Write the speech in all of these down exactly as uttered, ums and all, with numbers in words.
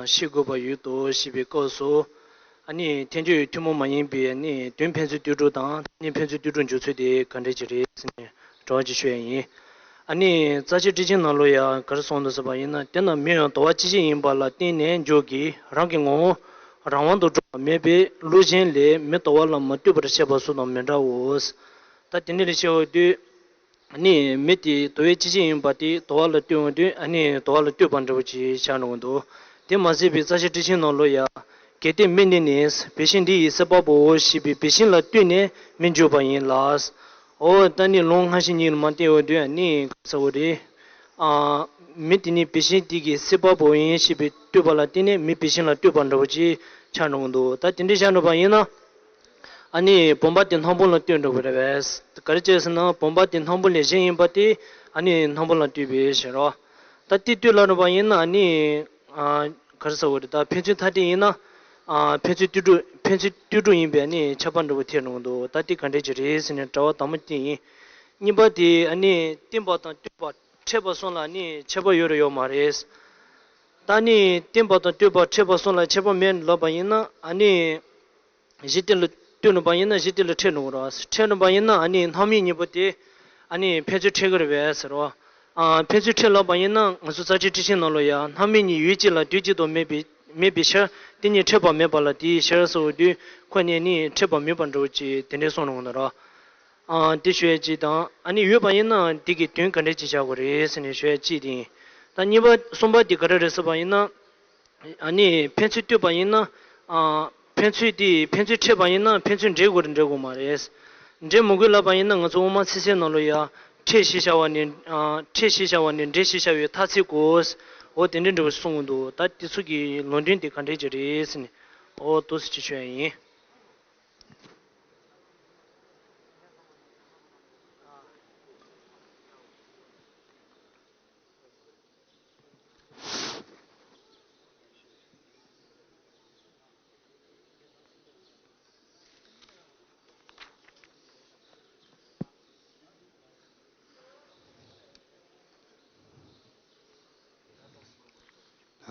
ཡང་ཤེས་དགོས་པ་ཡོད་དོ་ཞེས་པའི་སྐབས་སུ། ཨ་ནི་ཐལ་འགྱུར་ཐུན་མོང་མ་ཡིན་པའི་ཨ་ནི་དོན་ཕན་ཚུན་ལྟོས་གྲུབ་དང་ཐ་སྙད་ཕན་ཚུན་ལྟོས་གྲུབ་འཇོག་ཚུལ་དེ་ག་འདྲ་ཅིག་རེད་ཟེར་ནས་དྲི་བ་ཅིག་ཤོད་ཡ་ཡིན། ཨ་ནི་རྩ་ཤེ་ཊཱིཀ་ཆེན་ནང་ལོགས་ཡང་ག་རེ་གསུངས་འདུག་ཟེར་བ་ཡིན་ན། དེས་ན་མི་ཡང་དོར་བ་སྤྱི་ཕྱིར་ཡིན་པ་ལ་བརྟེན་ནས་འཇོག་གི་རང་གི་ངོ་བོ་རང་དབང་དུ་གྲུབ་པ་མེད་པས་བློ་གཞན་ལས་མི་དོར་བ་ལ་མ་ལྟོས་པར་བཤད་པ་སོགས་དང་མི་འདྲའོ། ད་དེ་འདྲ་ལ་བཤད་འོང་དུས། ཨ་ནི་མི་དེ་དོར་བའི་སྤྱི་ཕྱིར་ཡིན་པ་དེ་དོར་བ་ལ་ལྟོས་འོང་དུས། ཨ་ནི་དོར་བ་ལ་ལྟོས་པ་འདྲ་བོ་ཅིག་ཆགས་འགྲོ་གི་འདུག་དེ་མ་ཟད་པའི་རྩ་ཤེ་ཊཱིཀ་ཆེན་ནང་ལོགས་ཡང་། གལ་ཏེ་མི་འདི་ནི་བེ་ཤིང་འདི་ཡི་སྲིད་པ་པོའོ་ཞེས་པའི་བེ་ཤིང་ལ་ལྟོས་ནས་མི་འཇོག་པ་ཡིན་ལ། འོ་ད་ནི་ལུང་སྔ་ཕྱི་གཉིས་ལ་མ་བལྟས་འོང་དུས། ཨ་ནི་ག་རེ་ཟེར་དགོས་རེད། ཨ། མི་དེ་ནི་བེ་ཤིང་དེ་གི་སྲིད་པ་པོ་ཡིན་ཞེས་པའི་ལྟོས་པ་ལ་བརྟེན་ནས་མི་བེ་ཤིང་ལ་ལྟོས་པ་འདྲ་བོ་ཅིག་ཆགས་འགྲོ་གི་འདུག་ད་དེ་འདྲ་ཆགས་འགྲོ་བ་ཡིན་ན། ཨ་ནི་བུམ་པ་དེ་སྣམ་བུ་ལ་ལྟོས་འགྲོ་གི་རེད་པས། ག་རེ་བྱས་ཟེར་ན་བུམ་པ་དེ་སྣམ་བུ་ལས་གཞན་ཡིན་པ་དེ་ཨ་ནི་སྣམ་བུ་ལ་ལྟོས་པས་ཟེར་རོ། ད་དེ་ལྟོས་ལ་འགྲོ་བ་ཡིན་ན། ཨ་ནི་ཨ། ག་རེ་ཟེར་དགོས་རེད། ད་ཕན་ཚུན་ཐ་དད་ཡིན་ན། ཨ། ཕན་ཚུན་ལྟོས་གྲུབ་ཕན་ཚུན་ལྟོས་གྲུབ་ཡིན་པའི་ཨ་ནི་ཁྱབ་པ་འདྲ་བོ་ཐལ་འགྲོ་གི་འདུག་ད་དེ་ག་འདྲ་ཅིག་རེད་ཟེར་ནས་དྲི་བ་དང་པོ་དེ་ཡིན། གཉིས་པ་དེ་ཨ་ནི་བརྟེན་པ་དང་ལྟོས་པ་འཕྲད་པ་གསུམ་ལ་ཨ་ནི་ཁྱད་པར་ཡོད་རེད་ཡོད་མ་རེད། ད་ནི་བརྟེན་པ་དང་ལྟོས་པ་འཕྲད་པ་གསུམ་ལ་ཁྱད་པར་མེད་ལབ་པ་ཡིན་ན། ཨ་ནི་གཞི་རྟེན་ལ་ལྟོས་ནུས་པ་ཡིན་ན་གཞི་རྟེན་ལ་འཕྲད་ནུས་རོ། འཕྲད་ནུས་པ་ཡིན་ན་ཨ་ནི་སྣང་མེད་གཉིས་པོ་དེ་ཨ་ནི་ཕན་ཚུན་འཕྲད་ཀྱི་རེད་པས་ཟེར་རོ། ཨ། ཕན་ཚུན་འཕྲད་ལབ་པ་ཡིན་ན་ང་ཚོ་རྩ་ཤེ་ཊཱིཀ་ཆེན་ནང་ལོགས་ཡང་སྣང་མེད་གཉིས་ཡུལ་གཅིག་ལ་དུས་གཅིག་ཏུ་མེད་པའི་མེད་པའི་ཕྱིར། དེ་གཉིས་འཕྲད་པ་མེད་པ་ལ་དེའི་ཕྱིར་ཟེར་དུས་ཁོ་ནི་ནི་འཕྲད་པ་མེད་པ་འདྲ་བོ་ཅིག་དེ་འདྲས་གསུངས་ནུས་རོ། ཨ། དེ་ཞུ་ཡ་གཅིག་དང་། ཨ་ནི་ཡོད་པ་ཡིན་ན་དེ་གི་དོན་ག་འདྲས་ཅིག་བྱ་དགོས་རེད་ཟེར་ནས་ཞུ་ཡ་གཅིག་དེ་ཡིན། ད་གཉིས་པ་གསུམ་པ་དེ་ག་རེ་རེད་ཟེར་བ་ཡིན་ན། ཨ་ནི་ཕན་ཚུན་ལྟོས་པ་ཡིན་ན། ཨ། ཕན་ཚུན་དེ་ཕན་ཚུན་འཕྲད་པ་ཡིན་ན་ཕན་ཚུན་འབྲེལ་དགོས་རེད་འབྲེལ་དགོས་མ་རེད། འབྲེལ་མི་དགོས་ལབ་པ་ཡིན་ན་ང་ཚོ་དབུ་མ་ཚིག་གསལ་ནང་ལོགས་ཡ། འཕྲད་ཞེས་བྱ་བ་ནི། ཨ། འཕྲད་ཞེས་བྱ་བ་ནི་འབྲེལ་ཞེས་བྱ་བའི་མཐར་ཚིག་གོ། འོ་དེ་འདྲའི་འདྲ་བོ་གསུང་གི་འདུག་ད་དེ་ཚོ་གི་ལུང་འདྲེན་དེ་ག་འདྲས་ཅིག་རེད་ཟེར་ནས། འོ་ཏོག་ཙམ་ཅིག་ཞུ་ཡ་ཡིན། ད་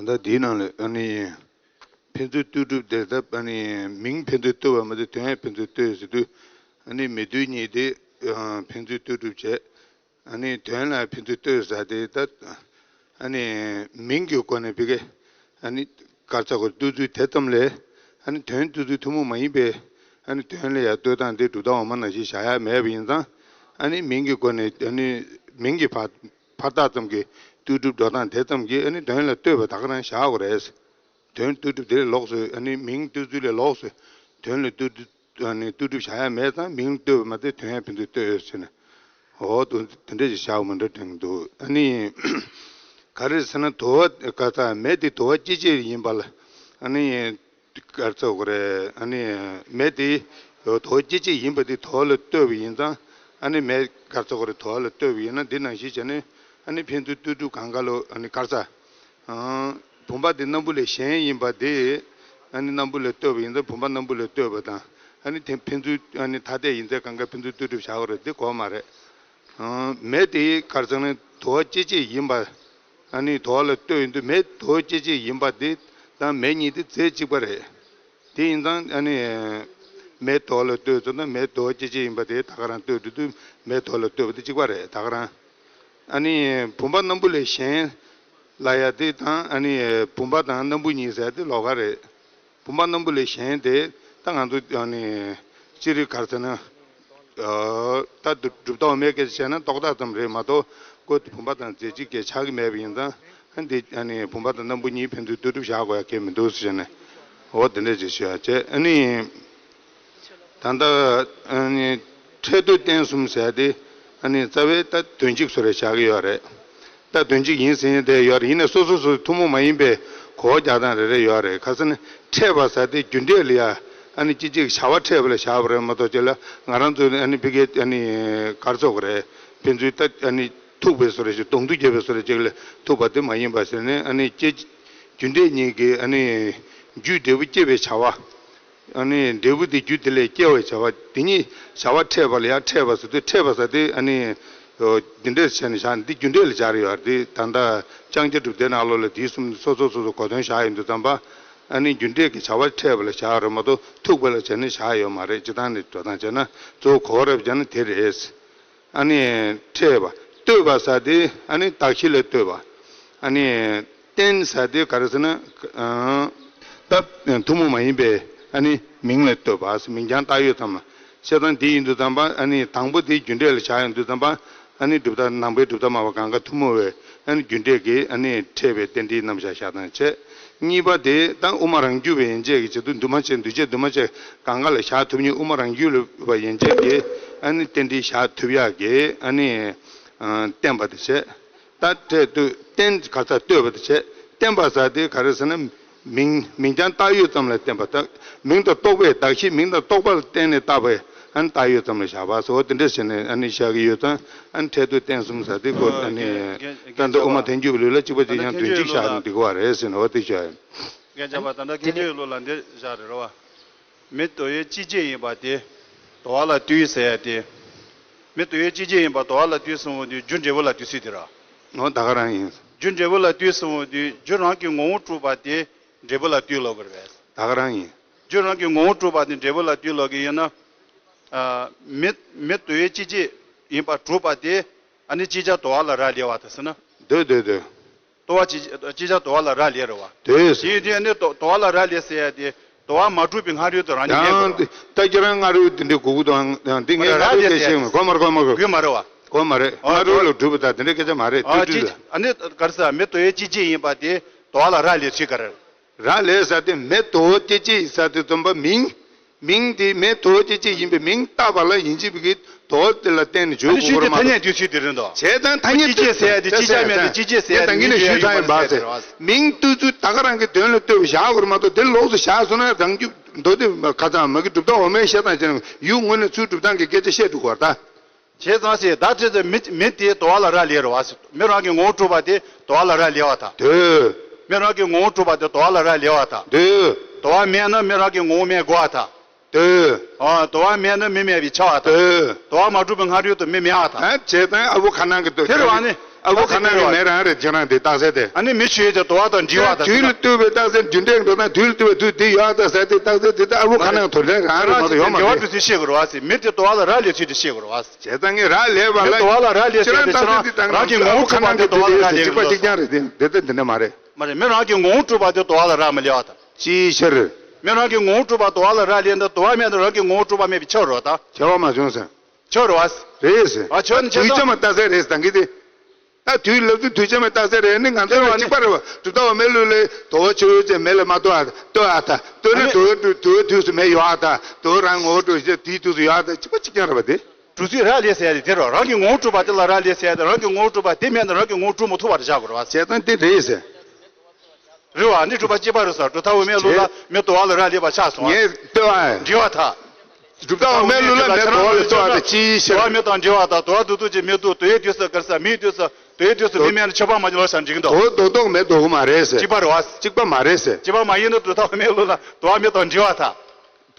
ལྟ་འདིའི་ནང་ལ་ཨ་ནི་ཕན་ཚུན་ལྟོས་གྲུབ་དེ། ད་ཨ་ནི་མིང་ཕན་ཚུན་ལྟོས་པ་མ་གཏོགས་དོན་ཡང་ཕན་ཚུན་ལྟོས་ཟེར་དུས། ཨ་ནི་མེ་རྡུལ་གཉིས་དེ་ཕན་ཚུན་ལྟོས་གྲུབ་བྱས། ཨ་ནི་དོན་ལ་ཕན་ཚུན་ལྟོས་ཟེར་དེ། ད་ཨ་ནི་མིང་གི་སྒོ་ནས་ཕ་གི་ཨ་ནི་ག་རེ་ཟེར་དགོས། ལྟོས་ཚུལ་དེ་ཙམ་ལས། ཨ་ནི་དོན་ལྟོས་ཚུལ་ཐུན་མོང་མ་ཡིན་པའི་ཨ་ནི་དོན་ལ་ཡང་ལྟོས་སྟངས་དེ་གྲུབ་མཐའ་འོག་མ་ནང་བཞིན་བཞག་ཡ་མེད་པ་ཡིན་ཙང་། ཨ་ནི་མིང་གི་སྒོ་ནས། ཨ་ནི་མིང་གི་བར་བར་ཐག་ཙམ་གྱི་ལྟོས་གྲུབ་འགྲོ་སྟངས་དེ་ཙམ་གྱིས་ཨ་ནི་དོན་ལ་ལྟོས་པ་ད་ག་རང་བཞག་དགོས་རེད། དོན་ལྟོས་གྲུབ་དེ་ལས་ལོགས་སུ། ཨ་ནི་མིང་ལྟོས་ཚུལ་ལས་ལོགས་སུ་དོན་ལ་ལྟོས་གྲུབ། ཨ་ནི་ལྟོས་གྲུབ་བཞག་ཡ་མེད་ཙང་། མིང་ལ་ལྟོས་པ་མ་གཏོགས་དོན་ཡང་ཕན་ཚུན་ལྟོས་ཟེར་ནས། འོ་དུ་དེ་འདྲ་ཞིག་བཞག་པ་འདྲ་དྲན་འདུག་ཨ་ནི་ག་རེ་ཟེར་ན། དོར་བ་ག་ས། མེ་དེ་དོར་བ་སྐྱེད་བྱེད་ཡིན་པ་ལ། ཨ་ནི་ག་རེ་ཟེར་དགོས་རེད། ཨ་ནི་མེ་དེ་དོར་བ་སྐྱེད་བྱེད་ཡིན་པ་དེ་དོར་བ་ལ་ལྟོས་པ་ཡིན་ཙང་། ཨ་ནི་མེ་ག་རེ་ཟེར་དགོས་རེད། དོར་བ་ལ་ལྟོས་པ་ཡིན་ན་འདི་ནང་བཞིན་བྱས་ནས། ཨ་ནི་ཕན་ཚུན་ལྟོས་གྲུབ་གང་ག་ལོ། ཨ་ནི་ག་རེ་ཟེར། ཨང་། བུམ་པ་དེ་སྣམ་བུ་ལས་གཞན་ཡིན་པ་དེ། ཨ་ནི་སྣམ་བུ་ལ་ལྟོས་པ་ཡིན་ཙང་བུམ་པ་སྣམ་བུ་ལ་ལྟོས་པ་དང་། ཨ་ནི་དེ་ཕན་ཚུན་ཨ་ནི་ཐ་དད་ཡིན་ཚེ་གང་ག་ཕན་ཚུན་ལྟོས་གྲུབ་བྱ་དགོས་རེད། དེ་གོ་མ་རེད། ཨང་། མེ་དེ་ག་རེ་ཟེར་ན་དོར་བ་སྐྱེད་བྱེད་ཡིན་པ། ཨ་ནི་དོར་བ་ལ་ལྟོས་ཡོང་དུས་མེ་དོར་བ་སྐྱེད་བྱེད་ཡིན་པ་དེ་དང་མེ་གཉིས་དེ་རྫས་གཅིག་པ་རེད། དེ་ཡིན་ཙང་ཨ་ནི་མེ་དོར་བ་ལ་ལྟོས་ཚོད་ན་མེ་དོར་བ་སྐྱེད་བྱེད་ཡིན་པ་དེ་ད་ག་རང་ལྟོས་འགྲོ་དུས་མེ་དོར་བ་ལ་ལྟོས་པ་དེ་གཅིག་པ་རེད། ད་ག་རང་། ཨ་ནི་བུམ་པ་སྣམ་བུ་ལས་གཞན་ལབ་ཡ་དེ་དང་། ཨ་ནི་བུམ་པ་དང་སྣམ་བུ་གཉིས་ཟེར་དེ་ལོགས་ཀ་རེད། བུམ་པ་སྣམ་བུ་ལས་གཞན་དེ་ད་ང་ཚོ་ཨ་ནི་སྤྱིར་ག་རེ་ཟེར་ན། ཨ། ད་གྲུབ་མཐའ་འོག་མའི་སྐད་ཆ་བཤད་ན་རྟོག་བཏགས་ཙམ་རེད་མ་གཏོགས། ཁོ་བུམ་པ་དང་རྫས་གཅིག་གི་ཆགས་ཀྱི་མེད་པ་ཡིན་ཙང་། ཨ་འདི་ཨ་ནི་བུམ་པ་དང་སྣམ་བུ་གཉིས་ཕན་ཚུན་ལྟོས་གྲུབ་བཞག་དགོས་ཡ་གལ་མི་འདུག་ཟེར་ནས། འོ་དེ་འདྲ་ཅིག་ཞུ་ཡ་བྱས། ཨ་ནི་ད་ལྟ་ཨ་ནི་འཕྲད་དོན་རྟེན་གསུམ་ཟེར་དེ། ཨ་ནི་རྩ་བའི་ད་དོན་གཅིག་བཟོ་འདྲ་བཞག་གི་ཡོད་རེད། ད་དོན་གཅིག་ཡིན་ཟེར་མཁན་དེ་ཡོད་རེད། ཡིན་ནའི་སོ་སོ་སོ་སོ་ཐུན་མོང་མ་ཡིན་པའི་གོ་བ་རྒྱག་སྟངས་རེ་རེ་ཡོད་རེད། ག་ཟེར་ན་འཕྲད་པ་ཟེར་དེ་རྒྱུ་འབྲས་ལ་ཡ། ཨ་ནི་སྤྱི་གཅིག་བྱ་བ་འཕྲད་པ་ལ་བཞག་པ་རེད་མ་གཏོགས། ཅིག་ལ་ང་རང་ཚོ་ཨ་ནི་ཕ་གིའི་ཨ་ནི་ག་རེ་ཟེར་དགོས་རེད། ཕན་ཚུན་ད་ཨ་ནི་ཐུག་པའི་བཟོ་འདྲ་ཞིག་གདོང་ཐུག་བརྒྱབ་པའི་བཟོ་འདྲ་ཅིག་ལ་ཐུག་པ་དེ་མ་ཡིན་པ་ཟེར་ནས། ཨ་ནི་སྐྱེ་རྒྱུ་འབྲས་གཉིས་ཀྱི་ཨ་ནི་རྒྱུས་འབྲས་བུ་སྐྱེ་བའི་བྱ་བ། ཨ་ནི་འབྲས་བུ་དེ་རྒྱུ་དེ་ལས་སྐྱེ་བའི་བྱ་བ་དེ་གཉིས། བྱ་བ་འཕྲད་པ་ལ་ཡང་འཕྲད་པ་ཟེར་དུས། འཕྲད་པ་ཟེར་དེ་ཨ་ནི་ འདི་འདྲས་བྱས་ནས་བཞག་ནས་འདི་རྒྱུ་འབྲས་ལ་སྦྱར་ཡོད་རེད། འདི་ད་ལྟ་ལྕང་སྐྱ་གྲུབ་མཐའི་ནང་ལོགས་ལ་དེའི་གསུམ་སོ་སོ་སོ་སོ་གོ་དོན་བཞག་ཡོང་དུས་ཙམ་པ། ཨ་ནི་རྒྱུ་འབྲས་ཀྱི་བྱ་བ་འཕྲད་པ་ལ་བཞག་རེད་མ་གཏོགས་ཐུག་པ་ལ་བྱས་ནས་བཞག་ཡོད་མ་རེད། སྤྱིར་བཏང་ནས་འགྲོ་སྟངས་བྱས་ན་གཙོ་བོ་གོ་བ་རེད་བྱས་ན་དེ་རེད། ཨ་ནི་འཕྲད་པ། ལྟོས་པ་ཟེར་དེ་ཨ་ནི་གདགས་གཞི་ལ་ལྟོས་པ། ཨ་ནི་རྟེན་ཟེར་དེ་ག་རེ་ཟེར་ན། ཨ་ད་ཐུན་མོང་མ་ཡིན་པའི་ཨ་ནི་མིང་ལ་ལྟོས་པ། མིང་རྐྱང་བཏགས་ཡོད་ཙམ་ལ། བཤད་སྟངས་འདི་ཡིན་དུས་ཙམ་པ་ཨ་ནི་དང་པོ་དེ་རྒྱུ་འབྲས་ལ་བཞག་ཡོང་དུས་ཙམ་པ། ཨ་ནི་གྲུབ་མཐའ་ནང་པའི་གྲུབ་མཐའ་སྨྲ་བ་གང་ག་ཐུན་མོང་བའི་ཨ་ནི་རྒྱུ་འབྲས་ཀྱི་ཨ་ནི་འཕྲད་པའི་རྟེན་འབྲེལ་རྣམ་གཞག་བཞག་སྟངས་བྱས། གཉིས་པ་དེ་ད་དབུ་མ་རང་རྒྱུད་པའི་ཡན་ཆད་ཀྱི་བྱེད་དུ་འདུས་མ་བྱས་འདུས་བྱས་འདུས་མ་བྱས་གང་ག་ལ་བཞག་ཐུབ་མཁན་དབུ་མ་རང་རྒྱུད་པ་ཡན་ཆད་ཀྱི་ཨ་ནི་རྟེན་འབྲེལ་བཞག་ཐུབ་ཡག་གི་ཨ་ནི་བསྟན་པ་དེ་བྱས། ད་འཕྲད་ལྟོས་བསྟན་ག་ས་ལྟོས་པ་དེ་བྱས། བསྟན་པ་ཟེར་དེ་ག་རེ་ཟེར་ན། མིང་མིང་རྐྱང་བཏགས་ཡོད་ཙམ་ལ་བསྟན་པ་དང་། མིང་དང་རྟོག་པའི་གདགས་གཞི་མིང་དང་རྟོག་པ་ལ་བརྟེན་ནས་བཏགས་པའི་ཨ་ནི་བཏགས་ཡོད་ཙམ་ལ་བཞག་པ་སོགས་དེ་འདྲ་བྱས་ནས་ཨ་ནི་བཞག་གི་ཡོད་ཙང་། ཨ་ནི་འཕྲད་ལྟོས་བསྟན་གསུམ་ཟེར་དེ་སྐོར་ཨ་ནི་ད་ལྟ་དབུ་མ་ཐལ་འགྱུར་བའི་ལུགས་ལ་གཅིག་པ་གཅིག་རྐྱང་དོན་གཅིག་བཞག་ནས་འགྲིག་གི་བ་རེད་ཟེར་ནས་འོ་དེ་བྱས། རྒན་ཆ་པ་ད་ལྟ་དེ་དགེ་ནས་ཆོས་ལུགས་ལ་འདི་བཞག་རེད་རོ། མི་དོ་ཡོད་སྤྱི་བྱེ་ཡིན་པ་དེ་དོ་བ་ལ་ལྟོས་ཟེར་ཡ་དེ། མི་དོ་ཡོད་སྤྱི་བྱེ་ཡིན་པ་དོ་བ་ལ་ལྟོས་གསུངས་པ་དེ་རྒྱུ་འབྲས་བུ་ལ་ལྟོས་ཚུལ་དེ་ར། འོ་ད་ག་རང་ཡིན། རྒྱུ་འབྲས་བུ་ལ་ལྟོས་གསུངས་པ་དེ་རྒྱུ་རང་གི་ངོ་བོ་གྲུབ་པ་དེ་འབྲས་བུ་ལ་ལྟོས་ལོག་གི་རེད་པས། ད་ག་རང་ཡིན། རྒྱུ་རང་གི་ངོ་བོ་གྲུབ་པ་དེ་འབྲས་བུ་ལ་ལྟོས་ལོག་གི་ཡིན་ན། ཨ། མི་མི་དོ་ཡོད་སྤྱི་བྱེ་ཡིན་པ་གྲུབ་པ་དེ་ཨ་ནི་ཅིག་ཅར་དོ་བ་ལ་རག་ལས་པ་དང་ཟེར་ན། འདོད་འདོད་འདོད། དོ་བ་ཅིག་ཅིག་ཅར་དོ་བ་ལ་རག་ལས་རེད་བ། དེ་ཡིན་དུས་ནི་དོ་དོ་བ་ལ་རག་ལས་ཟེར་ཡ་དེ་དོ་བ་མ་གྲུབ་པའི་སྔ་རོལ་དུ་རང་ཉིད་རྙེད་དགོས་རེད། ད་ཁྱེད་རང་སྔ་རོལ་དེ་འདྲའི་གོ་གི་དང་དེ་ངས་སྔ་རོལ་དེ་ཤེས་མི་གོ་མ་རེད་གོ་མ་རེད། དགོས་མ་རེད་བ། གོ་མ་རེད། ཨ་སྔ་རོལ་ལ་གྲུབ་པ་དང་དེ་འདྲའི་སྐད་ཆ་མ་རེད། ཨ་ཏུ་ཏུ་ཅི་ལ། ཨ་ནི་ག་རེ་ཟེར་མི་དོ་ཡོད་སྤྱི་བྱེ་ཡིན་པ་དེ་དོ་བ་ལ་རག་ལས་ཚུལ་ག་རེ། རག་ལས་ཟེར་དེ་མི་དོ་ཡོད་སྤྱི་བྱེ་ཟེར་དེ་རྩོམ་པ་མིང་། མིང་དེ་མི་དོ་ཡོད་སྤྱི་བྱེ་ཡིན་པའི་མིང་བཏགས་པ་ལ་ཡིན་གཅིག་པའི་གི་དོ་དེ་ལ་བརྟེན་ནས་བརྗོད་དགོས་པ་མ་གཏོགས། ཐ་སྙད་དུས་ཚོད་དེ་རེད་འདུག་བྱས་ཙང་ཐ་སྙད་སྤྱི་བྱེ་ཟེར་ཡ་དེ་སྤྱི་བྱེ་མེད་དེ་སྤྱི་བྱེ་ཟེར་ཡ་དེ་ད་ངས་ནས་ཞུས་ཚར་ཡིན་པ་ཟེར། མིང་བཏགས་ཚུལ་ད་ག་རང་གི་དོན་ལ་ལྟོས་པ་བཞག་དགོས་རེད་མ་གཏོགས་དེ་ལོགས་སུ་བཞག་སོང་ན་རང་རྒྱུད་མདོ་སྡེ་ཁ་ཚང་མ་གི་གྲུབ་མཐའ་འོག་མའི་བཤད་སྟངས་བྱས་ན་ཡུལ་དངོས་གནས་ཚུལ་སྒྲུབ་སྟངས་ཀྱི་སྐད་ཆ་བཤད་འགྲོ་གི་བ་ད། བྱས་ཙང་ཞེས་བདག་ཅེས་ཚེ་མི་མི་དེ་དོ་བ་ལ་རག་ལས་རེད་བ། མི་རང་གི་ངོ་བོ་གྲུབ་པ་དེ་དོ་བ་ལ་རག་ལས་བ་དང་། དེ། མི་རང་གི་ངོ་བོ་གྲུབ་པ་དེ་དོ་བ་ལ་རག་ལས་བ་དང་། དེ། དོ་བ་མེད་ན་མི་རང་གི་ངོ་བོ་མེད་དགོས་བ་དང་། དེ། ཨ་དོ་བ་མེད་ན་མི་མེད་པའི་ཆ་བ་དང་། དེ། དོ་བ་མ་གྲུབ་པའི་སྔ་རོལ་དུ་མི་མེད་བ་དང་། ཨ་བྱས་ཙང་ཨ་བོ་ཁ་ནང་གི་དོ་དེ་རེད་བ་ནི། ཨ་བོ་ཁ་ནང་གི་མེ་རང་རེད་ཁྱེད་རང་དེ་རྟགས་གསལ་དེ། ཨ་ནི་མི་ཆོས་ཀྱི་དོ་བ་དང་འདྲི་བ་དང་དུས་ལ་ལྟོས་པའི་རྟགས་གསལ་རྒྱུ་འབྲས་འགྲོ་སྟངས་དུས་ལ་ལྟོས་པའི་དུས་དེ་ཡོད་རྟགས་གསལ་དེ་རྟགས་གསལ་དེ་ལྟ་ཨ་བོ་ཁ་ནང་དོ་ལན་རང་རེད་མ་གཏོགས་ཡོད་མ་རེད། འབྲེལ་བ་འགྲོ་ཚུལ་ཤེས་དགོས་རེད་བ་ཟེར། མི་དེ་དོ་བ་ལ་རག་ལས་ཚུལ་དེ་ཤེས་དགོས་རེད་བ། བྱས་ཙང་ངས་རག་ལས་པ་ལ་མི་དོ་བ་ལ་རག་ལས་ཟེར་དེ་ཁྱེད་རང་རྟགས་གསལ་དེ་ད་རང་གི་ངོ་བོ་ཁ་ནང་གི་དོ་ལ་རག་ལས་གཅིག་པ་གཅིག་རྐྱང་རེད། དེ་འདི་ལྟ་འདི་འདྲ་མ་རེད། མ་རེད། མི་རང་གི་ངོ་བོ་གྲུབ་པ་དེ་དོ་བ་ལ་རག་མི་ལས་བ་དང་། ཅིའི་ཕྱིར། མི་རང་གི་ངོ་བོ་གྲུབ་པ་དོ་བ་ལ་རག་ལས་ན་དོ་བ་མེད་ན་རང་གི་ངོ་བོ་གྲུབ་པ་མེད་པའི་ཆ་རེད་བ་དང་། ཁྱད་པར་མ་བྱུང་ཟེར། ཆོས་རེད་བ། རེད་ཟེར། ཨ་ཆོས་ནི་ཁྱེད་དུས་ཚང་མ་རྟགས་གསལ་རེད་ཟེར་གི་དེ། ད་དུས་ལབ་དུས་དུས་ཚང་མ་རྟགས་གསལ་རེད་ནི་ང་ཚོ་ལ་གཅིག་པ་རེད་བ། གྲུབ་མཐའ་འོག་མའི་ལུགས་ལས་དོ་བ་ཆོས་ཅན་མེད་ལ་མ་ལྟོས་ཨ་ལྟོས་ཨ་ད་ལྟོས་ན་དོ་བའི་དུས་དོ་བའི་དུས་སུ་མེད་ཡོད་ཨ་ད་དོ་རང་ངོ་བོ་གྲུབ་ཅེས་དུས་དུས་སུ་ཡོད་ཨ་ད་གཅིག་པ་གཅིག་རྐྱང་རེད་བ་དེ། གྲུབ་ཚུལ་རག་ལས་ཟེར་ཡ་དེ་དེ་རེད། རང་གི་ངོ་བོ་གྲུབ་པ་དེ་ལ་རག་ལས་ཟེར་ཡ་དེ་རང་གི་ངོ་བོ་གྲུབ་པ་དེ་མེད་ན་རང་གི་ངོ་བོ་གྲུབ་མི་ཐུབ་པ་རེད་བཞག་དགོས་རེད་བ། བྱས་ཙང་དེ་རེད་ཟེར། རེད་བ། འདི་གྲུབ་པ་གཅིག་པ་རེད་ཟེར། གྲུབ་མཐའ་འོག་མའི་ལུགས་ལ་མི་དོ་བ་ལ་རག་ལས་པ་ཆགས་སོང་བ། ངས་ལྟོས་ཨ། འདྲི་བ་དང་། གྲུབ་མཐའ་འོག་མའི་ལུགས་ལ་མི་དོ་བ་ལ་ལྟོས་ཨ་དང་ཅིའི་ཕྱིར། དོ་བ་མེད་དང་འདྲི་བ་དང་དོ་བ་འདུག་འདུག་ཅེས་མི་འདུག་དོ་ཡི་དུས་སུ་ག་རེ་ཟེར་མིའི་དུས་སུ་དོ་ཡི་དུས་སུ་མི་མེད་ན་ཆོས་པ་མ་ཡིན་ལོ་ཟེར་འགྲིག་འདུག་དོ་དོ་དོག་མེད་དོ་གི་མ་རེད་ཟེར། གཅིག་པ་རེད་བ། གཅིག་པ་མ་རེད་ཟེར། གཅིག་པ་མ་ཡིན་ན་གྲུབ་མཐའ་འོག་མའི་ལུགས་ལ་དོ་བ་མེད་དང་འདྲི་བ་དང་།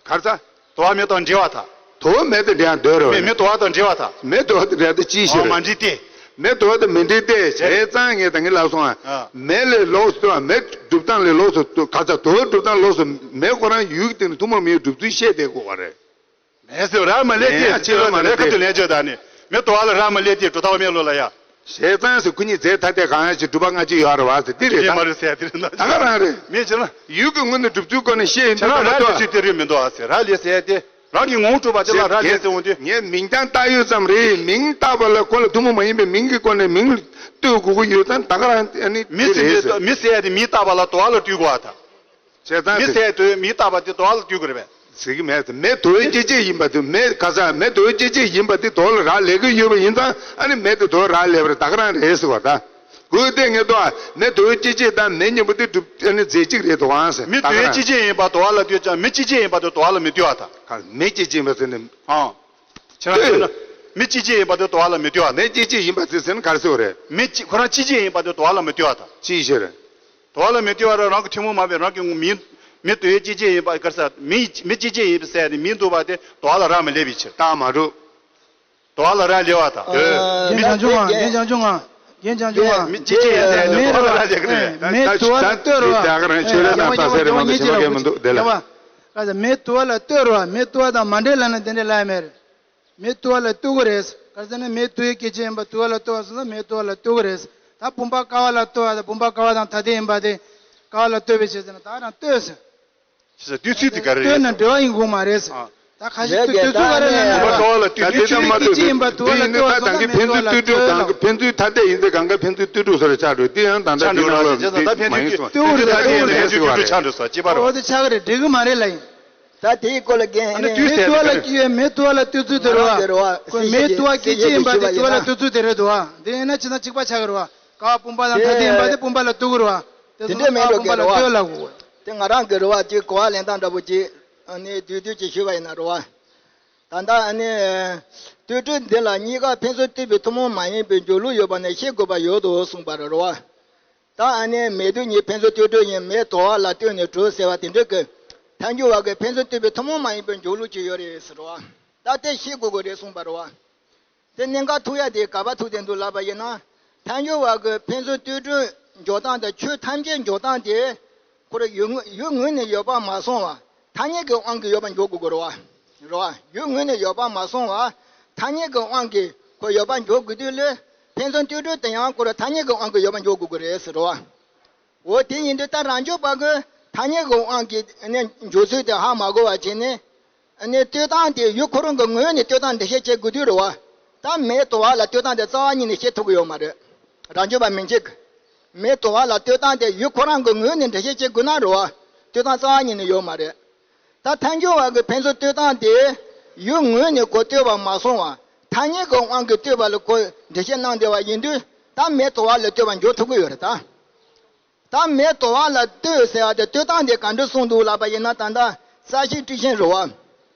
ག་རེ་ཟེར། དོ་བ་མེད་དང་འདྲི་བ་དང་། དོ་བ་མེད་དང་འདྲི་ཡང་འདོད་རེད་བ། མེད་མེད་དོ་བ་དང་འདྲི་བ་དང་། མེད་དོ་བ་དང་འདྲི་ཡང་དེ་ཅིའི་ཕྱིར། ཨ་མ་འདྲི་སྟེ། མེད་དོ་བ་དང་མི་འདྲི་སྟེ་བྱས་ཙང་ངས་ད་ངས་ལབ་སོང་ཨ། ཨ། མེད་ལས་ལོགས་སུ་ལྟོས་པ་མེད་སྒྲུབ་སྟངས་ལས་ལོགས་སུ་ལྟོས་ག་ཚ་དོ་བའི་སྒྲུབ་སྟངས་ལོགས་སུ་མེད་ཁོ་རང་ཡུལ་གྱི་སྟེང་ནས་ཐུན་མོང་མིའི་སྒྲུབ་ཚུལ་བཤད་བསྡད་དགོས་པ་རེད། མེད་ཟེར་རག་མ་ལས་ཏེ་ཅི་ལ་མ་ལས་ཁ་ཐུག་ལན་བརྗོད་ད་ནི་མེད་དོ་བ་ལ་རག་མ་ལས་ཏེ་གྲུབ་མཐའ་འོག་མའི་ལུགས་ལ་ཡ། བྱས་ཙང་ཟེར་ཁོ་གཉིས་རྫས་ཐ་དད་གང་ཡང་ཞིག་གྲུབ་པ་སྔ་ཕྱི་ཡོད་རེད་བ་ཟེར་འདི་རེད་ད། མ་རེད་ཟེར་དེ་རེད་ད། ད་ག་རང་རེད། མེད་ཕྱིར་ན། ཡུལ་གྱི་ངོས་ནས་སྒྲུབ་ཚུལ་སྐོར་ནས་བཤད་ཡིན་ཕྱིར་ན་དུས་རག་ལས་ཚོད་དེ་རེད་མི་འདུག་ཨ་ཟེར་རག་ལས་ཟེར་ཏེ། རང་གི་ངོ་བོ་གྲུབ་པ་དེ་ལ་རག་ལས་ཟེར་འོང་དུས། ངས་མིང་རྐྱང་བཏགས་ཡོད་ཙམ་རེད། མིང་བཏགས་པ་ལ་ཁོ་ལ་ཐུན་མོང་མ་ཡིན་པའི་མིང་གི་སྐོར་ནས་མིང་ལ་ལྟོས་དགོས་ཀྱི་ཡོད་ཙང་ད་ག་རང་ཨ་ནི་མི་དེ་ཟེར་རེད་མི་ཟེར། མི་ཟེར་ཡ་དེ་མིང་བཏགས་པ་ལ་དོ་བ་ལ་ལྟོས་དགོས་ཨ་ད། བྱས་ཙང་མི་ཟེར་དོ་མིང་བཏགས་པ་དེ་དོ་བ་ལ་ལྟོས་དགོས་རེད་པས། ཟེར་གྱི་མེད་དེ་མེ་དོ་བའི་སྐྱེ་མཆེད་ཡིན་པ་དེ་མེ་ག་ས་མེ་དོ་བའི་སྐྱེ་མཆེད་ཡིན་པ་དེ་དོ་ལ་རག་ལས་ཀྱི་ཡོད་པ་ཡིན་ཙང་ཨ་ནི་མེ་དེ་དོ་ལ་རག་ལས་པ་རེད་ད་ག་རང་རེད་ཟེར་བ་ད། གོས་དེ་ངེས་དོ་མེ་དོ་བའི་སྐྱེ་མཆེད་དང་མེ་གཉིས་པོ་དེ་གྲུབ་ཨ་ནི་རྫས་གཅིག་རེད་དོ་ཨང་ཟེར་མི་དོ་བའི་སྐྱེ་མཆེད་ཡིན་པ་དོ་བ་ལ་ལྟོས་ཀྱང་མི་སྐྱེ་མཆེད་ཡིན་པ་དེ་དོ་བ་ལ་མི་ལྟོས་བ་ད། མེ་སྐྱེ་མཆེད་ཡིན་པ་ཟེར་ནས། ཨང་། ཁྱེད་རང་ཚོས་ན། མི་སྐྱེ་མཆེད་ཡིན་པ་དེ་དོ་བ་ལ་མི་ལྟོས་བ། མེ་སྐྱེ་མཆེད་ཡིན་པ་དེ་ཟེར་ན་ག་རེ་ཟེར་བ་རེད། མི་སྐྱེ་ཁོ་རང་སྐྱེ་མཆེད་ཡིན་པ་དེ་དོ་བ་ལ་མི་ལྟོས་བ་དང་། ཅིའི་ཕྱིར། དོ་བ་ལ་མི་ལྟོས་བ་རང་རང་གི་ཐུན་མོང་མ་བའི་རང་གི་མི་མི་དོ་བའི་སྐྱེ་མཆེད་ཡིན་པ་ག་རེ་ཟེར་མི་མི་སྐྱེ་མཆེད་ཡིན་པ་ཟེར་ནས་མི་འདུག་པ་དེ་དོ་བ་ལ་རག་མི་ལས་པའི་ཕྱིར། རྟགས་མ་གྲུབ། དོ་བ་ལ་རག་ལས་པ་དང་། ཨ། རྒན་བྱང་ཆུབ་དབང་། རྒན་བྱང་ཆུབ་དབང་། རྒན་བྱང་ཆུབ་དབང་། མི་ཅི་ཅི་ཡང་ཟེར་ཡ་མེད་དོ་བ་ལ་རག་ལས་ཀྱི་རེད། མེད་དོ་བ་ལ་ལྟོས་རོགས། ད་ག་རང་ཆོས་ལས་ན་ད་ཟེར་རེ་མ་གཏོགས་ཞེ་པོ་གས་མི་འདུག་དེ་ལ། ཡ་བ། ག་ཟེར་མེད་དོ་བ་ལ་ལྟོས་རོགས། མེད་དོ་བ་དང་མ་འདྲེས་ལབ་ན་དེ་འདྲས་ལབ་ཡ་མེད་རེད། མེད་དོ་བ་ལ་ལྟོས་དགོས་རེད། ག་ཟེར་ན་མེད་དོ་བའི་སྐད་ཆ་ཡིན་པ་དོ་བ་ལ་ལྟོས་པ་སོང་ན་མེད་དོ་བ་ལ་ལྟོས་དགོས་རེད། ད་བུམ་པ་ཀ་བ་ལ་ལྟོས་པ་དང་བུམ་པ་ཀ་བ་དང་ཐ་དད་ཡིན་པ་དེ་ཀ་བ་ལ་ལྟོས་པའི་ཕྱིར་ཟེར་ན་ད་རང་ལྟོས་ཟེར། ཞེས་ལྟོས་ཚུལ་དེ་ག་རེ་རེད། ལྟོས་ན་འབྲེལ་བ་ཡིན་དགོས་མ་རེད། ཨ། ད་ཁ་ཤས་ལྟོས་ཚུལ་ག་རེ་ལབ་ན་རེད། ད་ལྟོས་ལ་ལྟོས་ཚུལ་དེ་ཙམ་མ་ལྟོས་ཚུལ་ཡིན་པ་དུ་བ་ལ་ལྟོས་སོང་ན་མེད་དོ་བ་ལ་ལྟོས་ལ། ཕན་ཚུན་ཐ་དད་ཡིན་ཚེ་གང་ག་ཕན་ཚུན་ལྟོས་གྲུབ་ཟེར་ཆགས་འགྲོ་དེ་ཡང་ད་ལྟ་དེ་ནང་ལ་ད་ཕན་ཚུན་ལྟོས་གྲུབ་ཆགས་འགྲོ་ས་ཅི་པ་རོ། འོ་དེ་ཆགས་ཀྱི་རེད། འགྲིག་གི་མ་རེད་ལ་ཡིན། ད་དེའི་སྐོར་ལ་རྒན་ཨ་ནི་ལྟོས་ཟེར་མེད་དོ་བ་ལ་ལྟོས་མེད་དོ་བ་ལ་ལྟོས་ཚུལ་དེ་རེད་བ། ཁོས་མེད་དོ་བ་སྐད་ཅིག་ཡིན་པ་དེ་དོ་བ་ལ་ལྟོས་ཚུལ་དེ་རེད་དོ་བ། དེ་ཡིན་ན་ཅི་ན་གཅིག་པ་ཆགས་ཀྱི་རེད་བ། ཀ་བ་བུམ་པ་དང་ཐ་དད་ཡིན་པ་དེ་བུམ་པ་ལ་ལྟོས་ཀྱི་རེད་བ། དེ་དེ་འདྲས་མེད་འགྲོ་གི་རེད་བ། དེ་ང་རང་གི་རེད་བ་ཅིག་གོ་བ་ལེན་སྟངས་འདྲ་པོ་ཅིག་ཨ་ནི་བསྡུས་བསྡུས་ཅིག་ཞུས་པ་ཡིན་ན་རེད་བ། ད་ལྟ་ཨ་ནི་ལྟོས་གྲུབ་འདི་ལ་གཉིས་ཀ་ཕན་ཚུན་ལྟོས་པའི་ཐུན་མོང་མ་ཡིན་པའི་འཇུག་ལུགས་ཡོད་པ་ནི་ཤེས་དགོས་པ་ཡོད་དོ་གསུངས་པ་རེད་བ། ད་ཨ་ནི་མེད་དུས་ཉིད་ཕན་ཚུན་ལྟོས་གྲུབ་ཡིན། མེད་དོ་བ་ལ་ལྟོས་ནས་གྲུབ་ཟེར་བ་དེ་འདྲ་གི་ཐལ་འགྱུར་བ་གི་ཕན་ཚུན་ལྟོས་པའི་ཐུན་མོང་མ་ཡིན་པའི་འཇུག་ལུགས་ཅིག་ཡོད་རེད་ཟེར་བ། ད་དེ་ཤེས་དགོས་དགོས་རེད་གསུངས་པ་རེད་བ། དེ་གནད་འགག་ཐུག་ཡ་དེ་ག་པར་ཐུག་བསྡད་འདུག་ལབ་པ་ཡིན་ན། ཐལ་འགྱུར་བ་གི་ཕན་ཚུན་ལྟོས་གྲུབ་འཇོག་སྟངས་དང་ཆོས་ཐམས་ཅད་འཇོག་སྟངས་དེ། ཁོ་རང་ཡུལ་ངོ་ཡུལ་ངོས་ནས་ཡོད་པ་མ་སོང་བ། ཐ་སྙད་ཀྱི་དབང་གིས་ཡོད་པ་འཇོག་དགོས་ཀྱི་རེད་བ། རེད་བ། ཡུལ་ངོས་ནས་ཡོད་པ་མ་སོང་བ། ཐ་སྙད་ཀྱི་དབང་གིས་ཁོ་ཡོད་པ་འཇོག་དགོས་དུས་ལ། ཕན་ཚུན་ལྟོས་གྲུབ་དེ་ཡང་ཁོ་རང་ཐ་སྙད་ཀྱི་དབང་གིས་ཡོད་པ་འཇོག་དགོས་ཀྱི་རེད་ཟེར་རེད་བ། འོ་དེ་ཡིན་དུས་ད་རང་རྒྱུད་པ་གི་ཐ་སྙད་ཀྱི་དབང་གིས་ནི་འཇོག་ཚུལ་དེ་ཧ་མ་གོ་བ་བྱས་ནས། ནི་ལྟོས་སྟངས་དེ་ཡུལ་ཁོ་རང་གི་ངོས་ནས་ལྟོས་སྟངས་འགྲེལ་བཤད་བྱེད་དགོས་དུས་རེད་བ། ད་མེད་དོ་བ་ལ་ལྟོས་སྟངས་དེ་རྩ་བ་ཉིད་ནས་བཤད་ཐུབ་ཀྱི་ཡོད་མ་རེད། རང་རྒྱུད་པ་མན་ཆད་ཀྱི། མེད་དོ་བ་ལ་ལྟོས་སྟངས་དེ་ཡུལ་ཁོ་རང་གི་ངོས་ནས་འགྲེལ་བཤད་བྱེད་དགོས་ན་རེད་བ། ལྟོས་སྟངས་རྩ་བ་ཉིད་ནས་ཡོད་མ་རེད། ད་ཐལ་འགྱུར་བ་གི་ཕན་ཚུན་ལྟོས་སྟངས་དེ་ཡུལ་ངོས་ནས་ཁོ་ལྟོས་པ་མ་སོང་བ། ཐ་སྙད་ཀྱི་དབང་གིས་ལྟོས་པ་ལ་ཁོ་འགྲེལ་བཤད་གནང་བསྡད་པ་ཡིན་དུས། ད་མེད་དོ་བ་ལ་ལྟོས་པ་འཇོག་ཐུབ་ཀྱི་ཡོད་རེད་ད། ད་མེད་དོ་བ་ལ་ལྟོས་ཟེར་བ་དེ་ལྟོས་སྟངས་དེ་ག་འདྲ་གསུངས་འདུག་ལབ་པ་ཡིན་ན། ད་ལྟ་རྩ་ཤེ་ཊཱིཀ་ཆེན་རེད་བ།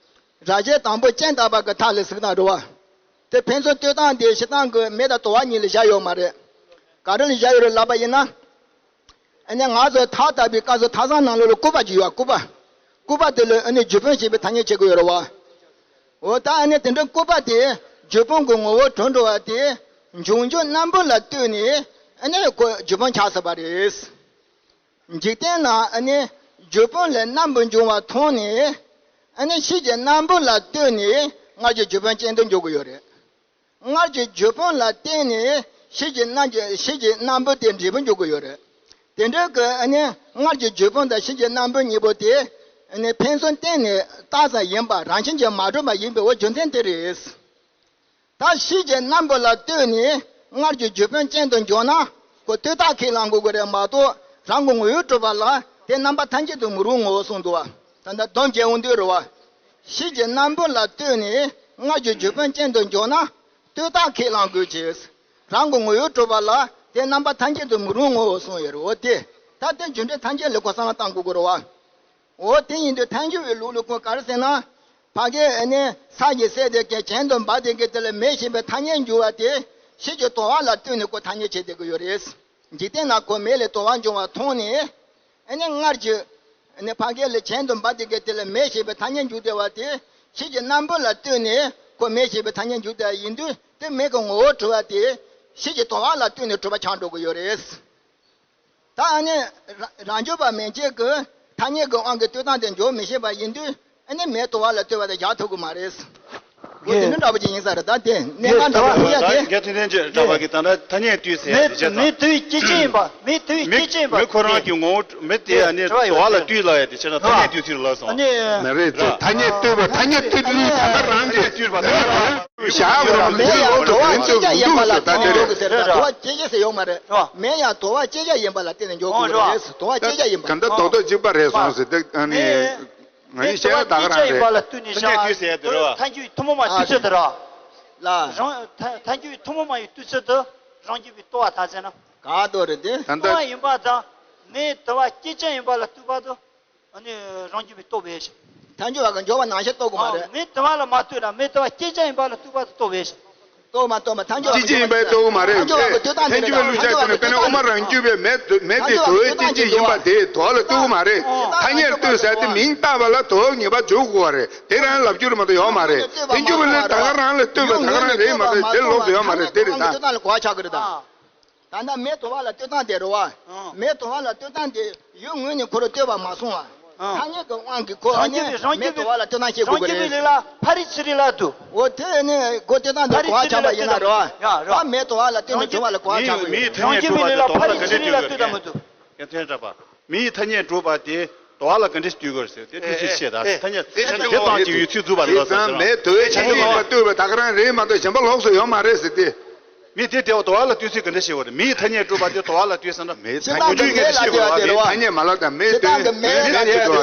རྭ་ཅན་དང་པོ་སྤྱན་བཏབ་པ་གི་མཐའ་ལ་གཟིགས་སྟངས་རེད་བ། དེ་ཕན་ཚུན་ལྟོས་སྟངས་དེ་བྱེད་སྟངས་ཀྱི་མེད་དང་དོ་བ་གཉིས་ལ་བཞག་ཡོད་མ་རེད། ག་རེ་ལ་བཞག་ཡོད་རེད་ལབ་པ་ཡིན་ན། ཨ་ནི་ང་ཚོ་ཐག་བཏབ་པའི་སྐབས་སུ་ཐག་ཟམ་ནང་ལོགས་ལ་སྐུད་པ་ཅིག་ཡོད་པ། སྐུད་པ། སྐུད་པ་དེ་ལ་ཨ་ནི་རྒྱུ་སྤུན་ཞེས་པའི་ཐ་སྙད་བྱེད་ཀྱི་ཡོད་རེད་བ། འོ་ད་ཨ་ནི་དེ་འདྲ་སྐུད་པ་དེ་རྒྱུ་སྤུན་གྱི་ངོ་བོར་གྲུབ་འགྲོ་བ་དེ། འབྱུང་འགྱུར་སྣམ་བུ་ལ་ལྟོས་ནས་ཨ་ནི་ཁོ་རྒྱུ་སྤུན་ཆགས་ཟིན་པ་རེད། འཇིག་རྟེན་ན་ཨ་ནི་རྒྱུ་སྤུན་ལས་སྣམ་བུ་འབྱུང་བ་མཐོང་ནས། ཨ་ནི་ཕྱིས་ཀྱི་སྣམ་བུ་ལ་ལྟོས་ནས་སྔར་གྱི་རྒྱུ་སྤུན་ཅན་དུ་འགྱུར་གྱི་ཡོད་རེད། སྔར་གྱི་རྒྱུ་སྤུན་ལ་བརྟེན་ནས་ཕྱིས་ཀྱི་སྣམ་གྱི་ཕྱིས་ཀྱི་སྣམ་བུ་དེ་འབྲས་བུ་འབྱུང་གི་ཡོད་རེད། དེ་འདྲ་གི་ཨ་ནི་སྔར་གྱི་རྒྱུ་སྤུན་དང་ཕྱིས་ཀྱི་སྣམ་བུ་གཉིས་པོ་དེ་ཨ་ནི་ཕན་ཚུན་བརྟེན་ནས་རྟགས་ཙམ་ཡིན་པ། རང་བཞིན་གྱིས་མ་གྲུབ་པ་ཡིན་པའི་འོ་རྒྱུ་མཚན་དེ་རེད། ད་ཕྱིས་ཀྱི་སྣམ་བུ་ལ་ལྟོས་ནས་སྔར་གྱི་རྒྱུ་སྤུན་ཅན་དུ་འགྱུར་ན། ཁོ་ལྟོས་རྟགས་ཁས་བླང་དགོས་ཀྱི་རེད་མ་གཏོགས། རང་གི་ངོ་བོས་གྲུབ་པ་ལ་དེ་རྣམ་པ་ཐམས་ཅད་དུ་མི་རུང་ངོ་། གསུངས་འདུག་བ། ད་ལྟ་སྡོམ་བྱེད་འོང་དུས་རེད་བ། ཕྱིས་ཀྱི་སྣམ་བུ་ལ་ལྟོས་ནས་སྔར་གྱི་རྒྱུ་སྤུན་ཅན་དུ་འགྱུར་ན། ལྟོས་རྟགས་ཁས་བླང་དགོས་ཀྱི། རང་གི་ངོ་བོས་གྲུབ་པ་ལ་དེ་རྣམ་པ་ཐམས་ཅད་དུ་མི་རུང་ངོ་། གསུངས་ཡོད་རེད། འོ་དེ་ད་དེ་རྒྱུ་འབྲས་ཐམས་ཅད་ལ་ཁོ་བསམ་བློ་བཏང་དགོས་ཀྱི་རེད་བ། འོ་དེ་ཡིན་དུས་ཐལ་འགྱུར་བའི་ལུགས་ལ་ཁོ་ག་རེ་ཟེར་ན། ཕ་གི་ཨ་ནི་ས་ཀྱི་སྲེད་དེ་གི་གྱེན་དུ་འབབ་དེ་གི་དེ་ལ་མེ་ཞེས་པའི་ཐ་སྙད་འཇུག་པ་དེ། ཕྱིས་ཀྱི་དོ་བ་ལ་ལྟོས་ནས་ཁོ་ཐ་སྙད་བྱེད་བསྡད་ཀྱི་ཡོད་རེད། འཇིག་རྟེན་ན་ཁོ་མེ་ལས་དོ་བ་འབྱུང་བ་མཐོང་ནས། ཨ་ནི་སྔར་གྱི་ཨ་ནི་ཕ་གི་ལ་གྱེན་དུ་འབབ་དེ་གི་དེ་ལ་མེ་ཞེས་པའི་ཐ་སྙད་འཇུག་བསྡད་པ་དེ། ཕྱིས་ཀྱི་སྣམ་བུ་ལ་ལྟོས་ནས་ཁོ་མེ་ཞེས་པའི་ཐ་སྙད་འཇུག་བསྡད་པ་ཡིན་དུས། དེ་མེ་གི་ངོ་བོར་གྲུབ་པ་དེ་ཕྱིས་ཀྱི་དོ་བ་ལ་ལྟོས་ནས་གྲུབ་པ་ཆགས་འགྲོ་གི་ཡོད་རེད། ད་ཨ་ནི་རང་རང་རྒྱུད་པ་མན་ཆད་ཀྱི་ཐ་སྙད་ཀྱི་དབང་གིས་ལྟོས་སྟངས་དེ་འཇོག་མི་ཤེས་པ་ཡིན་དུས། ཨ་ནི་མེ་དོ་བ་ལ་ལྟོས་པ་དེ་བཞག་ཐུབ་ཀྱི་མ་རེད། འོ་དེ་འདྲ་འདྲ་པོ་ཅིག་ཡིན་ས་རེད། ད་དེ་གནད་འགག་འདྲ་པོ་ཡིན་ཡ་དེ། རྒྱ་ཐུན་ཐུན་གྱི་འདྲ་པ་གི་ད་ལྟ་ཐ་སྙད་ལྟོས་ཟེར་ཡ་དེ་བྱས་ན། མེ་དུས་སྐྱེ་མཆེད་ཡིན་པ། མེ་དུས་སྐྱེ་མཆེད་ཡིན་པ། མེ་ཁོ་རང་གི་ངོ་བོ་མེ་དེ་ཨ་ནི་དོ་བ་ལ་ལྟོས་ལབ་ཡ་དེ་བྱས་ན་ཐ་སྙད་ལྟོས་ཚུལ་ལབ་སོང་། ཨ་ནི་མ་རེད་དེ། ཐ་སྙད་ལྟོས་པ། ཐ་སྙད་ལྟོས་དུས་ད་ལྟ་རང་གི་ལྟོས་པ་དེ་བཞག་པ་རེད། མེ་ཡང་དོ་བ་སྐྱེ་བྱ་ཡིན་པ་ལ་ཐ་སྙད་འཇོག་གི་ཟེར་རེད། དོ་བ་སྐྱེ་བྱ་ཟེར་ཡོད་མ་རེད། མེ་ཡང་དོ་བ་སྐྱེ་བྱ་ཡིན་པ་ལ་བརྟེན་ནས་འཇོག་དགོས་རེད། དོ་བ་སྐྱེ་བྱ་ཡིན་པ། གང་ལྟར་རྡོག་རྡོག་གཅིག་པ་རེད་སོང་ཟེར་དེ། ཨ་ནི་ང་ཡི་བཤད་ཡ་ད་ག་རང་རེད། ཐ་སྙད་ལྟོས་ཟེར་ཡ་དེ་རེད་བ། ཐལ་འགྱུར་ཐུན་མོང་མ་ལྟོས་ཚུལ་དེ་རེད་བ། ལ། རང་ཐལ་ཐལ་འགྱུར་ཐུན་མོང་མ་ཡི་ལྟོས་ཚུལ་དུ་རང་རྒྱུད་པའི་རྟོག་པ་དག་ཟེར་ན། ག་རེ་རེད་དེ། ད་ལྟ་རྟོག་པ་ཡིན་པ་དང་། མེ་དོ་བ་སྐྱེ་བྱ་ཡིན་པ་ལ་ལྟོས་པ་དང་། ཨ་ནི་རང་རྒྱུད་པའི་རྟོག་པའི་ཕྱིར། ཐལ་འགྱུར་བ་གི་འཇོག་པ་ནང་བཞིན་རྟོགས་དགོས་མ་རེད། མེ་དོ་བ་ལ་མ་ལྟོས་ན་མེ་དོ་བ་སྐྱེ་བྱ་ཡིན་པ་ལ་ལྟོས་པ་དང་རྟོག་པའི་ཕྱིར། རྟོགས་མ་རྟོགས་མ་ཐལ་འགྱུར་བ་སྐྱེ་ཅན་ཡིན་པའི་རྟོགས་མ་རེད། ཐལ་འགྱུར་བ་གི་ལྟོས་སྟངས་དེ་རེད། ཐལ་འགྱུར་བའི་ལུགས་ཆ་བྱས་ནས་དཔེར་ན་དབུ་མ་རང་རྒྱུད་པའི་མེ་མེ་དེ་དོ་བའི་སྐྱེ་ཅན་ཡིན་པ་དེ་དོ་བ་ལ་ལྟོས་མ་རེད། ཐ་སྙད་ལྟོས་ཟེར་དེ་མིང་བཏགས་པ་ལ་དོ་བ་ངེས་པར་འཇོག་དགོས་པ་རེད། དེ་རང་ལབ་རྒྱུ་རེད་མ་གཏོགས་ཡོད་མ་རེད། ཐལ་འགྱུར་བའི་ལུགས་ད་ག་རང་ལ་ལྟོས་པ་ད་ག་རང་རེད་མ་རེད། དེ་ལོགས་སུ་ཡོད་མ་རེད། དེ་རེད་ད། ལྟོས་སྟངས་ལ་གོ་བ་ཆགས་ཀྱི་རེད་ད། ད་ལྟ་མེ་དོ་བ་ལ་ལྟོས་སྟངས་དེ་རེད་བ། མེ་དོ་བ་ལ་ལྟོས་སྟངས་དེ་ཡུལ་ངོས་ནས་ཁོ་རང་ལྟོས་པ་མ་སོང་བ། ཐ་སྙད་ཀྱི་དབང་གིས་ཁོ་ཨ་ནི་མེ་དོ་བ་ལ་ལྟོས་སྟངས་ཤེས་དགོས་ཀྱི་རེད། རང་རྒྱུད་པའི་ལུགས་ལ་ཕ་རི་ཚི་རི་ལ་འདུག་འོ་དེ་ནི་སྒོ་ལྟོས་སྟངས་དེ་གོ་བ་ཆགས་པ་ཡིན་ན་རེད་བ། ད་མེ་དོ་བ་ལ་ལྟོས་ནས་དོ་བ་ལ་གོ་བ་ཆགས་དགོས་རེད། མིའི་ཐ་སྙད་གྲུབ་པ་དེ་དོ་བ་ལ་ག་འདྲ་ལྟོས་དགོས་རེད། ཡ་ཐན་གྲགས་པ། མིའི་ཐ་སྙད་གྲུབ་པ་དེ་དོ་བ་ལ་ག་འདྲ་ལྟོས་དགོས་རེད་ཟེར་དེ་ཐུགས་རྗེ་ཆེ་ད། ཐ་སྙད་དེ་དང་གཅིག་ཡོད་ཚུལ་འཛུགས་པ་རེད་ཟེར་ན། མེ་དོ་བའི་ཆ་རྐྱེན་ཡིན་པ་ལྟོས་པ་ད་ག་རང་རེད་མ་གཏོགས་གཞན་པ་ལོགས་སུ་ཡོད་མ་རེད་ཟེར་ཏེ། མི་དེ་དེ་དོ་བ་ལ་ལྟོས་ཚུལ་ག་འདྲ་ཞིག་ཡོད་རེད། མིའི་ཐ་སྙད་གྲུབ་པ་དེ་དོ་བ་ལ་ལྟོས་ཟེར་ན། མེའི་ཐ་སྙད་གྲུབ་པ་དེ་ཐ་སྙད་མ་ལབ་དང་མེ་དོ་མེ་དོ་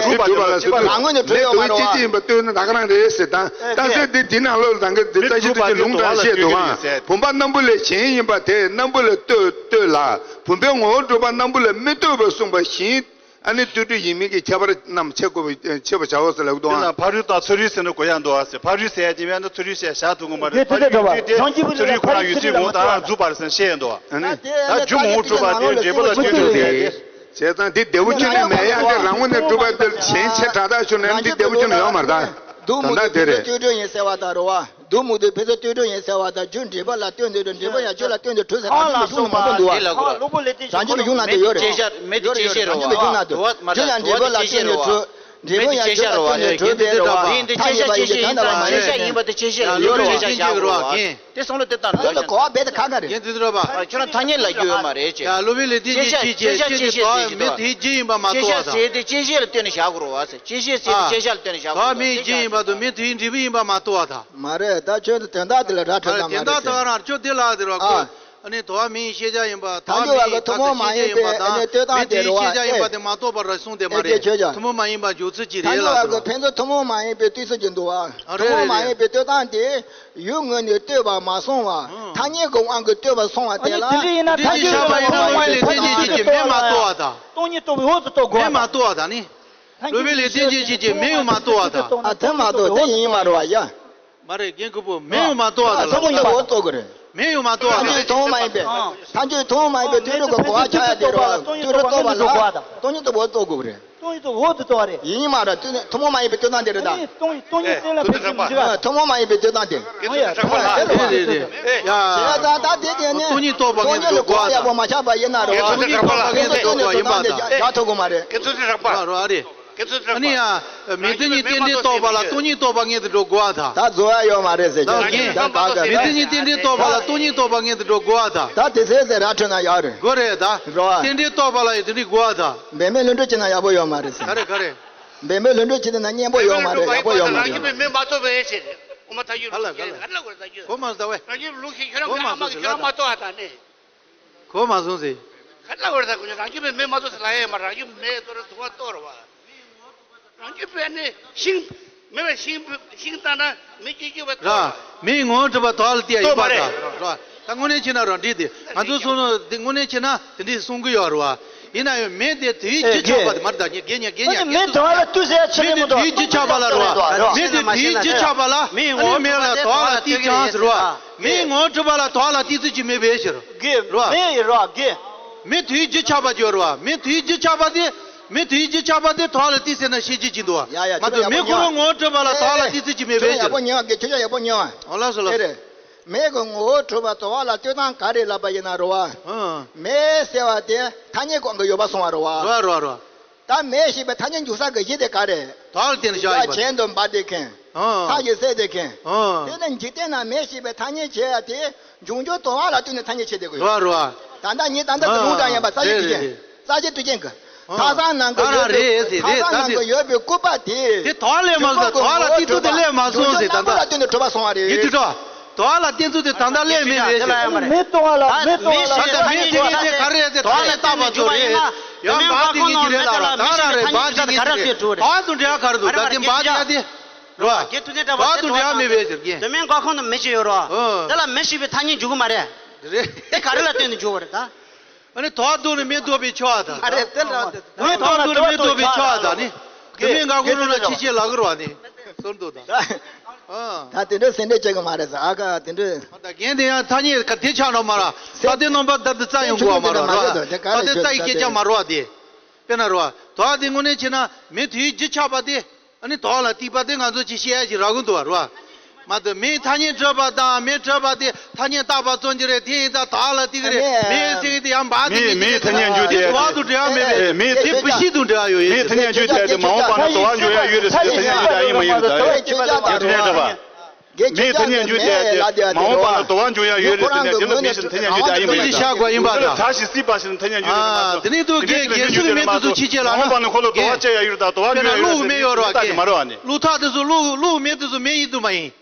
བའི་སྐྱེ་ཅན་ཡིན་པ་ལྟོས་ན་ད་ག་རང་རེད་ཟེར་དང་། ད་ཟེར་དེ་དེ་ནང་ལོགས་ལ་ད་ག་དེ་བཀྲ་ཤིས་ཚེ་རིང་ལུང་དྲངས་བཤད་འདུག་ཨང་། བུམ་པ་སྣམ་བུ་ལས་གཞན་ཡིན་པ་དེ་སྣམ་བུ་ལ་ལྟོས་ལྟོས་ལ། བུམ་པའི་ངོ་བོ་གྲུབ་པ་སྣམ་བུ་ལས་མི་ལྟོས་པར་གསུངས་པ་བཞིན། ཨ་ནི་ལྟོས་གྲུབ་ཡིན་མིན་གྱི་ཁྱད་པར་རྣམས་ཕྱེ་དགོས་པའི་ཕྱེ་བར་བྱའོ་ཟེར་ལབ་འདུག་ཨང་། དེ་ན་ཕ་རོལ་ཏུ་ཚུ་རོལ་ཟེར་ན་གོ་ཡ་འདུག་ཨ་ཟེར། ཕ་རོལ་ཟེར་ཡ་དེ་བས་ན་ཚུ་རོལ་ཟེར་བཞག་ཐུབ་ཀྱི་མ་རེད། ཕ་རོལ་ཡོད་དུས་དེ་ཚུ་རོལ་ཁོ་ན་ཡོད་ཚུལ་ངོ་ད་རང་འཛུགས་པར་ཟེར་བཤད་ཡ་འདུག་ཨ། ད་རྒྱུ་ངོ་བོ་གྲུབ་པ་དེ་འབྲས་བུ་ལ་ལྟོས་དགོས་ཟེར་ཏེ། བྱས་ཙང་དེ་འབྲས་བུ་ཅན་ནི་མེད་ཡ་དེ་རང་ངོས་ནས་གྲུབ་པ་དེ་གཞན་ཆེ་དྲག་དྲག་ཤོར་ནས་འདི་འབྲས་བུ་ཅན་ཡོད་མ་རེད་ད། ད་ལྟ་དེ་རེད། ལྟོས་གྲུབ་ཡིན་ཟེར་བ་དང་རེད་བ། སྡུག་མུག་དེ་ཕན་ཚུན་ལྟོས་གྲུབ་ཡིན་ཟེར་བ་དང་། རྒྱུ་འབྲས་བུ་ལ་ལྟོས་ནས་གྲུབ། འབྲས་བུ་ཡང་རྒྱུ་ལ་ལྟོས་ནས་གྲུབ་ཟེར་ད་ཅི་མི་གཞུང་ན་མང་པོ་འདུག་བ། རང་རྒྱུད་ཀྱི་གཞུང་ན་དེ་ཡོད་རེད། ཡོད་རེད། རང་རྒྱུད་ཀྱི་གཞུང་ན་དེ་ཡོད་རེད། རྒྱུ་ཡང་འབྲས་བུ་ལ་ལྟོས་ནས་གྲུབ། འབྲས་བུ་ཡང་རྒྱུ་ལ་ལྟོས་ནས་གྲུབ། འབྲས་བུ་ཡང་རྒྱུ་ལ་ལྟོས་ནས་གྲུབ། ཐ་སྙད་པ་ཡིན་གྱི་ད་ལྟ་བ་མ་ཡིན་ཏེ། ཡང་ལུགས་ལ་ལྟོས་ཀྱི་རེད་བ། དེ་བསམ་བློ་དེ་བཏང་ད་ལྟ་གོ་བ་རྦད་དེ་ཁག་ཁག་རེད། ཁྱོད་རང་ཐ་སྙད་ལབ་རྒྱུ་ཡོད་མ་རེད་ཅེས། ཡ་སློབ་དཔོན་ལས་དེ་ཅེས་ཅེས་ཅེས་ཅེས་ཅེས་ཟེར་གྱི་འདུག་མི་དེའི་རྒྱུ་ཡིན་པ་མ་རྟོགས་པ་དང་། ཅེས་ཟེར་དེ་ཅེས་ཟེར་ལ་ལྟོས་ནས་བཞག་དགོས་རེད་བ་ཟེར། ཅེས་ཟེར་དེ་ཅེས་ཟེར་ལ་ལྟོས་ནས་བཞག་དགོས་རེད། མིའི་རྒྱུ་ཡིན་པ་དང་མི་དེའི་འབྲས་བུ་ཡིན་པ་མ་རྟོགས་པ་དང་། མ་རེད། ད་ཁྱོད་ཚོ་དོན་དག་དེ་ལ་ར་འཕྲོད་ན་མ་རེད་ཟེར། ད་ཁྱོད་དེ་ལ་དེ་ར་ཁོ། ཨ་ནི་དོ་བ་མིའི་ཤེས་བྱ་ཡིན་པ། དོ་བ་མིའི་ཐུན་མོང་མ་ཡིན་པའི་ཐ་སྙད་ལྟོས་སྟངས་དེ་རེད་བ། མི་དེའི་ཤེས་བྱ་ཡིན་པ་དེ་མ་རྟོགས་པར་གསུངས་དེ་མ་རེད། ཐུན་མོང་མ་ཡིན་པ་འཇོག་ཚུལ་གྱི་རེད་ལ་ཟེར་བ། ཕན་ཚུན་ཐུན་མོང་མ་ཡིན་པའི་ལྟོས་ཚུལ་གྱི་འདུག་བ། ཐུན་མོང་མ་ཡིན་པའི་ལྟོས་སྟངས་དེ། ཡུལ་ངོས་ནས་ལྟོས་པ་མ་སོང་བ། ཐ་སྙད་ཀྱི་དབང་གིས་ལྟོས་པ་སོང་བ་དེ་ལ། འདི་འདྲ་ཡིན་ན་ཐ་སྙད་ཀྱི་དབང་གིས་ལྟོས་པ་མ་སོང་བ་ལས་བརྟེན་ཅིག་གི་མེ་མ་རྟོགས་པ་དང་། སྟོང་ཉིད་རྟོགས་པའི་འོག་ཏུ་རྟོགས་དགོས་པ་དང་། མེ་མ་རྟོགས་པ་དང་ནི། སློབ་དཔོན་ལས་བརྟེན་ཅིག་གི་མེ་ཡང་མ་རྟོགས་པ་དང་། ཨ་དེ་མ་རྟོགས་དེ་ཡིན་མ་རེད་བ་ཡ། མ་རེད། རྒན་ཁོ་པོ་མེ་ཡང་མ་རྟོགས་པ་དང་། ཐུན་མོང་ཡིན་པ་རྟོགས་དགོས་རེད། མེ་ཡང་མ་རྟོགས་པ་དང་། ཐུན་མོང་མ་ཡིན་པའི། ཐ་སྙད་ཐུན་མོང་མ་ཡིན་པའི་ལྟོས་གྲུབ་ཀྱི་གོ་བ་ཆགས་ཡ་དེ་རེད་བ། ལྟོས་གྲུབ་རྟོགས་པ་ལ་སྟོང་ཉིད་རྟོགས་པའི་འོག་ཏུ་རྟོགས་དགོས་རེད། སྟོང་ཉིད་རྟོགས་པའི་འོག་ཏུ་རྟོགས་པ་རེད། ཡིན་མ་རེད། ཐུན་མོང་མ་ཡིན་པའི་ལྟོས་སྟངས་དེ་རེད་ད། སྟོང་ཉིད་སྟོང་ཉིད་ཅན་ལ་ཕན་ཚུན་མི་འདྲ་བ། ཐུན་མོང་མ་ཡིན་པའི་ལྟོས་སྟངས་དེ། ཡ་ཡ་ཡ། བྱས་ཙང་ད་དེ་དེ་ནས་སྟོང་ཉིད་རྟོགས་པ་ངེས་དུ་འགྲོ་དགོས་པ་དང་། ཡག་པོ་མ་ཆགས་པ་ཡིན་ན་རེད་བ། སྟོང་ཉིད་རྟོགས་པ་ངེས་དུ་འགྲོ་དགོས་པ་ཡིན་པ་དང་། ཡག་ཐུབ་ཀྱི་མ་རེད། རེད་རེད། ཨ་ནི་ཡ། མི་མཐུན་ཉིད་རྟེན་འབྲེལ་རྟོགས་པ་ལ་སྟོང་ཉིད་རྟོགས་པ་ངེས་དུ་འགྲོ་དགོས་པ་དང་། ད་རྫོགས་ཡ་ཡོད་མ་རེད་ཟེར་གྱི། ད་ག་ག་མི་མཐུན་ཉིད་རྟེན་འབྲེལ་རྟོགས་པ་ལ་སྟོང་ཉིད་རྟོགས་པ་ངེས་དུ་འགྲོ་དགོས་པ་དང་། ད་དེ་ཚེ་ཟེར་ར་འཕྲོད་ན་ཡག་རེད། དགོས་རེད་ད། རེད་བ། རྟེན་འབྲེལ་རྟོགས་པ་ལ་ཡང་དེ་འདྲ་དགོས་པ་དང་། འབད་མེད་ལྷུན་གྲུབ་བྱེད་ན་ཡག་པོ་ཡོད་མ་རེད་ཟེར། ག་རེ་ག་རེ། འབད་མེད་ལྷུན་གྲུབ་བྱེད་ན་སྙན་པོ་ཡོད་མ་རེད། ཡག་པོ་ཡོད་མ་རེད། རང་རྒྱུད་པའི་མེ་མ་ཐོབ་པའི་ཕྱིར། ཨོ་མ་ཐ་ཡུལ་ག་ལ་ག་ལ། ག་ལ་བར་ཐ་ཡུལ། གོ་མ་སོང་ཟེར། རང་རྒྱུད་ལུགས་ཤིག་ཁྱོད་རང་གོ་མ་ཨ་མ་སོང་གི་ཟེར། ཁྱོད་རང་མ་ཐོབ་ཨ་ད་ནི། གོ་མ་སོང་ཟེར། ག་ལ་བར་ཐ་གོ་རང་རྒྱུད་པའི་མེ་མ་ཐོབ་ཟེར་ལ་ཡ་མ་རང་རྒྱུད་མེ་ཐོབ་ར་དུ་བ་ཐོབ་ར་བ། རང་རྒྱུད་པའི་ནི་ཤིང་། མེ་བའི་ཤིང་ཤིང་བཏང་ན་མེ་སྐྱེ་རྒྱུ་བ་ཐོབ་ར། མེའི་ངོ་བོ་གྲུབ་པ་དོ་བ་ལ་ལྟོས་ཡིན་པ་དང་། ར། ད་དངོས་གནས་བྱས་ན་རང་འགྲིག་དེ་ང་ཚོ་སོང་ནོ་དེ་དངོས་གནས་བྱས་ན་དེ་འདྲས་གསུང་གི་ཡོད་རེད་བ། ཡིན་ན་ཡང་མེ་དེ་དུས་རྒྱུན་ཆགས་པ་དེ་མ་རེད་ད། ངས་རྒན་ཉག་རྒན་ཉག་རྒན་དུ། མེ་དུ་བ་ལ་ལྟོས་ཟེར་ཡ་ཆེ་རེད་མོ་དོ། དུས་རྒྱུན་ཆགས་པ་ལ་རེད་བ། མེ་དེ་དུས་རྒྱུན་ཆགས་པ་ལ་ཨ་ནི་མེ་ལ་དོ་བ་ལ་ལྟོས་ཀྱང་ཟེར་བ། མེའི་ངོ་བོ་གྲུབ་པ་ལ་དོ་བ་ལ་ལྟོས་ཚུལ་གྱི་མེ་བས་ཕྱིར། དགེ་རེད་བ། མེ་ཡི་རེད་བ་དགེ། མེ་དུས་རྒྱུན་ཆགས་པ་ཅིག་ཡོད་རེད་བ། མེ་དུས་རྒྱུན་ཆགས་པ་དེ། མེ་དུས་རྒྱུན་ཆགས་པ་དེ་དོ་བ་ལ་ལྟོས་ཟེར་ན་ཤེས་རྒྱུ་ཅིག་འདུག་བ། ཡ་ཡ་མ་གཏོགས་མེ་ཁོ་རང་ངོ་བོ་གྲུབ་པ་ལ་དོ་བ་ལ་ལྟོས་ཚུལ་གྱི་མེ་བས་ཕྱིར། ཡག་པོ་ཉན་བ་དགེ། ཁྱོད་ཡག་པོ་ཉན་བ། ཨོ་ལགས་སོ་ལགས་སོ། དེ་རེད། མེ་གི་ངོ་བོ་གྲུབ་པ་དོ་བ་ལ་ལྟོས་སྟངས་ག་རེ་ལབ་པ་ཡིན་ན་རེད་བ། ཨང་། མེ་ཟེར་བ་དེ་ཐ་སྙད་གང་གི་ཡོད་པ་སོང་བ་རེད་བ། རེད་རེད་རེད། ད་མེ་ཞེས་པའི་ཐ་སྙད་འཇུག་ས་གི་གཞི་དེ་ག་རེ། དོ་བ་ལ་བརྟེན་ནས་བཞག་ཡིན་པ་དང་། གཞན་དུ་འབར་ཏེ་མཁན། ཨང་། ཚ་ཞིང་བསྲེགས་ཏེ་མཁན། ཨང་། དེ་ནི་འཇིག་རྟེན་ན་མེ་ཞེས་པའི་ཐ་སྙད་བྱེད་ཡ་དེ་འབྱུང་འགྱུར་དོ་བ་ལ་ལྟོས་ནས་ཐ་སྙད་བྱེད་བསྡད་དགོས་ཡོད། རེད་རེད། ད་ལྟ་ངས་ད་ལྟ་དུ་ལུང་དྲངས་ཡིན་པ་རྩ་ཆེ་རེད་ཞུ་རེད། རྩ་ཆེ་དུས་ཆེན་གི། ཨང་། ཐག་ཚང་ནང་གི་ད་ཡོད་རང་རེད་པའི་ཟེར་ཐག་རེད་ཚང་ད་ནང་ཟེར། གི་ཡོད་པའི་སྐུད་པ་དེ། དེ་དོ་བ་ལས་མ་ཟད་དོ་བ་ལ་ལྟོས་ཚུལ་དེ་ལས་མ་སོང་ཟེར། ད་ལྟ་འབྱུང་འགྱུར་སྣ་ཚོགས་ལ་ལྟོས་ནས་གྲུབ་པ་སོང་བ་རེད། ཡིན་དུས་དོ་བ་ལ་ལྟོས་ཚུལ་དེ་ད་ལྟ་ལས་མེད་རེད་ཟེར། མེ་གཏོང་བ་ལ་མེ་གཏོང་བ་ལ་ད་མེ་དེ་ངས་དེ་ག་རེ་ཟེར། དོ་བ་ལ་བལྟ་བ་ཚོ་རེད། ཡང་འབར་དེ་ངས་ཀྱི་རེད་ལ་ར། ད་ར་རེད། འབར་དེ་ངས་ཀྱི་རེད། དོ་བ་དང་འབར་དེ་ཡ་ག་རེ་འདུག་ད་དེ་འབར་དེ་ཡ་དེ་རེད་བ། དོ་བ་དང་འབྲེལ་བ་མེད་པའི་ཟེར་གྱི། དེ་མིན་འགོག་ཁུངས་དུ་མེ་ཅིག་ཡོད་རོ། ཨོ། དེ་ལ་མེ་ཞེས་པའི་ཐ་སྙད་འཇུག་གི་མ་རེད། རེད། དེ་ག་རེ་ལ་ལྟོས་ནས་འཇུག་པ་རེད་ད། ཨ་ནི་དོ་བ་བཟློག་ནས་མེ་བཟློག་པའི་ཆོ་ག་དང་། ཨ་རེ་དེ་ལ་དོ་བ་བཟློག་ནས་མེ་བཟློག་པའི་ཆོ་ག་དང་ནི། དེ་མིན་འགོག་ཁུངས་རུ་ན་ཕྱི་ཕྱི་ལ་གུར་བ་ནི། སོར་འདུག་དང་། ཨ། ད་དེ་འདྲ་སེམས་ཁྲལ་བྱེད་གི་མ་རེད་ཟེར། ཨ་ཁ་དེ་འདྲ། ད་རྒན་དེ་ཡང་ཐ་སྙད་ག་དེ་ཆགས་འགྲོ་མ་ར། ད་དེ་རྣམ་པ་ད་དེ་རྩ་ཡོང་དགོས་མ་ར་ར། ད་དེ་རྩ་ཡི་སྐད་ཆ་མ་ར་བ་དེ། དཔེར་ན་ར་བ། དོ་བ་དེ་དངོས་གནས་བྱས་ན་མི་དུས་རྒྱུན་ཆགས་པ་དེ། ཨ་ནི་དོ་བ་ལ་ཏིག་པ་དེ་ང་ཚོ་ཅི་བཤད་ཡ་ཞིག་རག་གི་འདུག་བ་ར་བ། མ་གཏོགས་མིའི་ཐ་སྙད་གྲུབ་པ་དང་མི་གྲུབ་པ་དེ་ཐ་སྙད་བཏགས་པ་ཙམ་གྱི་རེད། དེ་ཡིན་ཙང་དོ་བ་ལ་ཏིག་གི་རེད། མིའི་ཚིག་དེ་ཡང་འབའ་དེ་མི་མིའི་ཐ་སྙད་འཇུག་དེ་དོ་བ་དུ་འབྲེལ་བ་མེད་པས། མིའི་དེ་བུ་ཤི་དུ་འབྲེལ་བ་ཡོད་ཡོད། མིའི་ཐ་སྙད་འཇུག་དེ་དེ་མ་འོངས་པ་ན་དོ་བ་འཇུག་ཡ་ཡོད་རེད་ཟེར་དེ་ཐ་སྙད་འཇུག་དེ་ཨ་ཡིན་མ་ཡིན་རེད་ད། ཡ་དེ་ཐ་སྙད་འདྲ་བ། མིའི་ཐ་སྙད་འཇུག་དེ་དེ་མ་འོངས་པ་ན་དོ་བ་འཇུག་ཡ་ཡོད་རེད་ཟེར་ནས་དེ་ལ་མི་ཞིག་ཐ་སྙད་འཇུག་དེ་ཨ་ཡིན་མ་ཡིན་ད། ཤ་དགོས་ཡིན་པ་ད། ད་ཞིག་སྲིད་པ་ཞིག་ཐ་སྙད་འཇུག་དེ་མ་གཏོགས། དེ་ནི་དུ་དགེ་དགེ་ཚུལ་མེད་དུ་ཚུལ་ཕྱི་རྒྱལ་ལ་ན། མ་འོངས་པ་ན་དོ་བ་འཇུག་ཡ་ཡོད་རེད་ད། དོ་བ་འཇུག་ཡ་ཡོད་རེད་ཟེར་ནས་ལུག་མེ་ཡོད་ར་ད་ཅི་མ་རེད་བ་ནི། ལུག་ཐག་དེ་ཚོ་ལུག་ལུག་མེ་དེ་ཚོ་མེ་ཡིན་དུ་མ་ཡིན།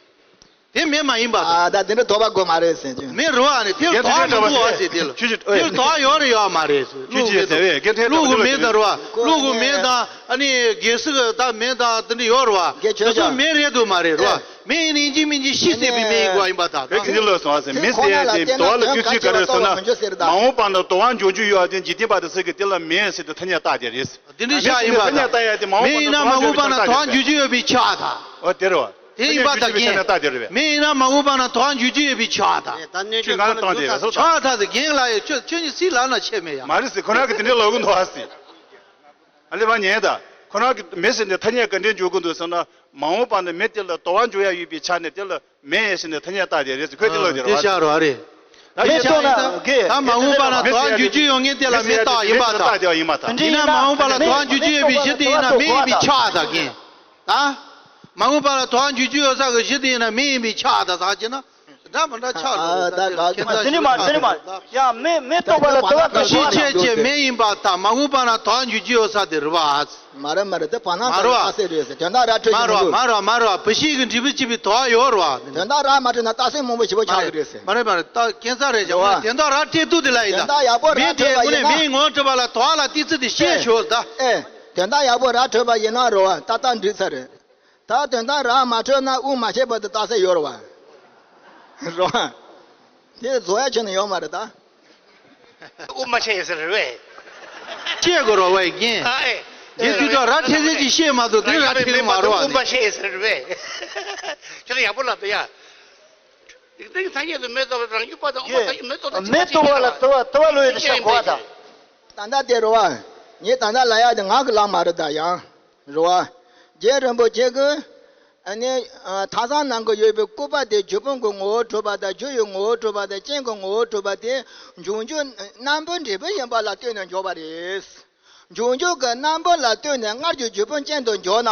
དེ་མེད་མ་ཡིན་པ་དང་། ཨ་ད་དེ་འདྲ་དོགས་པ་དགོས་མ་རེད་ཟེར་གྱི། མེད་རོ་ཨ་ནི་དེ་དོགས་པ་མི་འདུག་ཨ་ཟེར་དེ་ལ། ཁྱོད་ཀྱིས་ཨོ་དེ་དོགས་ཡོད་རེད་ཡོད་མ་རེད་ཟེར། ཁྱོད་ཀྱིས་ཟེར་བས་དགེ་ཕྲན་ལུག་གི་མེད་དང་རོ་ཨ། ལུག་གི་མེད་དང་ཨ་ནི་རྒྱལ་སྲིད་ཀྱི་ད་མེད་དང་དེ་འདྲ་ཡོད་རོ་ཨ། དེ་ཚོ་མེད་རེད་དུ་མ་རེད་རོ་ཨ། མེ་ཡིན་ན་ཡིན་གཅིག་མིན་གཅིག་ཤི་སྲིད་པའི་མེ་ཡིན་དགོས་ཡིན་པ་དང་། བས་ཁྱོད་ཀྱིས་ལོས་སོང་ཨ་ཟེར། མི་ཟེར་ཡ་དེ་དོགས་པ་ལ་སྐུལ་ཚིག་ག་རེ་ཟེར་ན། མ་འོངས་པ་ན་དོགས་པ་འཇོག་རྒྱུ་ཡོད་ཨ་དེ་འཇིག་རྟེན་པ་དེ་ཚོ་གིས་དེ་ལ་མེ་ཟེར་དུ་ཐ་སྙད་བཏགས་དེ་རེད། དེ་འདྲ་ཤག་ཡིན་པ་དང་། མེ་ཡིན་ན་མ་འོངས་པ་ན་དོགས་པ་འཇོག་རྒྱུ་ཡོད་པའི་ཆ་དང་། ཨོ་དེ་རེད་བ། དེ་ཡིན་པ་དང་རྒན། མེ་ཡིན་ན་མ་འོངས་པ་ན་དོགས་པ་འཇོག་རྒྱུ་ཡོད་པའི་ཆ་དང་། ཆོས་ང་ལ་བཏང་དེ་རེད་སོ། ཆགས་ཐག་ཟེར་རྒན་ལགས་ཡོད་ཁྱོད་ཁྱོད་ཉིད་སྲིད་ལ་ན་ཆད་མེད་ཡ། མ་རེད་ཟེར། ཁོ་རང་གིས་དེ་འདྲའི་ལབ་གི་འདུག་ཨ་ཟེར། ཨ་ལེ་བ་ཉན་ད། ཁོ་རང་གིས་མེ་ཟེར་ནས་ཐ་སྙད་ག་འདྲའི་འཇོག་གི་འདུག་ཟེར་ན། མ་འོངས་པ་ན་མེ་དེ་ལ་དོགས་པ་འཇོག་ཡ་ཡོད་པའི་ཆ་ནས་དེ་ལ་མེ་ཟེར་ནས་ཐ་སྙད་བཏགས་དེ་རེད་ཟེར། ཁོས་དེ་ལབ་དེ་རེད་བ། དེ་ཤག་རོ་ཨ་རེད། ད་མེ་ཤག་ཡིན་ད། ད་མ་འོངས་པ་ན་དོགས་པ་འཇོག་རྒྱུ་ཡོད་མཁན་དེ་ལ་མེ་བཏགས་ཡིན་པ་དང་། ཡིན་ན་མ་འོངས་པ་ལ་དོགས་པ་འཇོག་རྒྱུ་ཡོད་པའི་གཞི་དེ་ཡིན་ན་མེ་ཡིན་པའི་ཆ་དང་རྒན། ད། མ་འོངས་པ་ལ་དོགས་པ་འཇོག་རྒྱུ་ཡོད་ས་གི་གཞི་དེ་ཡིན་ན་མེ་ཡིན་པའི་ཆ་དང་ཟེར་གྱི་ན། འདྲ་མི་འདྲ་ཆགས་འགྲོ། ཨ་ད་ག་ཁྱེད་ད་དེ་ནི་མ་དེ་ནི་མ་ཡ་མེ་མེ་ལྟོགས་པ་ལ་དོགས་པ་ག་ཤི་ཆད་ཅེས་མེ་ཡིན་པ་དང་མ་འོངས་པ་ན་དོགས་པ་འཇོག་རྒྱུ་ཡོད་ས་དེ་རེད་བ། མ་རེད་མ་རེད། དེ་བར་སྣང་མ་རེད་བ། ལྟ་སེ་རེད་ཟེར། དོན་དག་ར་འཕྲོད་མ་ཀྱི་རེད་མི་འདུག་མ་རེད་མ་རེད། བུ་ཤི་གི་འབྲས་བུ་གཅིག་པའི་དོགས་པ་ཡོད་རེད་བ། དོན་དག་ར་མ་འཕྲོད་ན་ལྟ་སེ་མང་པོ་ཞེ་པོ་ཆགས་ཀྱི་རེད་ཟེར། མ་རེད་མ་རེད། ད་ཁྱེད་ཚ་རེད་ཀྱང་དོན་དག་ར་འཕྲོད་ཐུབ་དེ་ལ་ཡིན་ད། དོན་དག་ཡག་པོ་ར་མེ་དེ་འཕྲོད་པ་དངོས་གནས་ཡིན་ན། མེ་ངོ་འཕྲོད་པ་ལ་དོགས་པ་ལ་ཏི་ཙི་དེ་ཤེས་ཆོག་ད། ཨེ། དོན་དག་ཡག་པོ་ར་འཕྲོད་པ་ཡིན་ན་རེད་བ། ཏག་ཏག་འགྲིག་ཚར་རེད། ད་དོན་དག་ར་མ་འཕྲོད་ན་དབུགས་མ་ཆད་བར་དུ་ལྟ་ས་ཡོད་རེད་བ། རེད་བ། དེ་བཟོ་ཡ་ཁྱོན་ནས་ཡོད་མ་རེད་ད། དབུགས་མ་ཆད་ཡོད་ས་རེད་བས། ཤེས་དགོས་རེད་བ་རྒན། ཨ་ཨེ། རྒན་དུས་ད་ར་འཕྲོད་ས་ཅིག་ཤེས་མ་ཐུབ་དེ་ར་འཕྲོད་ས་མ་རེད་བ། དབུགས་མ་ཆད་ཡོད་ས་རེད་བས། ཁྱོད་ཡག་པོ་ལབ་ད་ཡ། དེ་ཐ་སྙད་དུ་མེ་ལྟོགས་རང་རྒྱུད་པ་དང་དབུགས་མ་ཐག་མེ་ལྟོགས་པ་ལ་ལྟོགས་པ་ལྟོགས་པ་ལོས་ཡོད་དེ་ཤ་གོ་བ་དང་། ད་ལྟ་དེ་རེད་བ། ངས་ད་ལྟ་ལབ་ཡ་དེ་ངག་གི་ལམ་མ་རེད་ད་ཡང་། རེད་བ། རྗེ་རིན་པོ་ཆེ་གིས། ཨ་ནི། ཨ། ཐག་ཚང་ནང་གི་ཡོད་པའི་སྐུད་པ་དེ་རྒྱུ་སྤུན་གྱི་ངོ་བོར་གྲུབ་པ་དང་རྒྱུ་ཡི་ངོ་བོར་གྲུབ་པ་དང་རྐྱེན་གྱི་ངོ་བོར་གྲུབ་པ་དེ་འབྱུང་འགྱུར་རྣམ་པར་འབྲེལ་བུ་ཡིན་པ་ལ་ལྟོས་ནས་འཇོག་པ་རེད། འབྱུང་འགྱུར་གྱི་རྣམ་པ་ལ་ལྟོས་ནས་སྔར་གྱི་རྒྱུ་སྤུན་ཅན་དུ་འཇོག་ན་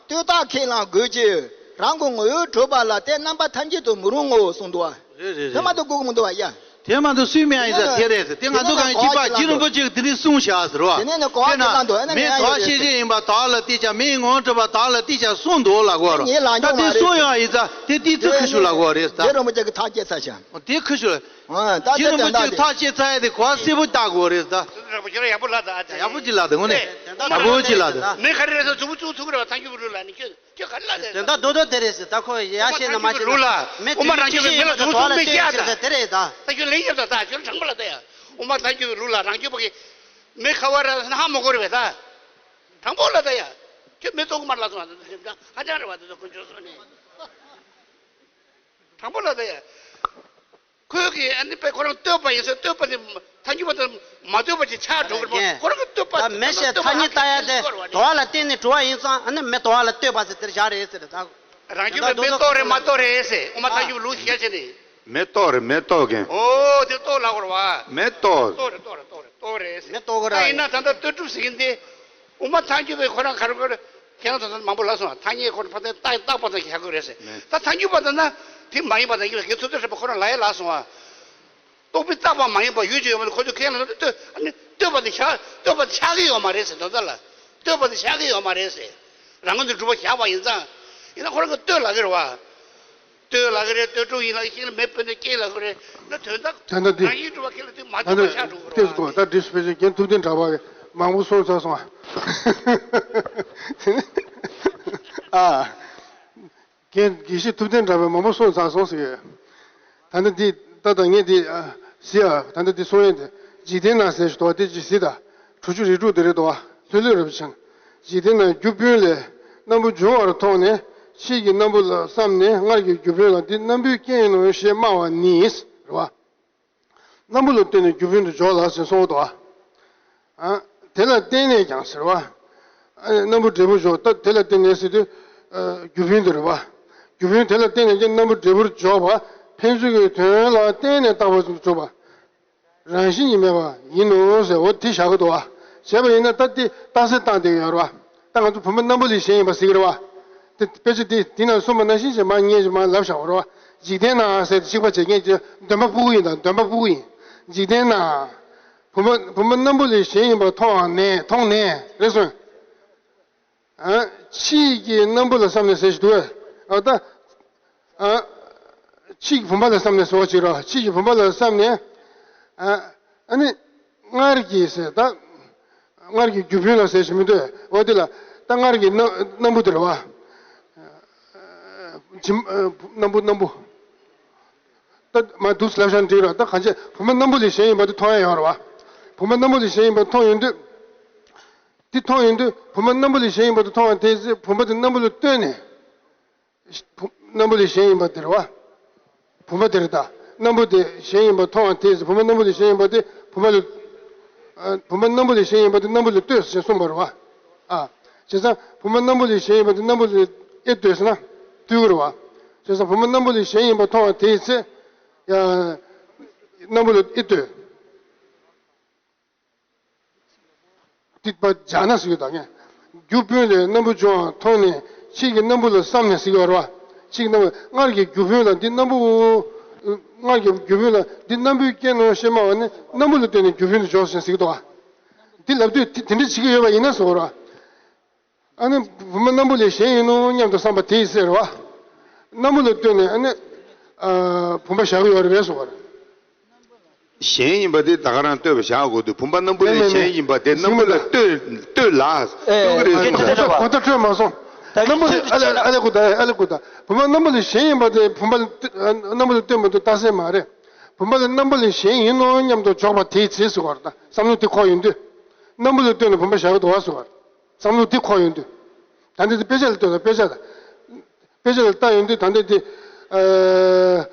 ལྟོས་རྟགས་ཁས་བླང་དགོས་ཀྱི། རང་གི་ངོ་བོར་གྲུབ་པ་ལ་དེ་རྣམ་པ་ཐམས་ཅད་དུ་མི་རུང་ངོ་གསུངས་འདུག་བ། རེད་རེད་རེད། དེ་མ་གཏོགས་དགོས་ཀྱི་མི་འདུག་བ་ཡ། དེ་མ་གཏོགས་སུས་མི་ཡ་ཡིན་ཟེར་དེ་རེད་ཟེར། དེ་ང་ཚོ་གང་གིས་པ་རྗེ་རིན་པོ་ཆེ་གིས་དེ་རིང་གསུངས་བཞག་ཟེར་བ། དེ་ནས་ནི་གོ་བ་དཔེར་ན་ཅིག་བླང་དོ། ཨ་ནི་མེ་དོགས་པ་ཤེས་བྱེད་ཡིན་པ་དག་ལ་ལྟོས་ཀྱང་མེའི་ངོ་བོར་གྲུབ་པ་དག་ལ་ལྟོས་ཀྱང་གསུངས་འདུག་ལབ་དགོས་རེད། ངས་བླང་ད་རྒྱུ་དེ་མ་གསུངས་རེད། ཡོང་ཡིན་ཙང་དེ་དེའི་ཚིག་ཁུ་ཤུ་ལབ་དགོས་རེད་ད། རྗེ་རིན་པོ་ཆེ་གིས་ཐག་བཅད་ཚར་ཤག་དེ་ཁུ་ཤུ། ཨ། ད་རྗེ་ལྟ་རིན་པོ་ཆེ་ཐག་བཅད་ཚར་ཡ་དེ་གོ་བ་གསལ་པོ་བལྟ་དགོས་རེད་ད། རིན་པོ་ཆེ་ཡག་པོ་ལབ་ད། ཨ་ཙི། ཡག་པོ་ཅིག་ལབ་ད་དངོས་གནས་ཡག་པོ་ཅིག་ལབ་ད། མེ་ག་རེ་རེད་ཟེར་མཛུབ་མོ་བཙུགས་ཐུབ་ཀྱི་རེད་བ། ཐང་ཆུ་བུ་ལུག་ལ་ནི་ཁྱོད་ཁྱོད་ག་རེ་ལབ་ཟེར། དོན་དག་རྡོག་རྡོག་དེ་རེད་ཟེར། ད་ཁོ་ཡ་ཤེས་ན་མ་ཤེས་ན་མེ་དེ་ཅི་ཤེས་ཡོད་ད། དོགས་ལ་ལྟོས་ཟེར་ཟེར་དེ་རེད་ད། ད་ཁྱོད་ལན་རྒྱབ་ད། ད་ཁྱོད་དྲང་པོ་ལབ་ད་ཡ། འོ་མ་ཐང་ཆུ་བུ་ལུག་ལ་རང་རྒྱུད་པ་གི་མེ་ཁ་བ་ར་ན་ཧ་མ་གོ་རེད་བས་ད། དྲང་པོ་ལབ་ད་ཡ། ཁྱོད་མེ་ལྟོགས་གི་མ་ལབ་སོང་བ། ཧ་ཅང་རེད་བ། དེ་ཚོ་དཀོན་མཆོག་གསུམ་ནི། དྲང་པོ་ལབ་ད་ཡ། ཁོས་ཀྱིས་ཨ་ནི་པས་ཁོ་རང་ལྟོས་པ་ཡིན་ཟེར། ལྟོས་པ་དེ་ཐང་ཆུ་བུ་དང་མ་ལྟོས་པ་ཅིག་ཆགས་འགྲོ་གི་རེད་པ། ཁོ་རང་གིས་ལྟོས་པ་ད་མེ་ཟེར་ཐ་སྙད་བཏགས་ཡ་དེ་དོགས་ལ་བརྟེན་ནས་གྲུབ་པ་ཡིན་ཙང་ཨ་ནི་མེ་དོགས་ལ་ལྟོས་པ་ཟེར་དེར་བཞག་རེད་ཟེར་ད། རང་རྒྱུད་པའི་མེ་ལྟོགས་རེད་མ་ལྟོགས་རེད་ཟེར། འོ་མ་ཐང་ཆུ་བུ་ལུག་ཤེས་བྱས་ནས། མེ་ལྟོགས་རེད་མེ་ལྟོགས་མཁན། ཨོ་དེ་ལྟོགས་ལབ་དགོས་རེད་བ། མེ་ལྟོགས། ལྟོགས་རེད་ལྟོགས་རེད་ལྟོགས་རེད་ལྟོགས་རེད་ཟེར། མེ་ལྟོགས་གི་ར། ད་ཡིན་ན་ད་ལྟ་ལྟོས་གྲུབ་ཟེར་གྱིན་དེ། འོ་མ་ཐང་ཆུ་བུ་ཁོ་རང་ག་རེ་ག་རེ་ཁྱེད་རང་ཚོ་མང་པོ་ལབ་སོང་བ། ཐ་སྙད་ཁོ་རང་ཕ་ཚན་བཏགས་བཏགས་པ་ཙམ་གྱིས་བཞག་དགོས་རེད་ཟེར། ད་ཐང་ཆུ་བུ་ལབ་ན་དེ་མ་ཡིན་པ་དང་ཡིན་པ་དགེ་ཚུལ་ཁྲིམས་རབ་པ་ཁོ་རང་ལབ་ཡ་ལབ་སོང་བ། ལྟོགས་པས་བཏགས་པ་མ་ཡིན་པ་ཡོད་ཅེས་ཡོད་མ་རེད། ཁོ་ཚོས་ཁས་ལེན་ལྟོས། ཨ་ནི་ལྟོས་པ་དེ་བཞག་ལྟོས་པ་དེ་ཆགས་ཀྱི་ཡོད་མ་རེད་ཟེར། དོན་དག་ལ་ལྟོས་པ་དེ་ཆགས་ཀྱི་ཡོད་མ་རེད་ཟེར། རང་ངོས་ནས་སྒྲུབ་པ་བཞག་པ་ཡིན་ཙང་། ཡིན་ན་ཁོ་རང་གིས་ལྟོས་ལབ་ཀྱི་རེད་བ། ལྟོས་ལབ་ཀྱི་རེད། ལྟོས་གྲུབ་ཡིན་ལབ་ཀྱི་རེད། མེ་སྤུན་ནས་སྐྱེས་ལབ་ཀྱི་རེད། ན་དོན་དག་དོན་དག་འདི། རང་ཡིན་སྒྲུབ་པ་ཁས་ལེན་དུས་མ་ད་ལྟོས་པ་ཆགས་འགྲོ་གི་རེད་བ། ལྟོས་དགོས། ད་འདི་སྤེ་ཆ་རྒན་ཐུབ་བསྟན་གྲགས་པ་མང་པོ་གསུངས་ཚར་སོང་ཨ། ཨ། རྒན་དགེ་བཤེས་ཐུབ་བསྟན་གྲགས་པས་མང་པོ་གསུངས་ཚར་སོང་ཟེར། ད་ནི་འདི་ད་ལྟ་ངས་འདི་ཨ་ཟེར་ཨ། ད་ལྟ་འདི་གསུང་ཡས་དེ། འཇིག་རྟེན་ན་ཟེར་ཞིག་འདུག་པ། དེ་ཅིག་ཟེར་ད། དྲུག་ཅུ་རེ་དྲུག་དེ་རེད་འདུག་པ། ལྷོད་ལྷོད་རབ་ཆེན། འཇིག་རྟེན་ན་རྒྱུ་སྤུན་ལས་རྣམ་པར་འབྱུང་བར་མཐོང་ནས་ ཕྱིས་ཀྱི་སྣམ་བུ་ལ་བསམས་ནས་སྔར་གྱི་རྒྱུ་སྤུན་ལ་འདི་སྣམ་བུའི་རྐྱེན་ཡིན་ནོ་ཞེས་སྨྲ་བ་ནི། རེད་བ། སྣམ་བུ་ལ་ལྟོས་ནས་རྒྱུ་སྤུན་དུ་འཇོག་ལ་ཞེས་གསུངས་པ་དང་། ཨ། དེ་ལ་བརྟེན་ནས་ཀྱང་ཟེར་བ། ཨ། སྣམ་བུ་འབྲས་བུར་འཇོག་ད་དེ་ལ་བརྟེན་ནས་ཟེར་དུས། ཨ། རྒྱུ་སྤུན་དུ་རེད་བ། རྒྱུ་སྤུན་དེ་ལ་བརྟེན་ནས་ཀྱང་སྣམ་བུ་འབྲས་བུར་འཇོག་པ་ཕན་ཚུན་གྱི་དོན་ལ་བརྟེན་ནས་བཏགས་པ་ཙམ་དུ་གྲུབ་པ། རང་བཞིན་གྱིས་མེད་པ་ཡིན་ནོ་ཟེར། འོ་དེ་བཞག་གི་འདུག་བ། བྱས་པ་ཡིན་ན་ད་དེ་རྟགས་གསལ་བཏང་བསྡད་ཀྱི་ཡོད་རེད་བ། ད་ང་ཚོ་བུམ་པ་སྣམ་བུ་ལས་གཞན་ཡིན་པ་ཟེར་གྱི་རེད་བ། དེ་དཔེ་ཆ་དེ་དེ་ནང་གསུངས་པ་ནང་བཞིན་བྱས་མ་ཉེས་ཀྱི་མ་ལབ་བཞག་པ་རེད་བ། འཇིག་རྟེན་ན་ཟེར་དེ་གཅིག་པ་བྱས་ངས་ཀྱི་འདོན་པ་ཕྲུ་གུ་ཡིན་ད། འདོན་པ་ཕྲུ་གུ་ཡིན། འཇིག་རྟེན་ན། བུམ་པ་བུམ་པ་སྣམ་བུ་ལས་གཞན་ཡིན་པར་མཐོང་བ་ནས་མཐོང་ནས་རེད་སོང་། ཨ། ཕྱིས་ཀྱི་སྣམ་བུ་ལ་བསམས་ནས་ཟེར་ཞིག་འདུག་ཨ། ད། ཨ། ཕྱིས་ཀྱི་བུམ་པ་ལ་བསམས་ནས་ཟེར་བ་ཅིག་རེད། ཕྱིས་ཀྱི་བུམ་པ་ལ་བསམས་ནས། ཨ། ཨ་ནི། སྔར་གྱི་ཟེར་ད། སྔར་གྱི་རྒྱུ་སྤུན་ལ་ཟེར་ཞིག་མི་འདུག་འོ་དེ་ལ། ད་སྔར་གྱི་སྣམ་སྣམ་བུ་དེ་རེད་བ། བྱིམ། སྣམ་བུ་སྣམ་བུ། ད་མ་འདུག་ལབ་བཞག་འགྲིག་ར། ད་གང་བྱས་བུམ་པ་སྣམ་བུ་ལས་གཞན་ཡིན་པ་དེ་མཐོང་ཡ་ཡོད་རེད་བ། བུམ་པ་སྣམ་བུ་ལས་གཞན་ཡིན་པ་མཐོང་ཡོང་དུས། དེ་མཐོང་ཡོང་དུས་བུམ་པ་སྣམ་བུ་ལས་གཞན་ཡིན་པ་དེ་མཐོང་བ་དེ་ཚེ་བུམ་པ་དེ་སྣམ་བུ་ལ་ལྟོས་ནས། བུ་སྣམ་བུ་ལས་གཞན་ཡིན་པ་དེ་རེད་བ། བུམ་པ་དེ་རེད་ད། སྣམ་བུ་དེ་གཞན་ཡིན་པ་མཐོང་བ་དེ་ཚེ་བུམ་པ་སྣམ་བུ་ལས་གཞན་ཡིན་པ་དེ་བུམ་པ་ལ། ཨ། བུམ་པ་སྣམ་བུ་ལས་གཞན་ཡིན་པ་དེ་སྣམ་བུ་ལ་ལྟོས་ཞེས་གསུངས་པ་རེད་བ། ཨ། བྱས་ཙང་བུམ་པ་སྣམ་བུ་ལས་གཞན་ཡིན་པ་དེ་སྣམ་བུ་ལ་ཨེ་ལྟོས་ཟེར་ན། ལྟོས་ཀྱི་རེད་བ། བྱས་ཙང་བུམ་པ་སྣམ་བུ་ལས་གཞན་ཡིན་པ་མཐོང་བ་དེའི་ཚེ། ཡ། སྣམ་བུ་ལ་ཨེ་ལྟོས། ཏིག་པ་སྦྱར་ན་ཟེར་གྱི་འདུག་ངས། རྒྱུ་སྤུན་ལས་སྣམ་བུ་བྱུང་བ་མཐོང་ནས་ཕྱིས་ཀྱི་སྣམ་བུ་ལ་བསམས་ནས་ཟེར་གྱི་ཡོད་རེད་བ། ཕྱིས་ཀྱི་སྣམ་བུ་སྔར་གྱི་རྒྱུ་སྤུན་ལ་འདི་སྣམ་བུ། སྔར་གྱི་རྒྱུ་སྤུན་ལ་འདི་སྣམ་བུའི་རྐྱེན་ནོ་ཞེས་སྨྲ་བ་ནི་སྣམ་བུ་ལ་ལྟོས་ནས་རྒྱུ་སྤུན་དུ་འཇོག་ཟེར་ཟེར་གྱི་འདུག་བ། འདི་ལབ་དུས་དེ་དེ་འདྲ་བྱེད་ཀྱི་ཡོད་པ་ཡིན་ན་ཟེར་གྱི་རེད་བ། ཨ་ནི་བུམ་པ་སྣམ་བུ་ལས་གཞན་ཡིན་ནོ་སྙམ་དུ་བསམ་པ་དེའི་ཚེ་རེད་བ། སྣམ་བུ་ལ་ལྟོས་ནས་ཨ་ནི། ཨ། བུམ་པ་བཞག་གི་ཡོད་རེད་པས་ཟེར་གྱི་རེད། གཞན་ཡིན་པ་དེ་ད་ག་རང་ལྟོས་པ་བཞག་དགོས་འདུག་བུམ་པ་སྣམ་བུ་ལས་མེད་མེད་གཞན་ཡིན་པ་དེ་སྣམ་བུ་ལ་ལྟོས་ལྟོས་ལ། ཨེ། ལྟོས་ཀྱི་རེད་ཨེ། ཟེར་གྱི་རེད་བ། གོ་བརྡ་འཕྲོད་མ་སོང་། སྣམ་བུ་ལས་ཨ་ལེ་ཨ་ལེ་གོ་ད་ཨ་ལེ་གོ་ད། བུམ་པ་སྣམ་བུ་ལས་གཞན་ཡིན་པ་དེ་བུམ་པ་ལ་ལྟོས། སྣམ་བུ་ལ་ལྟོས་མ་གཏོགས་རྟགས་གསལ་མ་རེད། བུམ་པ་ལ་སྣམ་བུ་ལས་གཞན་ཡིན་ནོ་སྙམ་དུ་འཇོག་པ་དེའི་ཚེ་ཟེར་གྱི་རེད། ད་བསམ་བློ་དེ་འཁོར་ཡོང་དུས། སྣམ་བུ་ལ་ལྟོས་ནས་བུམ་པ་བཞག་གི་འདུག་བ་ཟེར་གྱི་རེད། བསམ་བློ་འདི་འཁོར་ཡོང་དུས། ད་འདི་དཔེ་ཆ་ལ་ལྟོས་དང་། དཔེ་ཆ་དང་། དཔེ་ཆ་ལ་ལྟ་ཡོང་དུས་ད་འདི་འདི། ཨ།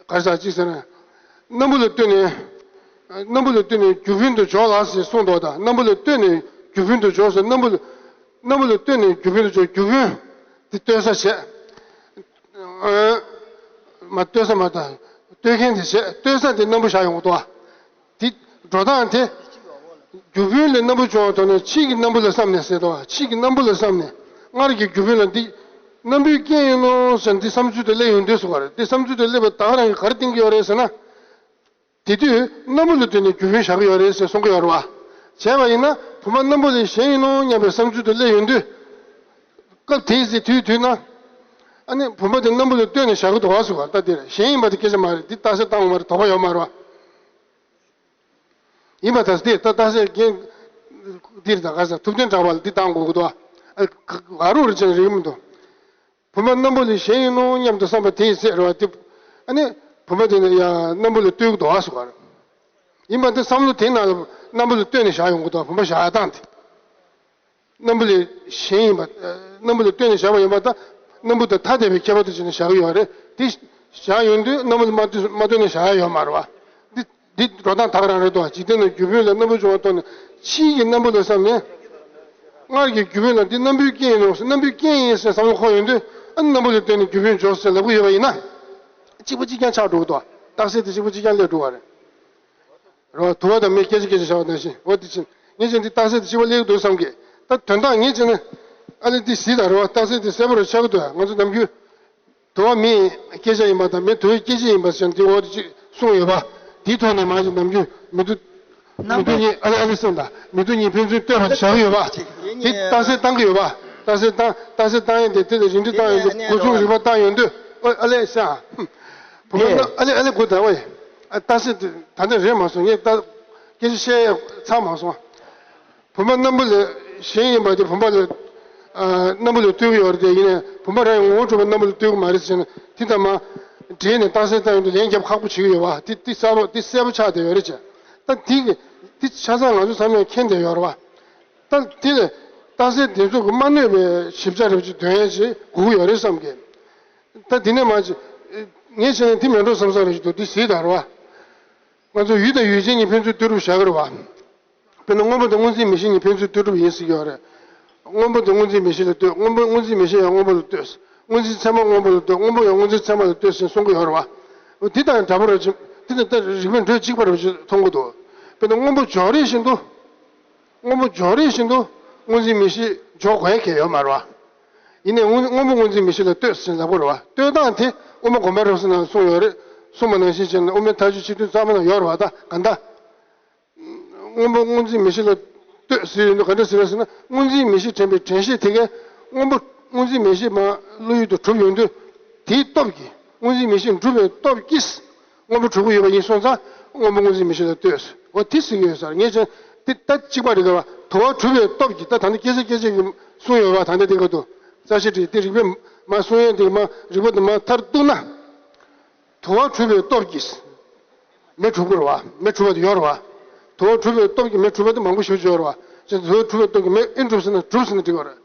ག་རེ་ཟེར་ཅིག་ཟེར་ན། སྣམ་བུ་ལ་ལྟོས་ནས། སྣམ་བུ་ལ་ལྟོས་ནས་རྒྱུ་སྤུན་དུ་འཇོག་ལ་ཞེས་གསུངས་འདུག་ད་སྣམ་བུ་ལ་ལྟོས་ནས་རྒྱུ་སྤུན་དུ་འཇོག་ཟེར། སྣམ་བུ་ལ། སྣམ་བུ་ལ་ལྟོས་ནས་རྒྱུ་སྤུན་དུ་འཇོག་རྒྱུ་སྤུན། འདི་ལྟོས་ས་བྱས། ཨ། མ་ལྟོས་ས་མ་ད། ལྟོས་མཁན་དེ་བྱས། ལྟོས་ས་དེ་སྣམ་བུ་བཞག་ཡོང་གི་འདུག་བ། དེ་འགྲོ་སྟངས་དེ། རྒྱུ་སྤུན་ལས་སྣམ་བུ་བྱུང་བ་མཐོང་ནས་ཕྱིས་ཀྱི་སྣམ་བུ་ལ་བསམས་ནས་ཟེར་དོ། ཕྱིས་ཀྱི་སྣམ་བུ་ལ་བསམས་ནས། སྔར་གྱི་རྒྱུ་སྤུན་ལ་འདི། སྣམ་བུའི་རྐྱེན་ཡིན་ནོ་ཟེར་འདི་བསམ་ཚུལ་དུ་སླེབས་ཡོང་དུས་ཟེར་བ་རེད། འདི་བསམ་ཚུལ་དུ་སླེབས་པ་ད་ག་རང་གིས་ག་རེ་བསྟན་གྱི་ཡོད་རེད་ཟེར་ན། དེ་དུས་སྣམ་བུ་ལ་ལྟོས་ནས་རྒྱུ་སྤུན་བཞག་གི་ཡོད་རེད་ཟེར་གསུང་གི་ཡོད་རེད་བ། བྱས་པ་ཡིན་ན་བུམ་པ་སྣམ་བུ་ལས་གཞན་ཡིན་ནོ་སྙམ་པའི་བསམ་ཚུལ་དུ་སླེབས་ཡོང་དུས། སྐབས་དེའི་ཚེ་དུས་དུས་ན། ཨ་ནི་བུམ་པ་དེ་སྣམ་བུ་ལ་ལྟོས་ནས་བཞག་གི་འདུག་བ་ཟེར་བ་ལྟ་དེ་རེད། གཞན་ཡིན་པ་དེ་སྐད་ཆ་མ་རེད། འདི་རྟགས་གསལ་བཏང་བ་མ་རེད། དོགས་པ་ཡོད་མ་རེད་བ། ཡིན་པ་ད་སྟེ་ད་རྟགས་གསལ་རྐྱེན། འདིར་ད་ག་ས་ཐུབ་བསྟན་གྲགས་པ་ལ་འདི་བཏང་དགོས་ཀྱི་འདུག་ཨ། ག་རུ་རེ་ཅན་རིག་མི་འདུག་བུམ་པ་སྣམ་བུ་ལས་གཞན་ཡིན་ནོ་སྙམ་དུ་བསམ་པ་དེའི་ཚེ་རེད་བ་དེ། ཨ་ནི་བུམ་པ་དེ་ནི་ཡང་སྣམ་བུ་ལ་ལྟོས་ཀྱི་འདུག་ཨ་ཟེར་བ་རེད། ཡིན་པ་འདི་བསམ་བློ་དེ་ནང་ལ་སྣམ་བུ་ལ་ལྟོས་ནས་བཞག་ཡོང་གི་འདུག་བུམ་པ་བཞག་ཡ་སྟངས་དེ། སྣམ་བུ་ལས་གཞན་ཡིན་པ། སྣམ་བུ་ལ་ལྟོས་ནས་བཞག་པ་ཡིན་པ་དང་། སྣམ་བུ་དང་ཐ་དད་པའི་ཁྱད་པར་དུ་བྱས་ནས་བཞག་གི་ཡོད་རེད། དེ་བཞག་ཡོང་དུས་སྣམ་བུ་ལ་མ་ལྟོས་མ་ལྟོས་ནས་བཞག་ཡ་ཡོད་མ་རེད་བ། འདི་འདི་འགྲོ་སྟངས་ད་ག་རང་རེད་དོ། འཇིག་རྟེན་ན་རྒྱུ་སྤུན་ལ་སྣམ་བུ་བྱུང་བ་མཐོང་ནས་ཕྱིས་ཀྱི་སྣམ་བུ་ལ་བསམས་ནས། སྔར་གྱི་རྒྱུ་སྤུན་ལ་འདི་སྣམ་བུའི་རྐྱེན་ཡིན་ནོ། སྣམ་བུའི་རྐྱེན་ཡིན་ཟེར་བསམ་བློ་འཁོར་ཡོང་དུས་ཨ་ནི་སྣམ་བུ་ལ་ལྟོས་ནས་རྒྱུ་སྤུན་འཇོག་ཟེར་ལབ་ཀྱི་ཡོད་པ་ཡིན་ན། གཅིག་པ་གཅིག་རྐྱང་ཆགས་འགྲོ་གི་འདུག་བ། རྟགས་གསལ་དེ་གཅིག་པ་གཅིག་རྐྱང་སླེབས་འགྲོ་བ་རེད། རེད་བ། དུ་བ་དང་མེ་སྐད་ཅིག་སྐད་ཅིག་བྱ་བ་ནང་བཞིན། འོ་དེ་ཕྱིན་ངེས་ཅན་འདི་རྟགས་གསལ་དེ་གཅིག་པ་སླེབས་འདུག་བསམ་གི། ད་དོན་དག་ངེས་ཅན་ནི། ཨ་ནི་འདི་གཟིགས་དང་རེད་བ། རྟགས་གསལ་དེ་གསལ་པོ་རེ་ཆགས་ཀྱི་འདུག་ང་ཚོ་ནམ་རྒྱུན། དུ་བ་མེའི་སྐད་ཆ་ཡིན་པ་དང་མེ་དུ་བའི་སྐད་ཆ་ཡིན་པ་ཟེར་འདི་འོ་དེ་གཅིག་གསུངས་ཡོད་པ། དེའི་ཐོག་ནས་མ་གཞི་ནམ་རྒྱུན་མེ་དུ། མེ་དུ་གཉིས་ཨ་ལེ་ཨ་ལེ་གསུངས་དང་མེ་དུ་གཉིས་ཕན་ཚུན་ལྟོས་པ་བཞག་གི་ཡོད་པ། དེ་རྟགས་གསལ་བཏང་གི་ཡོད་པ། རྟགས་གསལ་བཏང་རྟགས་གསལ་བཏང་ཡས་དེ་དེ་ལ་རིགས་འགྲེ་བཏང་ཡོང་དུས་འགོ་ཚུགས་རིག་པ་བཏང་ཡོང་དུས། ཨ་ལེ་ཤ། བུ་མོ་ཨ་ལེ་ཨ་ལེ་གོ་ད་ཝེ། ཨ་རྟགས་གསལ་དེ་ད་ལྟ་རེད་མ་སོང་། ངས་ད་སྐད་ཆ་བཤད་ཡ་ཚར་མ་སོང་། བུམ་པ་སྣམ་བུ་ལས་གཞན་ཡིན་པ་དེ་བུམ་པ་ལ། ཨ། སྣམ་བུ་ལ་ལྟོས་ཀྱི་ཡོད་རེད་དེ། ཡིན་ནའི་བུམ་པ་རང་ངོ་བོ་གྲུབ་པ་སྣམ་བུ་ལ་ལྟོས་ཀྱི་མ་རེད་ཟེར་ན་དེ་ལྟ་མ། འདྲེས་ནས་རྟགས་གསལ་བཏང་ཡོང་དུས་ལན་རྒྱབ་ཁག་པོ་བྱེད་ཀྱི་ཡོད་པ་དེ་དེ་གསལ་པོ་དེ་གསལ་པོ་ཆགས་བསྡད་ཡོད་རེད་ཅེ། ད་དེ་གི་དེ་ཆ་ཚང་ང་ཚོ་ཚང་མས་མཁྱེན་བསྡད་ཡོད་རེད་བ། ད་དེ་ལས་ རྟགས་གསལ་དེ་ཚོ་གི་མ་གནོད་པའི་ཞིབ་ཆ་རེ་ཅིག་འདོན་ཡ་ཅིག་དགོས་ཀྱི་ཡོད་རེད་བསམ་གི། ད་དེ་ནས་མ་ཅིག་ངས་བྱས་ན་དེ་མེད་འགྲོ་བསམ་བསམ་རེ་ཅིག་འདུག་དེ་གཟིགས་དང་རེད་བ། ང་ཚོ་ཡུལ་དང་ཡུལ་ཅན་གཉིས་ཕན་ཚུན་ལྟོས་གྲུབ་བཞག་གི་རེད་བ། དཔེར་ན་སྔོན་པོ་དང་སྔོ་འཛིན་མིག་ཤེས་གཉིས་ཕན་ཚུན་ལྟོས་གྲུབ་ཡིན་ཟེར་གྱི་ཡོད་རེད། སྔོན་པོ་དང་སྔོ་འཛིན་མིག་ཤེས་ལ་ལྟོས། སྔོན་པོ་སྔོ་འཛིན་མིག་ཤེས་ཡང་སྔོན་པོ་ལ་ལྟོས། སྔོ་འཛིན་ཚད་མ་སྔོན་པོ་ལ་ལྟོས། སྔོན་པོ་ཡང་སྔོ་འཛིན་ཚད་མ་ལ་ལྟོས་ཟེར་གསུང་གི་ཡོད་རེད་བ། འོ་དེ་དང་འདྲ་པོ་རེད་ཅེས། དེ་དང་ད་རིགས་པས་འགྲོས་གཅིག་པ་རེད་ཅེས་མཐོང་གི་འདུག་དཔེར་ན་སྔོན་པོ་འཇོག་རེས་བཞིན་དུ། སྔོན་པོ་འཇོག་རེས་བཞིན་དུ་སྔོ་འཛིན་མིག་ཤེས་འཇོག་དགོས་ཡ་གང་ཡང་ཡོད་མ་རེད་བ། ཡིན་ནའི་སྔོན་སྔོན་པོ་སྔོ་འཛིན་མིག་ཤེས་ལ་ལྟོས་ཟེར་ལབ་དགོས་རེད་བ། ལྟོས་སྟངས་དེ་དབུ་མ་དགོངས་པ་རབ་གསལ་ནང་གསུངས་ཡོད་རེད། གསུངས་པ་ནང་བཞིན་བྱས་ན་དབུ་མའི་མཐའ་དཔྱོད་སྤྱི་དོན་གཙང་མ་ནང་ཡོད་རེད་བ། ད་ག་འདྲ། སྔོན་པོ་སྔོ་འཛིན་མིག་ཤེས་ལ་ལྟོས་ཟེར་ཡོང་དུས་ག་འདྲ་ཟེར་བ་ཟེར་ན། སྔོ་འཛིན་མིག་ཤེས་དྲན་པའི་དྲན་ཤེས་དེ་གས་སྔོན་པོ་སྔོ་འཛིན་མིག་ཤེས་མར་བློ་ཡུལ་དུ་གྲུབ་ཡོང་དུས། དེའི་སྟོབས་ཀྱིས། སྔོ་འཛིན་མིག་ཤེས་འགྲུབ་པའི་སྟོབས་ཀྱིས་སྔོན་པོ་གྲུབ་ཀྱི་ཡོད་པ་ཡིན་སོང་ཙང་སྔོན་པོ་སྔོ་འཛིན་མིག་ཤེས་ལ་ལྟོས་ཟེར། འོ་དེ་ཟེར་གྱི་ཡོད་ས་རེད། ངས་བྱས་དེ་ད་གཅིག་པ་རེད་ག་བ། དུ་བ་གྲུབ་པའི་སྟོབས་ཀྱིས། ད་ད་ནི་སྐད་ཆ་སྐད་ཆ་གི་གསུངས་ཡོད་བ། ད་ནི་དེ་ག་དུ་རྩ་ཤེ་བྲིས་དེ་རིགས་པས་མར་གསུང་ཡས་དེ་མར་རིགས་པ་དེ་མར་མཐར་གཏུགས་ན། དུ་བ་གྲུབ་པའི་སྟོབས་ཀྱིས་མེ་གྲུབ་ཀྱི་རེད་བ། མེ་གྲུབ་པ་དེ་ཡོད་རེད་བ། དུ་བ་གྲུབ་པའི་སྟོབས་ཀྱིས་མེ་གྲུབ་པ་དེ་མང་པོ་ཞེ་པོ་ཅིག་ཡོད་རེད་བ། ཅེས་དུ་བ་གྲུབ་པའི་སྟོབས་ཀྱིས་མེ་ཨེ་འགྲུབ་ཟེར་ན་གྲུབ་ཟེར་ན་འགྲིག་གི་རེད།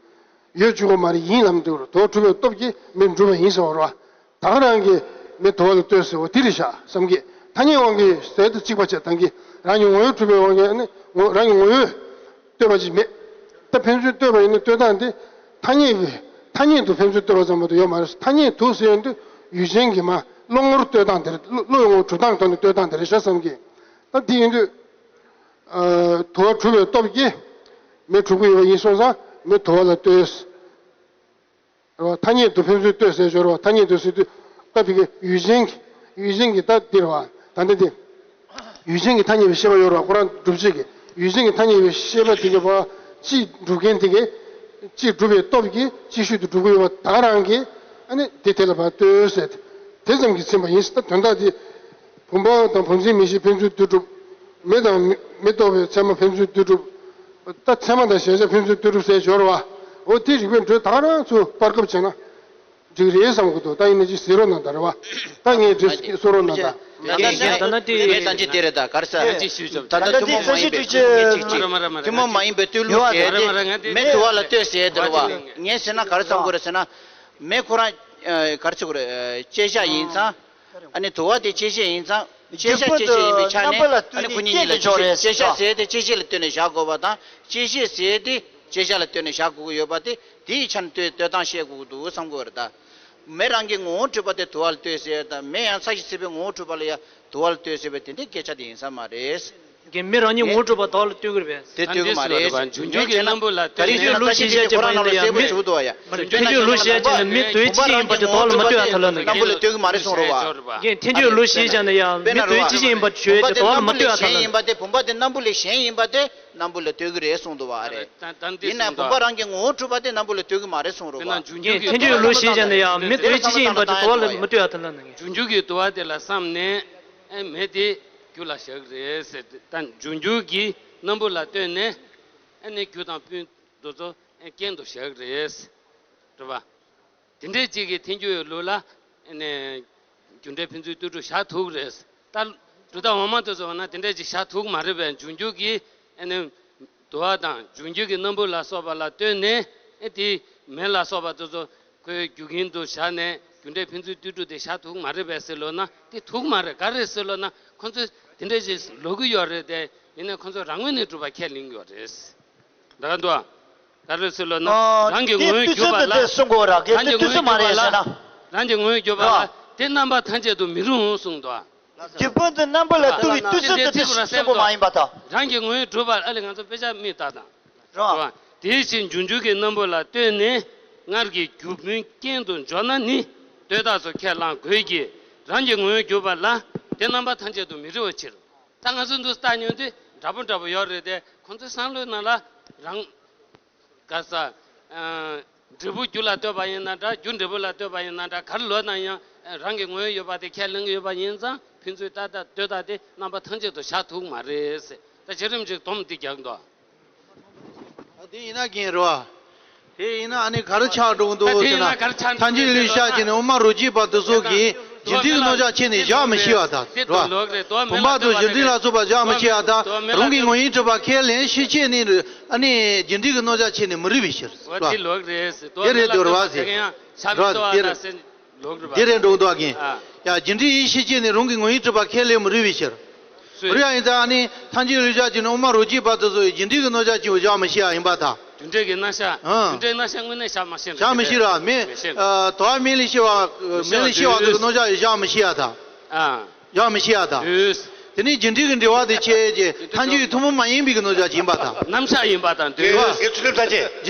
ཡོད་བཅུག་གི་མ་རེད། ཡིན་ལབ་ན་འགྲིག་གི་རེད། དུ་བ་གྲུབ་པའི་སྟོབས་ཀྱིས་མེ་འགྲུབ་པ་ཡིན་ཟེར་བ་རེད་བ། ད་ག་རང་གིས་མེ་དུ་བ་ལ་ལྟོས་ཟེར་བ་དེ་རེད་ཤག་བསམ་གི། ཐ་སྙད་དབང་གིས་ཟེར་དེ་གཅིག་པ་བྱས། ད་གིན་རང་གི་ངོ་བོས་གྲུབ་པའི་དབང་གིས་ནི་ངོ་རང་གི་ངོ་བོས་ལྟོས་པ་ཅིག་མེད། ད་ཕན་ཚུན་ལྟོས་པ་ཡིན་ན་ལྟོས་སྟངས་དེ་ཐ་སྙད་ཀྱི། ཐ་སྙད་དུ་ཕན་ཚུན་ལྟོས་པ་ཙམ་པོ་དེ་ཡོད་མ་རེད། ཐ་སྙད་དུ་ཟེར་ཡོང་དུས་ཡུལ་ཅན་གྱི་མར་བློ་ངོར་ལྟོས་སྟངས་དེ་རེད། བློ་བློ་ཡི་ངོ་བོ་གྲུབ་སྟངས་ཐོག་ནས་ལྟོས་སྟངས་དེ་རེད་ཤག་བསམ་གི། ད་དེ་ཡིན་དུས། ཨ། དུ་བ་གྲུབ་པའི་སྟོབས་ཀྱིས་མེ་གྲུབ་ཀྱི་ཡོད་པ་ཡིན་སོང་ཙང་མེ་དུ་བ་ལ་ལྟོས། རེད་བ། ཐ་སྙད་དུ་ཕན་ཚུན་ལྟོས་ཟེར་སྦྱོར་བ། ཐ་སྙད་དུ་ཟེར་དུས་ད་དེ་གའི་ཡུལ་ཅན་གྱི། ཡུལ་ཅན་གྱི་ད་འདི་རེད་བ། ད་འདི་འདི། ཡུལ་ཅན་གྱི་ཐ་སྙད་པའི་ཤེས་པ་ཡོད་རེད་བ། ཁོ་རང་སྒྲུབ་བྱེད་ཀྱི། ཡུལ་ཅན་གྱི་ཐ་སྙད་པའི་ཤེས་པ་དེ་གའི་བ། སྤྱིས་སྒྲུབ་མཁན་དེ་གའི། སྤྱིས་སྒྲུབ་པའི་སྟོབས་ཀྱིས་སྤྱི་ཤུལ་དུ་སྒྲུབ་ཀྱི་ཡོད་པ་ད་ག་རང་གིས། ཨ་ནི་དེ་དེ་ལ་བ་ལྟོས་ཟེར་ཏེ། དེ་ཙམ་གྱིས་ཚིམ་པ་ཡིན། ད་དོན་དག་དེ། བུམ་པ་དང་བུམ་འཛིན་མིག་ཤེས་ཕན་ཚུན་ལྟོས་གྲུབ། མེ་དང་མེ་མེ་ཏོག་པའི་ཚད་མ་ཕན་ཚུན་ལྟོས་གྲུབ། ད་ཚད་མ་དང་གཞལ་བྱ་ཕན་ཚུན་ལྟོས་གྲུབ་ཟེར་སྦྱོར་བ། འོ་དེ་རིགས་པས་འགྲོས་ད་ག་རང་ཚོ་སྤར་སྐབས་བྱས་ན་འགྲིག་རེད་བསམ་གི་འདུག་ད་ཡིན་ན་ཅིག་གཟིགས་རོགས་གནང་ད་རེད་བ། ད་ངས་འགྲེལ་བཤད་གསུང་རོགས་གནང་ད། ད་ལྟ་ངས་ངས་ད་ལྟ་དེ་ངས་ད་ཅི་དེ་རེད་ད་ག་རེ་ཟེར། ད་ལྟ་ཐུན་མོང་མ་ཡིན་པའི། ཐུན་མོང་མ་ཡིན་པའི་ལྟོས་གྲུབ་ཟེར་ཏེ་མེ་དུ་བ་ལ་ལྟོས་ཟེར་དེ་རེད་བ། ངས་ཟེར་ན་ག་རེ་བསམ་དགོས་རེད་ཟེར་ན། མེ་ཁོ་རང་། ཨ། ག་རེ་ཟེར་དགོས་རེད། ཨ། བཅད་བྱ་ཡིན་ཙང་། ཨ་ནི་དུ་བ་དེ་བཅད་བྱེད་ཡིན་ཙང་། བཅད་བྱ་བཅད་བྱེད་ཡིན་པའི་ཆ་ནས། ཨ་ནི་ཁོ་གཉིས་གཉིས་ལ་བཅད་བྱེད། བཅད་བྱ་ཟེར་དེ་བཅད་བྱེད་ལ་ལྟོས་ནས་བཞག་དགོས་པ་དང་། བཅད་བྱེད་ཟེར་དེ་བཅད་བྱ་ལ་ལྟོས་ནས་བཞག་དགོས་ཀྱི་ཡོད་པ་དེ། དེའི་ཆ་ནས་ལྟོས་ལྟོས་སྟངས་བཤད་དགོས་ཀྱི་འདུག་བསམ་གྱི་ཡོད་རེད་ད། མེ་རང་གི་ངོ་བོ་གྲུབ་པ་དེ་དུ་བ་ལ་ལྟོས་ཟེར་དང་། མེ་ཡང་ས་གཞི་སྲིད་པའི་ངོ་བོ་གྲུབ་པ་ལ་ཡང་དུ་བ་ལ་ལྟོས་ཟེར་བའི་དེ་འདྲའི་སྐད་ཆ་དེ་ཡིན་ས་མ་རེད། རྒན། མེ་རང་ཉིད་ངོ་བོ་གྲུབ་པ་དུ་བ་ལ་ལྟོས་ཀྱི་རེད་པས། དེ་ལྟོས་ཀྱི་མ་རེད། འཇུག་འཇུག་གི་རྣམ་པ་ལ་ལྟོས་ནས། ཐེག་མཆོག་ལུགས་བཤད་བྱས་པ་ཡིན་ན་ཡང་མེ་དུ་བ་གཅིག་ཅིག་ཡིན་པ་དེ་དུ་བ་ལ་མ་ལྟོས་ཡ་ཐལ་ལ་ནི། རྒན། ཐེག་མཆོག་ལུགས་བཤད་བྱས་ན་ཡང་མེ་དུ་བ་གཅིག་ཅིག་ཡིན་པ་དེ་དུ་བ་ལ་མ་ལྟོས་ཡ་ཐལ་ལ་ནི། རྒན། ཐེག་མཆོག་ལུགས་བཤད་བྱས་ན་ཡང་མེ་དུ་བ་གཅིག་ཅིག་ཡིན་པ་ཆོས་ཅིག་དུ་བ་ལ་མ་ལྟོས་ཡ་ཐལ་ལ་ནི། བུམ་པ་དེ་སྣམ་བུ་ལས་གཞན་ཡིན་པ་དེ་སྣམ་བུ་ལ་ལྟོས་ཀྱི་རེད་གསུངས་འདུག་བ་རེད། ཡིན་ན་བུམ་པ་རང་གི་ངོ་བོ་གྲུབ་པ་དེ་སྣམ་བུ་ལ་ལྟོས་ཀྱི་མ་རེད་གསུངས་རེད་བ། རྒན། ཐེག་མཆོག་ལུགས་བཤད་བྱས་ན་ཡང་མེ་དུ་བ་གཅིག་ཅིག་ཡིན་པ་དེ་དུ་བ་ལ་མ་ལྟོས་ཡ་ཐལ་ལ་ནི། རྒན། འཇུག་འཇུག་གི་དུ་བ་དེ་ལ་བསམས་ནས། ཨེ། མེ་དེ་རྒྱུ་ལ་བཞག་གི་རེད་ཟེར་ཏེ། ད་འཇུག་འཇུག་གི་སྣམ་བུ་ལ་ལྟོས་ནས། ཨ་ནི་རྒྱུ་དང་སྤུན་དེ་ཚོ་རྐྱེན་དུ་བཞག་གི་རེད། རེད་པ། དེ་འདྲའི་ཅིག་གི་ཐལ་འགྱུར་ལུགས་ལ་ཨ་ནི་རྒྱུ་འབྲས་ཕན་ཚུན་ལྟོས་གྲུབ་བཞག་ཐུབ་ཀྱི་རེད། ད་གྲུབ་མཐའ་འོག་མ་དེ་ཚོ་ན་དེ་འདྲའི་ཅིག་བཞག་ཐུབ་ཀྱི་མ་རེད་པས། འཇུག་འཇུག་གི་ཨ་ནི་དུ་བ་དང་འཇུག་འཇུག་གི་སྣམ་བུ་ལ་སོགས་པ་ལ་ལྟོས་ནས། ཨ། དེ་མེ་ལ་སོགས་པ་དེ་ཚོ་ཁོའི་རྒྱུ་རྐྱེན་དུ་བཞག་ནས་རྒྱུ་འབྲས་ཕན་ཚུན་ལྟོས་གྲུབ་དེ་བཞག་ཐུབ་ཀྱི་མ་རེད་པས་ཟེར་ལབ་ན། དེ་ཐུབ་ཀྱི་མ་རེད། ག་རེ་ཟེར་ལབ་ན། ཁོ་ཚོས་དེ་འདྲ་ཞིག་ལབ་ཀྱི་ཡོད་རེད་དེ། ཡིན་ནའི་ཁོ་ཚོས་རང་ངོས་ནས་གྲུབ་པ་ཁས་ལེན་གྱི་ཡོད་རེད། འདི་ག་འདུག་ཨ། ག་རེ་ཟེར་ལབ་ན། ཨ། རང་གི་ངོ་བོས་གྱུར་པ་ལ། རང་གི་ངོ་བོས་གྱུར་པ་ལ། རང་གི་ངོ་བོས་གྱུར་པ་ལ། དེ་རྣམ་པ་ཐམས་ཅད་དུ་མི་རུང་གསུངས་འདུག་ཨ། རྒྱུ་སྤུན་དུ་སྣམ་བུ་ལ་ལྟོས་པའི་ལྟོས་ཚུལ་དེ་ཚིག་པ་གསལ་པོ་མ་ཡིན་པ་དང་། རང་གི་ངོ་བོས་གྲུབ་པ། ཨ་ལས་ང་ཚོ་དཔེ་ཆ་མིག་ལྟ་དང་། རེད་བ། དེ་བཞིན་འཇུག་འཇུག་གི་སྣམ་བུ་ལ་ལྟོས་ནས། སྔར་གྱི་རྒྱུ་སྤུན་རྐྱེན་དུ་འཇོག་ན་ནི། ལྟོས་རྟགས་སུ་ཁས་བླང་དགོས་ཀྱི། རང་གི་ངོ་བོས་གྱུར་པ་ལ། དེ་རྣམ་པ་ཐམས་ཅད་དུ་མི་རུང་བའི་ཕྱིར། ད་ང་ཚོ་འདུག་ལྟ་མྱོང་དུས་འདྲ་པོ་འདྲ་པོ་ཡོད་རེད་དེ། ཁོང་ཚོའི་བསམ་བློའི་ནང་ལ་རང་ག་ས། ཨ། འབྲས་བུ་རྒྱུ་ལ་ལྟོས་པ་ཡིན་ན་འདྲ། རྒྱུ་འབྲས་བུ་ལ་ལྟོས་པ་ཡིན་ན་འདྲ། ག་རེ་ལབ་ན་ཡང་རང་གི་ངོ་བོ་ཡོད་པ་དེ་ཁས་ལེན་གྱི་ཡོད་པ་ཡིན་ཙང་། ཕན་ཚུན་ལྟོས་རྟགས། ལྟོས་རྟགས་དེ་རྣམ་པ་ཐམས་ཅད་དུ་བཞག་ཐུབ་མ་རེད་ཟེར། ད་བྱེད་རིམ་ཅིག་སྡོམ་འདི་རྒྱག་འདུག་ཨ། དེ་ཡིན་ན་རྒན་རེད་བ། དེ་ཡིན་ན་ཨ་ནི་ག་རེ་ཆགས་འགྲོ་གི་འདུག་ཟེར་ན། ཐལ་འགྱུར་ལུགས་བཤད་བྱས་ནས་དབུ་མ་རོ་གཅིག་པ་དེ་ཚོ་གིས་ རྒྱུ་འབྲས་ཀྱི་རྣམ་གཞག་ཆེ་ནས་བཞག་མི་ཤེས་པ་དང་། རེད་བ། བུམ་པ་དང་རྒྱུ་འབྲས་ལ་སོགས་པ་བཞག་མི་ཤེས་པ་དང་། རང་གི་ངོ་བོ་ཉིད་གྲུབ་པ་ཁས་ལེན་ཤས་ཆེ་ནས། ཨ་ནི་རྒྱུ་འབྲས་ཀྱི་རྣམ་གཞག་ཆེ་ནས་མི་རིགས་པའི་ཕྱིར། རེད་བ། དེ་ལོག་རེད་ཟེར། དེ་རེད་འདུག་རེད་བ་ཟེར། རེད་བ། དེ་རེད། ལོག་རེད་བ། དེ་རེད་འགྲོ་འདུག་གིན། ཨ། ཡ། རྒྱུ་འབྲས་ཡིན་ཤས་ཆེ་ནས་རང་གི་ངོ་བོ་ཉིད་གྲུབ་པ་ཁས་ལེན་མི་རིགས་པའི་ཕྱིར། སུས། རེད་ཡ། ཡིན་ཙང་ཨ་ནི་ཐལ་འགྱུར་ལུགས་བཞག་ཅིག་ནི་དབུ་མ་རོ་གཅིག་པ་དེ་ཚོ་ཡི་རྒྱུ་འབྲས་ཀྱི་རྣམ་གཞག་ཅིག་བཞག་མི་ཤེས་པ་ཡིན་པར་ཐལ། རྒྱུ་འབྲས་ཀྱི་རྣམ་གཞག་ཨང་། རྒྱུ་འབྲས་རྣམ་གཞག་དངོས་གནས་བཞག་མ་ཤེས་ན། བཞག་མི་ཤེས་ར། མེད། མི་ཤེས། ཨ། དོ་བ་མེད་ལས་སྐྱེ་བ། མེད་ལས་སྐྱེ་བ་དེ་གི་རྣམ་གཞག་ཡི་བཞག་མི་ཤེས་པར་ཐལ། ཨ། བཞག་མི་ཤེས་པར་ཐལ། འདུས། དེ་ནི་རྒྱུ་འབྲས་ཀྱི་འབྲེལ་བ་དེ་ཆད་ཅེས་ཐལ་འགྱུར་ཐུན་མོང་མ་ཡིན་པའི་གི་རྣམ་གཞག་ཅིག་ཡིན་པར་ཐལ། རྣམ་གཞག་ཡིན་པར་ཐལ། འདུས། རེད་བ། རྒྱུ་འབྲས་ཀྱི་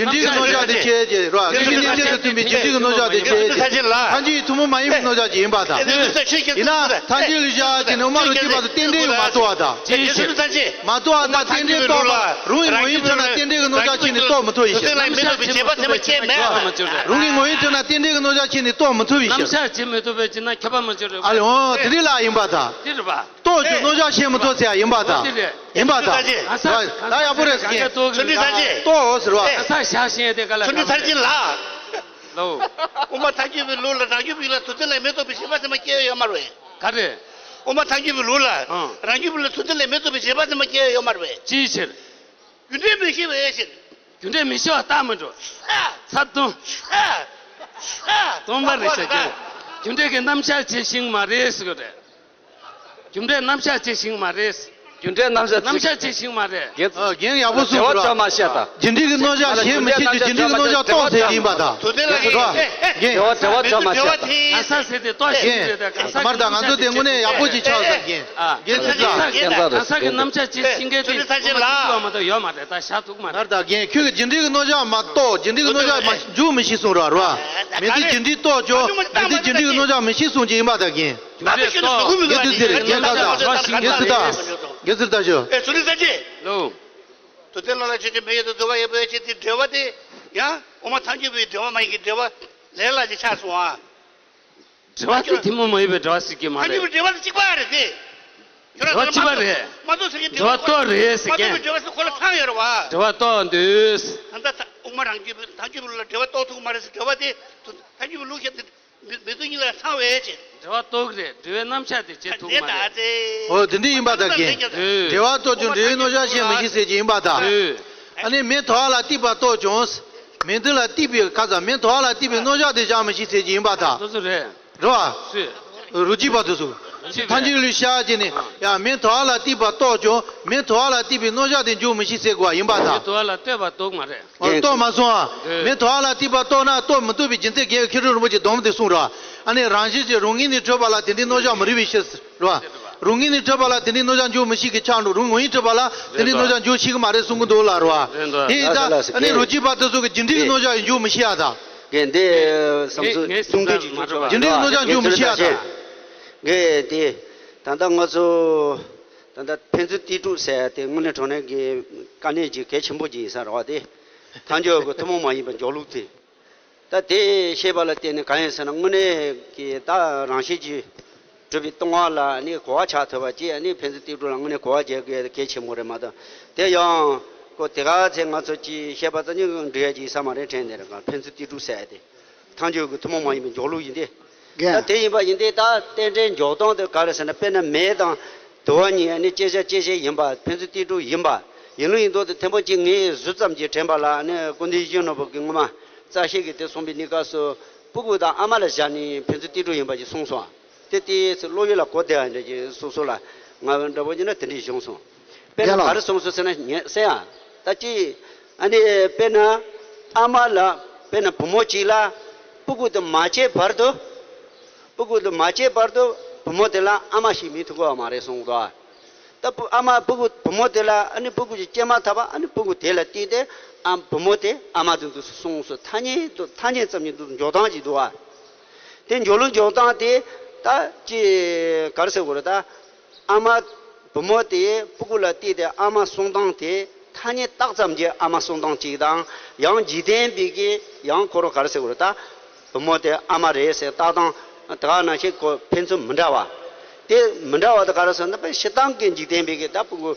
རྣམ་གཞག་དེ་ཆད་ཅེས་ར། ཀུན་གཞི་གནས་ཚད་དུ་མཐུན་པའི་རྒྱུ་འབྲས་ཀྱི་རྣམ་གཞག་དེ་ཆད་ཅེས་ཐལ་འགྱུར་ཐུན་མོང་མ་ཡིན་པའི་རྣམ་གཞག་ཅིག་ཡིན་པར་ཐལ། ཡིན་ན་ཐལ་འགྱུར་ལུགས་བཞག་ཅིག་ནི་དབུ་མ་རོ་གཅིག་པ་དང་རྟེན་འབྲེལ་ཡང་མ་གཏོགས་པར་ཐལ། ཅིའི་ཕྱིར། མ་གཏོགས་པར་ཐལ། རྟེན་འབྲེལ་རྟོགས་པ། རང་གི་ངོ་བོ་ཉིད་ཐལ་ན་རྟེན་འབྲེལ་གྱི་རྣམ་གཞག་ཆད་ནས་རྟོགས་མི་ཐུབ་པའི་ཕྱིར། རང་གི་ངོ་བོ་ཉིད་ཐལ་ན་རྟེན་འབྲེལ་གྱི་རྣམ་གཞག་ཆད་ནས་རྟོགས་མི་ཐུབ་པའི་ཕྱིར། རྣམ་གཞག་ཆད་མི་ཐུབ་པ་ཅིག་ན་ཁྱབ་པ་མ་བྱུང་རེད། ཨ་ལེ། འོ། དེ་རིགས་ལ་ཡིན་པར་ཐལ། དེ་རེད་པ། རྟོགས་ཀྱང་རྣམ་གཞག་ཤེས་མི་ཐུབ་ཟེར་ཡ་ཡིན་པར་ཐལ། འོ་དེ་རེད། ཡིན་པར་ཐལ། ཨ་ས། ད་ཡག་པོ་རེད་ཟེར་གྱིན། ཚུལ་ཁྲིམས་ས་ཆེ། རྟོགས་ཟེར་བ། ཨ་ས་ཤ་ཤེས་དེ་ག་ལ། ཚུལ་ཁྲིམས་ས་ཆེ་ལ། ལོ། དབུ་མ་ཐལ་འགྱུར་བའི་ལུགས་ལ་རང་རྒྱུད་པའི་ཡུལ་ལ་ཚུལ་ཁྲིམས་ལས་མི་ཐོབ་པའི་ཞེན་པ་ཟེར་མ་སྐྱེ་ཡོད་མ་རེད། ག་རེ། དབུ་མ་ཐལ་འགྱུར་བའི་ལུགས་ལ། ཨང་། རང་རྒྱུད་པའི་ལུགས་ལ་ཚུལ་ཁྲིམས་ལས་མི་ཐོབ་པའི་ཞེན་པ་ཟེར་མ་སྐྱེ་ཡོད་མ་རེད། ཅིའི་ཕྱིར། རྒྱུ་འབྲས་མི་ཤེས་པའི་ཕྱིར། རྒྱུ་འབྲས་མི་ཤེས་པ་རྟགས་མི་འགྲོ། ཨ། ཚར་སྟོང་། ཨ། ཨ། སྟོང་པ་རེད་ཟེར་གྱི། རྒྱུ་འབྲས་ཀྱི་རྣམ་གཞག་ཅིག་ཤེས་མ་རེད་ཟེར་གྱི་རེད། རྒྱུ་འབྲས་རྣམ་གཞག་ཅིག་ཤེས་མ་རེད། རྒྱུ་འབྲས་རྣམ་གཞག་རྣམ་གཞག་ཅིག་ཤེས་མ་རེད། རྒན། ཨ། རྒན་ཡག་པོ་གསུངས་འདུག་ར། འབྲེལ་བ་བྱ་མ་ཤེས་ད། རྒྱུ་འབྲས་ཀྱི་རྣམ་གཞག་ཤེས་མི་ཤེས་ཀྱི་རྒྱུ་འབྲས་ཀྱི་རྣམ་གཞག་རྟོགས་ཟེར་གྱི་ཡིན་པ་ད། དུ་དེ་ལ་རྒན། རྒན། འབྲེལ་བ་འབྲེལ་བ་བྱ་མ་ཤེས་ད། ག་ས་ཟེར་དེ་རྟོགས་ཤེས་ཀྱི་རེད་ད། ག་ས། མར་ད་ང་ཚོ་དེ་དངོས་གནས་ཡག་པོ་ཅིག་ཆགས་ཟེར་གྱིན། ཨ། རྒན་ཚེ་བཙག་རྒན་ཚེ་བཙག་ག་ས་གི་རྣམ་གཞག་ཅིག་ཤེས་མཁན་དེ་ཚོ་མ་གཏོགས་ཡོད་མ་རེད། ད་བཞག་ཐུབ་མ་རེད། མར་ད་རྒན། ཁྱོད་ཀྱིས་རྒྱུ་འབྲས་ཀྱི་རྣམ་གཞག་མ་གཏོགས་རྒྱུ་འབྲས་ཀྱི་རྣམ་གཞག་མ་འཇུག་མི་ཤེས་གསུངས་ར་ར། མི་ཚེ་རྒྱུ་འབྲས་རྟོགས་ཀྱང་མི་ཚེ་རྒྱུ་འབྲས་ཀྱི་རྣམ་གཞག་མི་ཤེས་གསུངས་ཀྱི་ཡིན་པ་ད་རྒན། རྒན་ཚེ་བཙག་རྒན་ཚེ་བཙག་རྒན་ཚེ་བཙག་ཞུ། ཨེ། ཚུལ་ཁྲིམས་ས་ཆེ། ལོ། དུ་དེ་ལ་ལ་ཆོས་ཅན་མི་ཡོད་དོ། འདུལ་བ་ཡོད་པའི་ཕྱིར་དེ་འབྲེལ་བ་དེ་ཡང་དབུ་མ་ཐལ་འགྱུར་བའི་འབྲེལ་བ་མ་ཡིན་གྱི་འབྲེལ་བ་ལས་སླ་ཅིག་ཆགས་སོང་ཨ། འབྲེལ་བ་དེ་ཐུན་མོང་མ་ཡིན་པའི་འབྲེལ་བ་ཟེར་གྱི་མ་རེད། ཐལ་འགྱུར་བའི་འབྲེལ་བ་དེ་གཅིག་པ་རེད་དེ། འབྲེལ་བ་གཅིག་པ་རེད། མ་གཏོགས་ཟེར་གྱི་འབྲེལ་བ་རྟོགས་རེད་ཟེར་གྱི། མ་གཏོགས་པའི་འབྲེལ་བ་ཟེར་ཁོ་ལ་ཚང་ཡོད་རེད་བ། འབྲེལ་བ་རྟོགས་འདུག་ད་ལྟ་དབུ་མ་རང་རྒྱུད་པའི་ཐལ་འགྱུར་བའི་ལུགས་ལ་འབྲེལ་བ་རྟོགས་ཐུབ་མ་རེད་ཟེར། འབྲེལ་བ་དེ་ཐལ་འགྱུར་བའི་ལུགས་བཤད་དེ་མི་མི་ཚུལ་གཉིས་ལ་ཚང་བས་ཅེས། འབྲེལ་བ་རྟོགས་རེད། འབྲེལ་བའི་རྣམ་གཞག་དེ་བྱེད་ཐུབ་མ་རེད། འོ་དེ་འདྲ་ཡིན་པ་ད་རྒན། འབྲེལ་བ་རྟོགས་ཀྱང་འབྲེལ་བའི་རྣམ་གཞག་ཤེས་མི་ཤེས་ཟེར་གྱི་ཡིན་པ་ད། ཨ་ནི་མེ་ཐོ་བ་ལ་གཏིགས་པ་རྟོགས་ཀྱང་། མེ་དེ་ལ་གཏིགས་པའི་ཁ་ཚ་མེ་ཐོ་བ་ལ་གཏིགས་པའི་རྣམ་གཞག་དེ་བཞག་མི་ཤེས་ཟེར་གྱི་ཡིན་པ་ད། དེ་ཚོ་རེད། རེད་བ། སུས། རོ་གཅིག་པ་དེ་ཚོ། ཐལ་འགྱུར་ལུགས་བཤད་ཀྱི་ནི། ཡ། མེ་ཐོ་བ་ལ་གཏིགས་པ་རྟོགས་ཀྱང་མེ་ཐོ་བ་ལ་གཏིགས་པའི་རྣམ་གཞག་དེ་འཇུག་མི་ཤེས་ཟེར་དགོས་པ་ཡིན་པ་ད། མེ་ཐོ་བ་ལ་གཏིགས་པ་རྟོགས་མ་རེད། ཨོ། རྟོགས་མ་སོང་ཨ། མེ་ཐོ་བ་ལ་གཏིགས་པ་རྟོགས་ན་རྟོགས་མི་ཐུབ་པའི་རྒྱུ་མཚན། རྒྱལ་བའི་མཁས་གྲུབ་རིན་པོ་ཆེས་སྡོམ་དེ་གསུངས་ར། ཨ་ནི་རང་བཞིན་གྱིས་རང་ངོས་ནས་གྲུབ་པ་ལ་དེ་འདྲའི་རྣམ་གཞག་མི་རིགས་པའི་ཕྱིར་ར། རང་ངོས་ནས་གྲུབ་པ་ལ་དེ་འདྲའི་རྣམ་གཞག་འཇུག་མི་ཤེས་ཀྱི་ཆ་འགྲོ། རང་ངོས་ནས་གྲུབ་པ་ལ་དེ་འདྲའི་རྣམ་གཞག་འཇུག་ཤེས་ཀྱི་མ་རེད་གསུང་གི་འདུག་ལ་ར། དེ་ཡིན་ཙང་ཨ་ནི་རོ་གཅིག་པ་དེ་ཚོ་གི་རྒྱུ་འབྲས་ཀྱི་རྣམ་གཞག་འཇུག་མི་ཤེས་ཨ་ད། གལ་ཏེ་བསམ་ཚུལ་ངས་གསུང་དོན་གྱི་ངས་ཆོག་ཆོག་རྒྱུ་འབྲས་ཀྱི་རྣམ་གཞག་འཇུག་མི་ཤེས་ཨ་ད། གལ་ཏེ་ད་ལྟ་ང་ཚོ་ད་ལྟ་ཕན་ཚུན་གཏིང་གྲུབ་ཟེར་ཡ་དེ་དངོས་གནས་དྲང་གནས་ཀྱི་དཀའ་གནད་ཀྱི་གལ་ཆེན་པོ་ཅིག་ཡིན་ས་རེད་བ། དེ་ཐལ་འགྱུར་གྱི་ཐུན་མོང་མ་ཡིན་པའི་འཇོག་ལུགས་དེ། ད་དེ་ཤེས་པ་ལ་བརྟེན་ནས་གང་ཡིན་ཟེར་ན། དངོས་གནས་ཀྱི་ད་རང་བཞིན་གྱིས་གྲུབ་པའི་སྟོང་པ་ལ་ནི་གོ་བ་ཆགས་ཐུབ་པ་ཅིག་ནི་ཕན་ཚུན་གཏིང་གྲུབ་ལ་དངོས་གནས་གོ་བ་རྒྱག་དགོས་གལ་ཆེན་པོ་རེད་མ་གཏོགས། དེ་ཡང་ཁོ་དེ་ག་ཚེ་ང་ཚོ་ཅིག་བཤད་པ་ཙམ་གྱིས་འགྲིག་ཡ་ཅིག་ས་མ་རེད་དྲན་ནས་རེད། ག་ཕན་ཚུན་གཏིང་གྲུབ་ཟེར་ཡ་དེ་ཐལ་འགྱུར་གྱི་ཐུན་མོང་མ་ཡིན་པའི་འཇོག་ལུགས་ཡིན་ཏེ། རྒན། ད་དེ་ཡིན་པ་ཡིན་ཏེ་ད་རྟེན་འབྲེལ་འཇོག་སྟངས་དེ་ག་རེ་ཟེར་ན། དཔེར་ན་མེ་དང་དུ་བ་གཉིས་ནི་བཅད་བྱ་བཅད་བྱེད་ཡིན་པ། ཕན་ཚུན་གཏིང་གྲུབ་ཡིན་པ། ཡིན་ལུགས་ཡིན་མདོག་དེ་ཐེངས་པོ་གཅིག་ངས་ཟུར་ཙམ་གྱིས་དྲན་པ་ལ་ནི་སྐུ་མདུན་ཡིད་བཞིན་ནོར་བུ་གིས་སྔོན་མ་རྩ་ཤེ་གིས་དེ་གསུངས་པའི་གནས་སྐབས་སུ་སྤུ་གུ་དང་ཨ་མ་ལ་བཞག་ནས་ཕན་ཚུན་གཏིང་གྲུབ་ཡིན་པ་ཞིག་གསུངས་སོང་། དེ་དེའི་ཚེ་བློ་ཡུལ་ལ་གོ་བདེ་བ་འདྲ་ཅིག་སོ་སོ་ལ་ང་འདྲ་པོ་ཡིན་ན་དེ་འདྲ་བྱུང་སོང་། དཔེར་ན་རྒན་ལགས། ག་རེ་གསུངས་སོང་ཟེར་ན། ངས་ཟེར་ཡ། ད་ཅི། ཨ་ནི་དཔེར་ན་ཨ་མ་ལ། དཔེར་ན་བུ་མོ་གཅིག་ལ་སྤུ་གུ་དེ་མ་སྐྱེས་བར་དུ། སྤུ་གུ་དེ་མ་སྐྱེས་བར་དུ་བུ་མོ་དེ་ལ་ཨ་མ་ཞིག་མིན་ཐུབ་ཀྱི་ཡོད་མ་རེད་གསུངས་འདུག་ད་སྤུ་ཨ་མ་སྤུ་གུ་བུ་མོ་དེ་ལ། ཨ་ནི་སྤུ་གུ་ཅིག་སྐྱེས་མ་ཐག་པ་ཨ་ནི་སྤུ་གུ་དེ་ལ་བརྟེན་ཏེ་ཨ་བུ་མོ་དེ་ཨ་མ་དེ་འདུག་གསུངས་སོང་། ཐ་སྙད་དུ་ཐ་སྙད་ཙམ་གྱི་འདུག་འཇོག་སྟངས་ཅིག་འདུག་བ། དེ་འཇོག་ལུགས་འཇོག་སྟངས་དེ་ད་ཅི་ག་རེ་ཟེར་དགོས་རེད་ད། ཨ་མ་བུ་མོ་དེ་སྤུ་གུ་ལ་བལྟས་ཏེ་ཨ་མ་གསུང་སྟངས་དེ་ཐ་སྙད་བཏགས་ཙམ་གྱི་ཨ་མ་གསུང་སྟངས་གཅིག་དང་། ཡང་འཇིག་རྟེན་པའི་གི་ཡང་ཁོ་རང་ག་རེ་ཟེར་དགོས་རེད་ད། བུ་མོ་དེ་ཨ་མ་རེད་ཟེར་བཏགས་སྟངས་དེ་ག་ནང་བཞིན་ཁོ་ཕན་ཚུན་མི་འདྲ་བ། དེ་མི་འདྲ་བ་དེ་ག་རེ་ཟེར་ན། དཔེ་སྤྱིར་བཏང་གི་འཇིག་རྟེན་པའི་གི་ད་སྤུ་གུ་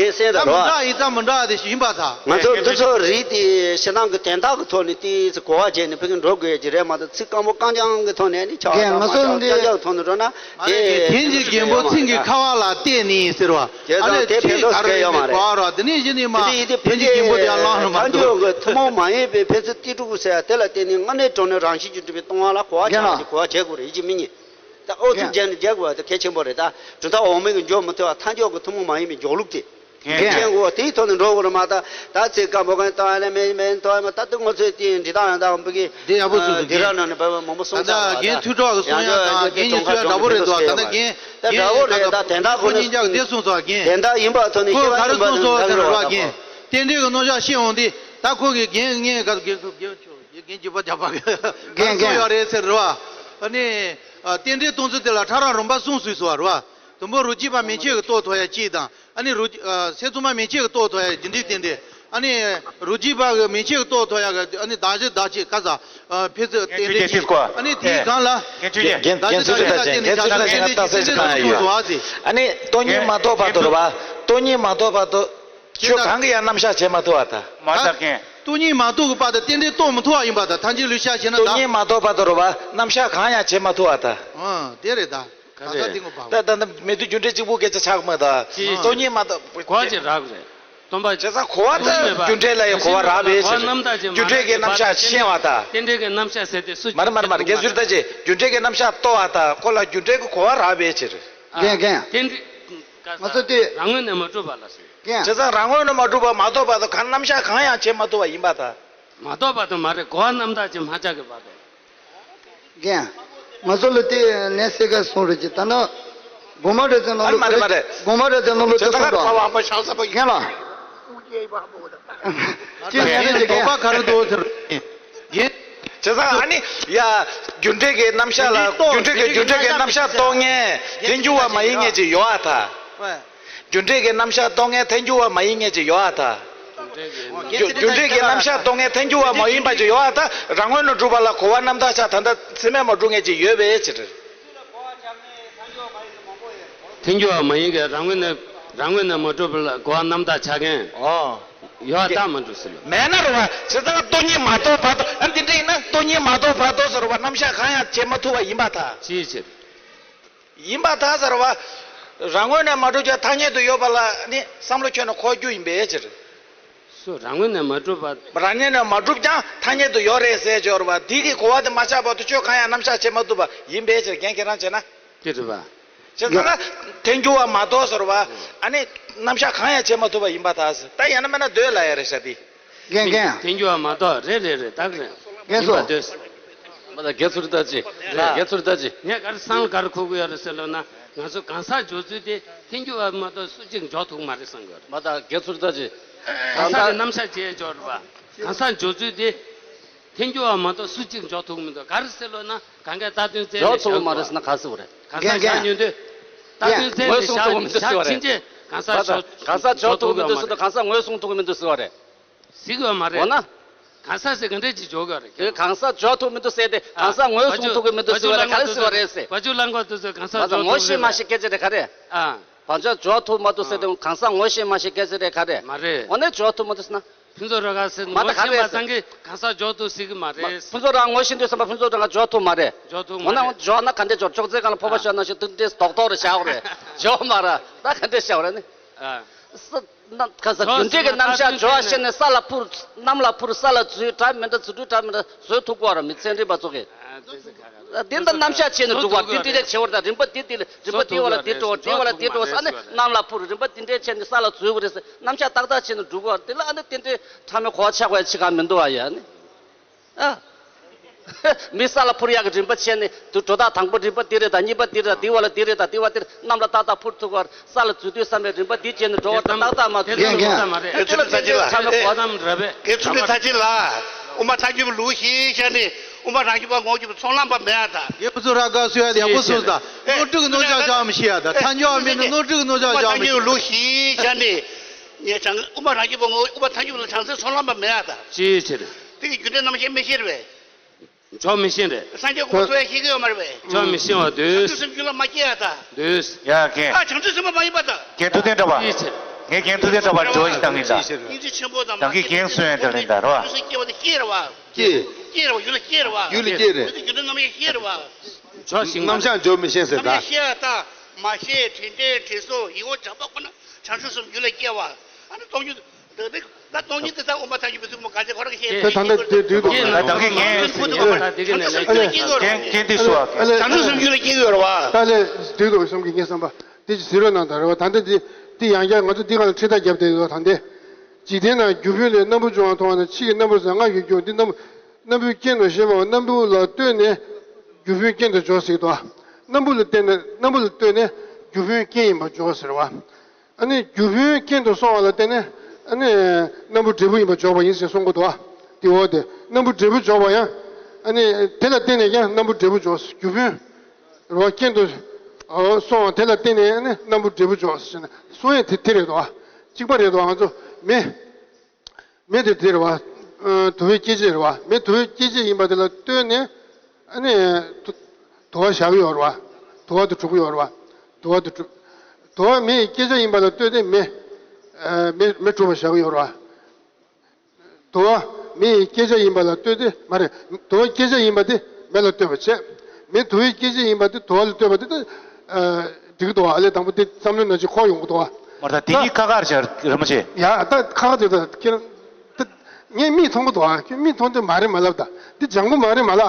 རྒན་གསན་དང་རོ། མི་འདྲ་ཡིན་ཙང་མི་འདྲ་དེ་ཞིག་ཡིན་པ་ད། ང་ཚོ་འདི་ཚོ་རིགས་དེ་ཞེ་སྡང་གི་དན་རྟགས་ཀྱི་ཐོག་ནས་ཏིས་གོ་བ་བྱས་ནས་ཕ་གི་འགྲོ་དགོས་ཀྱི་རེད་མ་གཏོགས་ཚིག་སྐམ་པོ་རྐང་རྐྱང་གི་ཐོག་ནས་ནི་ཆགས་ཡང་མ་སོང་འདི། ལྕགས་ལྕགས་ཐོག་ནས་འགྲོ་ན་དེ་དེང་གི་རྒན་པོ་ཚིག་གི་ཁ་བ་ལ་བལྟས་ནས་ཟེར་བ། ཨ་ནི་ཚིག་ག་རེ་ཡོད་མ་རེད། དེ་ནས་གཞི་ནས་མ་དེང་གི་རྒན་པོ་དེ་ཡང་བླངས་མ་འདུག་ཐ་སྙད་ཀྱི་ཐུན་མོང་མ་ཡིན་པའི་ཕན་ཚུན་ཏི་ཀྲུ་ཟེར་ཡ་དེ་ལ་བརྟེན་ནས་དངོས་གནས་དྲང་གནས་རང་བཞིན་གྱིས་གྲུབ་པའི་སྟོང་པ་ལ་གོ་བ་ཆགས་ཀྱི་གོ་བ་བྱེད་དགོས་རེད་ཡིད་ཆེས་མི་ཉན། ད་ཨོ་ཚིག་སྦྱར་ནས་རྒྱག་དགོས་པ་དེ་གལ་ཆེན་པོ་རེད། ད་གྲུབ་མཐའ་འོག་མིན་གྱི་འཇོག་མི་ཐུབ་པ་ཐལ་འགྱུར་གྱི་ཐུན་མོང་མ་ཡིན་པའི་འཇོག་ལུགས་དེ་མཁྱེན་དགོས་པ་དེའི་ཐོག་ནས་འགྲོ་དགོས་རེད་མ། ད་ད་ཚེ་སྐམ་པོ་གང་ལྟ་བ་ལས་མེད་མེད་ལྟ་བ་མ་ད་དུ་ང་ཚོའི་དེ་འདི་དག་ཡང་དག་འབུ་གི་འདི་ཡག་པོ་བཟོས་འདུག་འདི་ར་ནང་ནས་བབ་མང་པོ་གསུངས་ད་ཚར་བ་ད་རྒན་ཐུགས་གྲོགས་ཀྱི་གསུང་ཡ་དང་རྒན་གཉིས་གསུང་ཡ་འདྲ་པོ་རེད་འདུག་ད་ནི་རྒན་ད་འདྲ་པོ་རེད། ད་དན་རྟགས་ཁོ་ནི་ཁོ་གཉིས་ཀྱང་འདི་གསུངས་སོང་རྒན་དན་རྟགས་ཡིན་པ་ཐོག་ནས་ཁོ་ག་རེ་གསུངས་སོང་ཟེར་ར་རྒན་རྟེན་འབྲེལ་གྱི་རྣམ་གཞག་ཤེས་འོང་དུས་ད་ཁོ་གི་རྒན་ངས་ག་རྒན་ཁྱོད་རྒན་རྒྱུད་པ་རྒྱག་པ་གི་རྒན་གསུངས་ཡོད་རེད་ཟེར་ར་བ། ཨ་ནི་རྟེན་འབྲེལ་གཏོང་ཚུལ་དེ་ལ་ཕྲ་རགས་རིམ་པ་གསུམ་བཟོས་སོང་བ་ར་བ། དང་པོ་རོ་གཅིག་པ་མན་ཆད་ཀྱི་རྟོགས་ཐུབ་ཡ་གཅིག་དང་། ཨ་ནི་རོ། ཨ། སེམས་ཙམ་པ་མན་ཆད་ཀྱི་རྟོགས་ཐུབ་ཡ་རྒྱུ་འབྲས་རྟེན་འབྲེལ། ཨ་ནི་རོ་གཅིག་པ་གི་མན་ཆད་ཀྱི་རྟོགས་ཐུབ་ཡ་གི་ཨ་ནི་བདག་གཞན་བདག་གཅིག་ག་ས། ཨ། ཕན་ཚུན་རྟེན་འབྲེལ་གཅིག་ཨ་ནི་དེའི་སྒང་ལ། རྒན་ཆོས་རྒྱལ། རྒན་རྒན་ཆོས་རྒྱལ་ད་ཅི་རྒན་ཆོས་རྒྱལ་ད་ཅི་ང་ལྟ་ཚད་ཅི་གང་ཡོད། ཨ་ནི་སྟོང་ཉིད་མ་རྟོགས་བར་དུ་རེད་བ། སྟོང་ཉིད་མ་རྟོགས་བར་དུ། ཆོས་གང་གི་ཡང་རྣམ་གཞག་བྱེད་མ་ཐུབ་པ་དང་། མ་རྟོགས་མཁན། སྟོང་ཉིད་མ་རྟོགས་ཀྱི་བར་དུ་རྟེན་འབྲེལ་རྟོགས་མི་ཐུབ་པ་ཡིན་པ་དང་ཐལ་འགྱུར་ལུས་བཤད་བྱས་ན་ད། སྟོང་ཉིད་མ་རྟོགས་བར་དུ་རེད་བ། རྣམ་གཞག་གང་ཡང་བྱེད་མ་ཐུབ་པ་དང་། ཨ། དེ་རེད་ད། ག་རེ། ད་ད་ད་མེད་དུ་རྒྱུ་འབྲས་གཅིག་པུ་སྐད་ཆ་ཆགས་མ་ད། ཅི། སྟོང་ཉིད་མ་རྟོགས། གོ་བ་ཅིག་རག་རེད། སྟོང་པ། བྱས་ཙང་གོ་བ་ད་རྒྱུ་འབྲས་ལ་ཡང་གོ་བ་རག་པའི་ཕྱིར། རྣམ་དག་ཅིག་མ་རེད། རྒྱུ་འབྲས་ཀྱི་རྣམ་གཞག་ཤེས་པ་ད། རྟེན་འབྲེལ་གྱི་རྣམ་གཞག་ཟེར་ཏེ་སུ། མ་རེད་མ་རེད་མ་རེད། རྒན་ཟུར་ད་ཅི་རྒྱུ་འབྲས་ཀྱི་རྣམ་གཞག་རྟོགས་པ་ད་ཁོ་ལ་རྒྱུ་འབྲས་ཀྱི་གོ་བ་རག་པའི་ཕྱིར། རྒན་རྒན། རྟེན་འབྲེལ། ང་ཚོ་དེ། རང་ངོས་ནས་མ་གྲུབ་པ་ལ་ཟེར། རྒན། བྱས་ཙང་རང་ངོས་ནས་མ་གྲུབ་པ་མ་རྟོགས་པ་ད་གང་རྣམ་གཞག་གང་ཡང་བྱེད་མ་ཐུབ་པ་ཡིན་པ་ད། མ་རྟོགས་པ་དང་མ་རེད། གོ་བ་རྣམ་དག་ཅིག་མ་ཆགས་ཀྱི་བར་དུ། རྒན། ང་ཚོ་ལ་དེ་ནས་གསལ་ཁ་གསུང་རེད་ཀྱི་ད་ནི། དགོངས་པ་རེད་ཚེ་ནང་ལོ། མ་རེད་མ་རེད། དགོངས་པ་རེད་ཚེ་ནང་ལོ་དེ་གསུང་དང་། རྒན་ལགས། ཅི་ཡང་ནས་ཀྱི་རྒན། དོགས་པ་ག་རེ་འདུག་ཟེར། རྒན། བྱས་ཙང་ཨ་ནི་ཡ། རྒྱུ་འབྲས་ཀྱི་རྣམ་གཞག་ལ་རྒྱུ་འབྲས་ཀྱི་རྒྱུ་འབྲས་ཀྱི་རྣམ་གཞག་རྟོགས་མཁན་ཐལ་འགྱུར་བ་མ་ཡིན་མཁན་ཅིག་ཡོད་ཨ་ད། རྒྱུ་འབྲས་ཀྱི་རྣམ་གཞག་རྟོགས་མཁན་ཐལ་འགྱུར་བ་མ་ཡིན་མཁན་ཅིག་ཡོད་ཨ་ད། རྒྱུ་རྒྱུ་འབྲས་ཀྱི་རྣམ་གཞག་རྟོགས་མཁན་ཐལ་འགྱུར་བ་མ་ཡིན་པ་ཅིག་ཡོད་ཨ་ད། རང་ངོས་ནས་གྲུབ་པ་ལ་གོ་བ་རྣམ་དག་ཆགས་ད་ལྟ་ཚད་མས་མ་གྲུབ་མཁན་ཅིག་ཡོད་པའི་ཕྱིར། ཐལ་འགྱུར་བ་མ་ཡིན་མཁན་རང་ངོས་ནས་རང་ངོས་ནས་མ་གྲུབ་པ་ལ་གོ་བ་རྣམ་དག་ཆགས་མཁན། ཨོ། ཡོད་ཨ་ད་མ་གྲུབ་ཟེར་ལ། མེད་ན་རེད་བ། བྱས་ཙང་སྟོང་ཉིད་མ་རྟོགས་བར་དུ་ཨ་འདི་འདྲ་ཡིན་ན་སྟོང་ཉིད་མ་རྟོགས་བར་དུ་ཟེར་བ་རྣམ་གཞག་གང་ཡང་བྱེད་མ་ཐུབ་པ་ཡིན་པ་ད། ཅིའི་ཕྱིར། ཡིན་པར་ཐལ་ཟེར་བ། རང་ངོས་ནས་མ་གྲུབ་ཀྱང་ཐ་སྙད་དུ་ཡོད་པ་ལ་ནི་བསམ་བློ་ཁྱོན་ནས་འཁོར་རྒྱུ་ཡིན་པའི་ཕྱིར། སུ་རང་ངོས་ནས་མ་གྲུབ་པ། རང་ངོས་ནས་མ་གྲུབ་ཀྱང་ཐ་སྙད་དུ་ཡོད་རེད་ཟེར་སྦྱོར་བ་འདི་གི་གོ་བ་དེ་མ་ཆགས་བར་དུ་ཆོས་གང་ཡང་རྣམ་གཞག་བྱེད་མ་ཐུབ་པ་ཡིན་པའི་ཕྱིར་རྒན་ཁྱེད་རང་བྱས་ན། དེ་རེད་པ། བྱས་ཙང་ན་ཐལ་འགྱུར་བ་མ་གཏོགས་ཟེར་བ། ཨ་ནི་རྣམ་གཞག་གང་ཡང་བྱེད་མ་ཐུབ་པ་ཡིན་པར་ཐལ་ཟེར། ད་ཡང་ན་མིན་ན་འདོད་ལ་ཡ་རེད་ཤག་འདི། རྒན་རྒན། ཐལ་འགྱུར་བ་མ་གཏོགས་རེད་རེད་རེད་ད་ག་རེད། རྒན་ཚོ། ཡིན་པ་འདོད། མ་ད་དགེ་ཚུལ་ལྟ་ཅི། རེད་དགེ་ཚུལ་ལྟ་ཅི། ངས་ག་རེ་སང་ལ་ག་རེ་གོ་གི་ཡོད་རེད་ཟེར་ལབ་ན། ང་ཚོ་གང་ཟག་འཇོག་ཚུལ་དེ་ཐལ་འགྱུར་བ་མ་གཏོགས་སུ་གཅིག་འཇོག་ཐུབ་ཀྱི་མ་རེད་བསམ་གི་ཡོད་རེད། མ་ད་དགེ་ཚུལ་ལྟ་ཅི། གང་ཟག་གི་རྣམ་གཞག་བྱས་འཇོག་རེད་པ། གང་ཟག་འཇོག་ཚུལ་དེ་ཐལ་འགྱུར་བ་མ་གཏོགས་སུ་གཅིག་འཇོག་ཐུབ་ཀྱི་མི་འདུག་ག་རེ་ཟེར་ལབ་ན་གང་གས་རྟགས་དོན་བཙལ་ནས་བཞག་དགོས་པ། གང་ཟག་བཞག་ཉོན་དུས། རྟགས་དོན་བཙལ་ནས་བཞག་བཞག་ཕྱིན་ཆད་གང་ཟག་འཇོག་གང་ཟག་འཇོག་ཐུབ་ཀྱི་མི་འདུག་ཟེར་དུས་གང་ཟག་ངོས་བཟུང་ཐུབ་ཀྱི་མི་འདུག་ཟེར་བ་རེད། ཟེར་གྱི་ཡོད་མ་རེད། འོ་ན། གང་ཟག་ཟེར་ག་འདྲས་ཅིག་འཇོག་གི་ཡོད་རེད། དེ་གང་ཟག་འཇོག་ཐུབ་མི་འདུག་ཟེར་ཏེ་གང་ཟག་ངོས་བཟུང་ཐུབ་ཀྱི་མི་འདུག་ཟེར་བ་རེད། ག་རེ་ཟེར་བ་རེད་ཟེར། བ་ཅུ་ལ་མགོ་དུ་ཟེར་གང་ཟག་འཇོག་ཐུབ་མི་འདུག་ཟེར། ཨ། བ་ཅུ་འཇོག་ཐུབ་མ་འདུག་ཟེར་ཏེ་གང་ཟག་ངོ་ཤེས་མ་ཤེས་སྐད་ཆ་རེད་ག་རེ། མ་རེད། འོ་ན་འཇོག་ཐུབ་མ་འདུག་ཟེར་ན། ཕུན་ཚོགས་ར་ག་ཟེར་ངོ་ཤེས་པ་ཚང་གིས་གང་ཟག་འཇོག་ཐུབ་ཟེར་གི་མ་རེད། ཕུན་ཚོགས་ར་ངོ་ཤེས་འདུག་བསམ་པ་ཕུན་ཚོགས་ར་ང་འཇོག་ཐུབ་མ་རེད། འཇོག་ཐུབ་མ་རེད། འོ་ན་འཇོག་ན་ག་འདྲས་འཇོག་ཅོག་ཙེ་སྒང་ལ་ཕོར་པ་ཤོར་ན་ཞིག་ཏུ་འདྲས་རྡོག་རྡོག་རེ་བཞག་རེད། འཇོག་མ་ར་ད་ག་འདྲས་བཞག་རེད་ནི། ཨ། ས་ན་ཁ་ས་རྒྱུ་འབྲས་ཀྱི་རྣམ་གཞག་སྦྱོར་བ་བཤད་ནས། ས་ལ་འཕུར། གནམ་ལ་འཕུར། ས་ལ་འཛུལ། འདྲ་མི་འདྲ། རྫུ་འཕྲུལ་འདྲ་མི་འདྲ་བཟོས་ཐུབ་ཀྱི་ཡོད་རེད། མི་ཚན་རིག་པ་ཚོ་གིས། དེ་འདྲ་རྣམ་གཞག་བྱས་ནས་འགྲོ་གི་ཡོད་རེད། འདི་འདྲ་བྱེད་པ་རེད། ད་རིམ་པ་འདི་འདི་ལ། རིམ་པ་འདི་བ་ལ་འདི་འགྲོ། འདི་བ་ལ་འདི་འགྲོ། ས་ནས་གནམ་ལ་འཕུར། རིམ་པ་འདི་འདྲ་བྱས་ནས་ས་ལ་འཛུལ་གི་རེད་ཟེར། རྣམ་གཞག་ཏག་ཏག་བྱས་ནས་འགྲོ་གི་ཡོད་རེད། དེ་ལ་ཨ་ནི་དེ་འདྲའི་ཕྲ་མོའི་གོ་བ་ཆགས་པ་ཡ་ཅིག་གང་མི་འདུག་ཨ་ཡ་ནི། ཨ། མི་ས་ལ་འཕུར་ཡག་གི་རིམ་པ་བྱས་ནས་དུ་འགྲོ་སྟངས། དང་པོ་རིམ་པ་འདི་རེད། ད་གཉིས་པ་འདི་རེད། ད་འདི་བ་ལ་འདི་རེད། ད་འདི་བ་འདི་རེད། གནམ་ལ་ཏག་ཏག་འཕུར་ཐུབ་པར། ས་ལ་འཛུལ་དུས་ཙམ་པའི་རིམ་པ་འདི་བྱས་ནས་འགྲོ་བ་དང་། ཏག་ཏག་མ་ཐུབ། རྒན་རྒན། དེ་ལ་དེ་འདྲའི་ཚ་ཆེན་ལགས། ཚ་མོ་གོ་ཙམ་རེད་པས། རྒན་ཚུལ་ཁྲིམས་ཚ་ཆེན་ལགས། དབུ་མ་ཐལ་འགྱུར་བའི་ལུགས་ཤིག་བྱས་ནས་དབུ་མ་རང་རྒྱུད་པ་ངོ་རྒྱུད་པ་ཚོང་ལམ་པ་མེད་ཨ་ད། རྒན་པོ་ཚོ་ར་དགའ་བསུ་ཡ་དེ་ཡག་པོ་གསུངས་ད། ཨེ། ནོར་འཁྲུལ་གྱི་རྣོ་ལྕགས་བཞག་མི་ཤེས་ཡ་ད། ཐལ་འགྱུར་བ་མིན་ན་ནོར་འཁྲུལ་གྱི་རྣོ་ལྕགས་བཞག་མི་ཤེས། དབུ་མ་ཐལ་འགྱུར་བའི་ལུགས་ཤིག་བྱས་ནས། ངས་དྲང་། དབུ་མ་རང་རྒྱུད་པ་ངོ་། དབུ་མ་ཐལ་འགྱུར་བ་ལ་དྲང་སེམས་ཚོང་ལམ་པ་མེད་ཨ་ད། ཅིའི་ཕྱིར། དེ་གི་རྒྱུ་འབྲས་རྣམ་གཞག་མི་ཤེས་རེད་པས། འཇོག་མི་ཤེས་རེད། སངས་རྒྱས་གོ་འཕང་ཐོབ་ཡ་ཤེས་ཀྱི་ཡོད་མ་རེད་པས། འཇོག་མི་ཤེས་པ་འདུག། བྱང་ཆུབ་སེམས་རྒྱུད་ལ་མ་སྐྱེས་ཡ་ད། འདུག། ཡ་རྒན། ད་བྱང་ཆུབ་སེམས་དཔའ་མ་ཡིན་པ་ད། རྒན་ཐུབ་བསྟན་གྲགས་པ། ཅིའི་ཕྱིར། ངས་རྒན་ཐུབ་བསྟན་གྲགས་པར་འཇོག་ཅིག་བཏང་གིན་ད། སྙིང་རྗེ་ཆེན་པོ་དང་། ད་གིན་རྒན་གསུང་ཡ་དེ་ལེན་ད་རོ། ཡུལ་ལ་སྐྱེས་པ་དེ་སྐྱེས་རེད་པ། སྐྱེས། སྐྱེས་རེད་པ། ཡུལ་ལ་སྐྱེས་རེད་པ། ཡུལ་ལ་སྐྱེས་རེད། མི་ཚེ་རྒྱུ་འབྲས་རྣམ་གཞག་ཤེས་རེད་པ། འཇོག་ཤིང་། རྣམ་གཞག་འཇོག་མི་ཤེས་ཟེར་ད། རྣམ་གཞག་ཤེས་ཡ་ད། མ་ཤེས། དྲན་འདྲེན་དྲན་གསོ་ཡིད་འོང་བྱམས་པ་ཁོ་ན་བྱང་ཆུབ་སེམས་རྒྱུད་ལ་སྐྱེ་བ། ཨ་ནི་སྟོང་ཉིད། ད་ལྟ་སྟོང་ཉིད་དེ་ད་དབུ་མ་ཐལ་འགྱུར་བའི་ཚིག་མ་ག་ཚད་ཁོ་རང་གི་ཤེས། དེ་ད་ལྟ་དེ་དུས་དུ། ད་ད་གིན་ངས། ཕུ་ཐུག་པ་ད་དེ་གི་ནས་ལས། རྒན་རྒན་འདི་སུ་བ། བྱང་ཆུབ་སེམས་རྒྱུད་ལ་སྐྱེ་གི་ཡོད་རེད་པ། ད་ལས་དུས་དུ་བསམ་གི་ངས་བསམ་པ་དེ་ཅི་ཟེར་རོ་ན་ད་རེད་པ། ད་ལྟ་དེ་དེ་ཡང་བསྐྱར་ང་ཚོ་འདི་ག་ལ་ཁྲིད་ཐག་བརྒྱབ་བསྡད་ཡོད། ད་ལྟ་འཇིག་རྟེན་ན་རྒྱུ་ཕུན་ལས་སྣམ་བུ་འབྱུང་བ་མཐོང་བ་ན། ཕྱི་ཡི་སྣམ་བུ་ཟེར། སྔར་གྱི་རྒྱུ་འདི་སྣམ་བུ། སྣམ་བུའི་རྐྱེན་དུ་ཞེས་པའོ། སྣམ་བུ་ལ་ལྟོས་ནས་རྒྱུ་ཕུན་རྐྱེན་དུ་འཇོག་ཟེར་གི་འདུག། སྣམ་བུ་ལ་བརྟེན་ནས། སྣམ་བུ་ལ་ལྟོས་ནས་རྒྱུ་ཕུན་རྐྱེན་ཡིན་པར་འཇོག་ཟེར་བ། ཨ་ནི་རྒྱུ་ཕུན་རྐྱེན་དུ་སོང་བ་ལ་བརྟེན་ནས་ཨ་ནི་སྣམ་བུ་འབྲས་བུ་ཡིན་པར་འཇོག་པ་ཡིན་ཞེས་གསུང་གི་འདུག་པ། དེ་འོ་དེ་སྣམ་བུ་འབྲས་བུ་འཇོག་པ་ཡང་། ཨ་ནི་དེ་ལ་བརྟེན་ནས་ཀྱང་སྣམ་བུ་འབྲས་བུ་འཇོག། རྒྱུ་ཕུན་རོ་རྐྱེན་དུ་སོང་བ་དེ་ལ་བརྟེན་ནས་ཨ་ནི་སྣམ་བུ་འབྲས་བུ་འཇོག་ཟེར་ནས་གསུང་ཡས་དེ་དེ་རེད་འདུག་པ། གཅིག་པ་རེད་འདུག་པ། ང་ཚོ་མེ། མེ་དེ་དེ་རེད་པ། ཨ། དུ་བའི་སྐྱེད་བྱེད་རེད་པ། མེ་དུ་བའི་སྐྱེད་བྱེད་ཡིན་པ་དེ་ལ་ལྟོས་ནས་ཨ་ནི་དུ་དུ་བ་བཞག་གི་ཡོད་རེད་པ། དུ་བ་དེ་གྲུབ་ཀྱི་ཡོད་རེད་པ། དུ་བ་དེ་གྲུབ། དུ་བ་མེ་ཡི་སྐྱེད་བྱ་ཡིན་པ་ལ་ལྟོས་ཏེ་མེ། ཨ། མེ་མེ་གྲུབ་པ་བཞག་གི་ཡོད་རེད་པ། དུ་བ་མེ་ཡི་སྐྱེད་བྱ་ཡིན་པ་ལ་ལྟོས་ཏེ། མ་རེད། དུ་བ་སྐྱེད་བྱ་ཡིན་པ་དེ་མེ་ལ་ལྟོས་པ་བྱས། མེ་དུ་བའི་སྐྱེད་བྱེད་ཡིན་པ་དེ་དུ་བ་ལ་ལྟོས་པ་དེ་ད། ཨ། འགྲིག་གི་འདུག་པ། ཨ་ལས་དང་པོ་དེ་བསམ་བློའི་ནང་ཅིག་འཁོར་ཡོང་གི་འདུག་པ། མ་རེད་ད། དེ་གཉིས་ཁ་ཁ་རེད་རེད་མ་ཆེ། ཡ་ད་ཁ་ཁ་དེ་ད་ཁྱེད་རང་། ད་ངས་མིག་མཐོང་གི་འདུག་པ། ཁྱེད་མིག་མཐོང་དེ་མ་རེད་མ་ལབ་ད། འདི་ལྗང་ཁུ་མ་རེད་མ་ལབ།